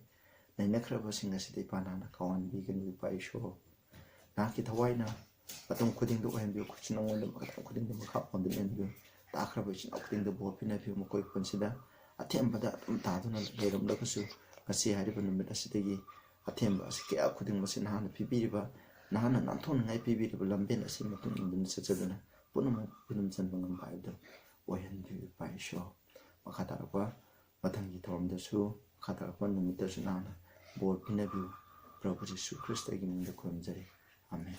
ꯅꯩꯅꯈ꯭ꯔꯕꯁꯤꯡ ꯑꯁꯤꯗ ꯏꯄꯥ ꯅꯍꯥꯛꯅ ꯀꯥꯎꯍꯟꯕꯤꯒꯅꯨ, ꯏꯄꯥ ꯏꯁꯣꯔ꯫ ꯅꯍꯥꯛꯀꯤ ꯊꯋꯥꯏꯅ ꯃꯇꯝ ꯈꯨꯗꯤꯡꯗ ꯑꯣꯏꯍꯟꯕꯤꯌꯨ꯫ ꯈꯨꯠꯁꯨ ꯅꯪꯉꯣꯟꯗ ꯃꯇꯝ ꯈꯨꯗꯤꯡꯗ ꯃꯈꯥ ꯄꯣꯟꯗꯨꯅ ꯂꯩꯍꯟꯕꯤꯌꯨ꯫ ꯇꯥꯈ꯭ꯔꯕ ꯏꯆꯤꯟ ꯏꯅꯥꯎ ꯈꯨꯗꯤꯡꯗ ꯕꯣꯔ ꯄꯤꯅꯕꯤꯌꯨ꯫ ꯃꯈꯣꯏ ꯄꯨꯟꯁꯤꯗ ꯑꯊꯦꯝꯕꯗ ꯑꯗꯨꯝ ꯇꯥꯗꯨꯅ ꯂꯩꯔꯝꯂꯒꯁꯨ, ꯉꯁꯤ ꯍꯥꯏꯔꯤꯕ ꯅꯨꯃꯤꯠ ꯑꯁꯤꯗꯒꯤ ꯑꯊꯦꯝꯕ ꯑꯁꯤ ꯀꯌꯥ ꯈꯨꯗꯤꯡꯃꯛꯁꯤ ꯅꯍꯥꯛꯅ ꯄꯤꯕꯤꯔꯤꯕ, ꯅꯍꯥꯛꯅ ꯅꯥꯟꯊꯣꯛꯅꯤꯡꯉꯥꯏ ꯄꯤꯕꯤꯔꯤꯕ ꯂꯝꯕꯦꯟ ꯑꯁꯤꯒꯤ ꯃꯇꯨꯡ ꯏꯟꯗꯨꯅ ꯆꯠꯆꯗꯨꯅ ꯄꯨꯝꯅꯃꯛ ꯈꯨꯗꯨꯝ ꯆꯟꯕ ꯉꯝꯕ ꯍꯥꯏꯕꯗꯨ ꯑꯣꯏꯍꯟꯕꯤꯌꯨ, ꯏꯄꯥ ꯏꯁꯣꯔ꯫ ꯃꯈꯥ ꯇꯥꯔꯛꯄ ꯃꯊꯪꯒꯤ ꯊꯧꯔꯝꯗꯁꯨ, ꯃꯈꯥ ꯇꯥꯔꯛꯄ ꯅꯨꯃꯤꯠꯇꯁꯨ ꯅꯍꯥꯛꯅ ꯕꯣꯔ ꯄꯤꯅꯕꯤꯌꯨ꯫ ꯄ꯭ꯔꯚꯨ ꯖꯤꯁꯨ ꯈ꯭ꯔꯤꯁꯇꯒꯤ ꯃꯤꯡꯗ ꯈꯨꯔꯨꯝꯖꯔꯤ꯫ ꯑꯥꯃꯦꯟ꯫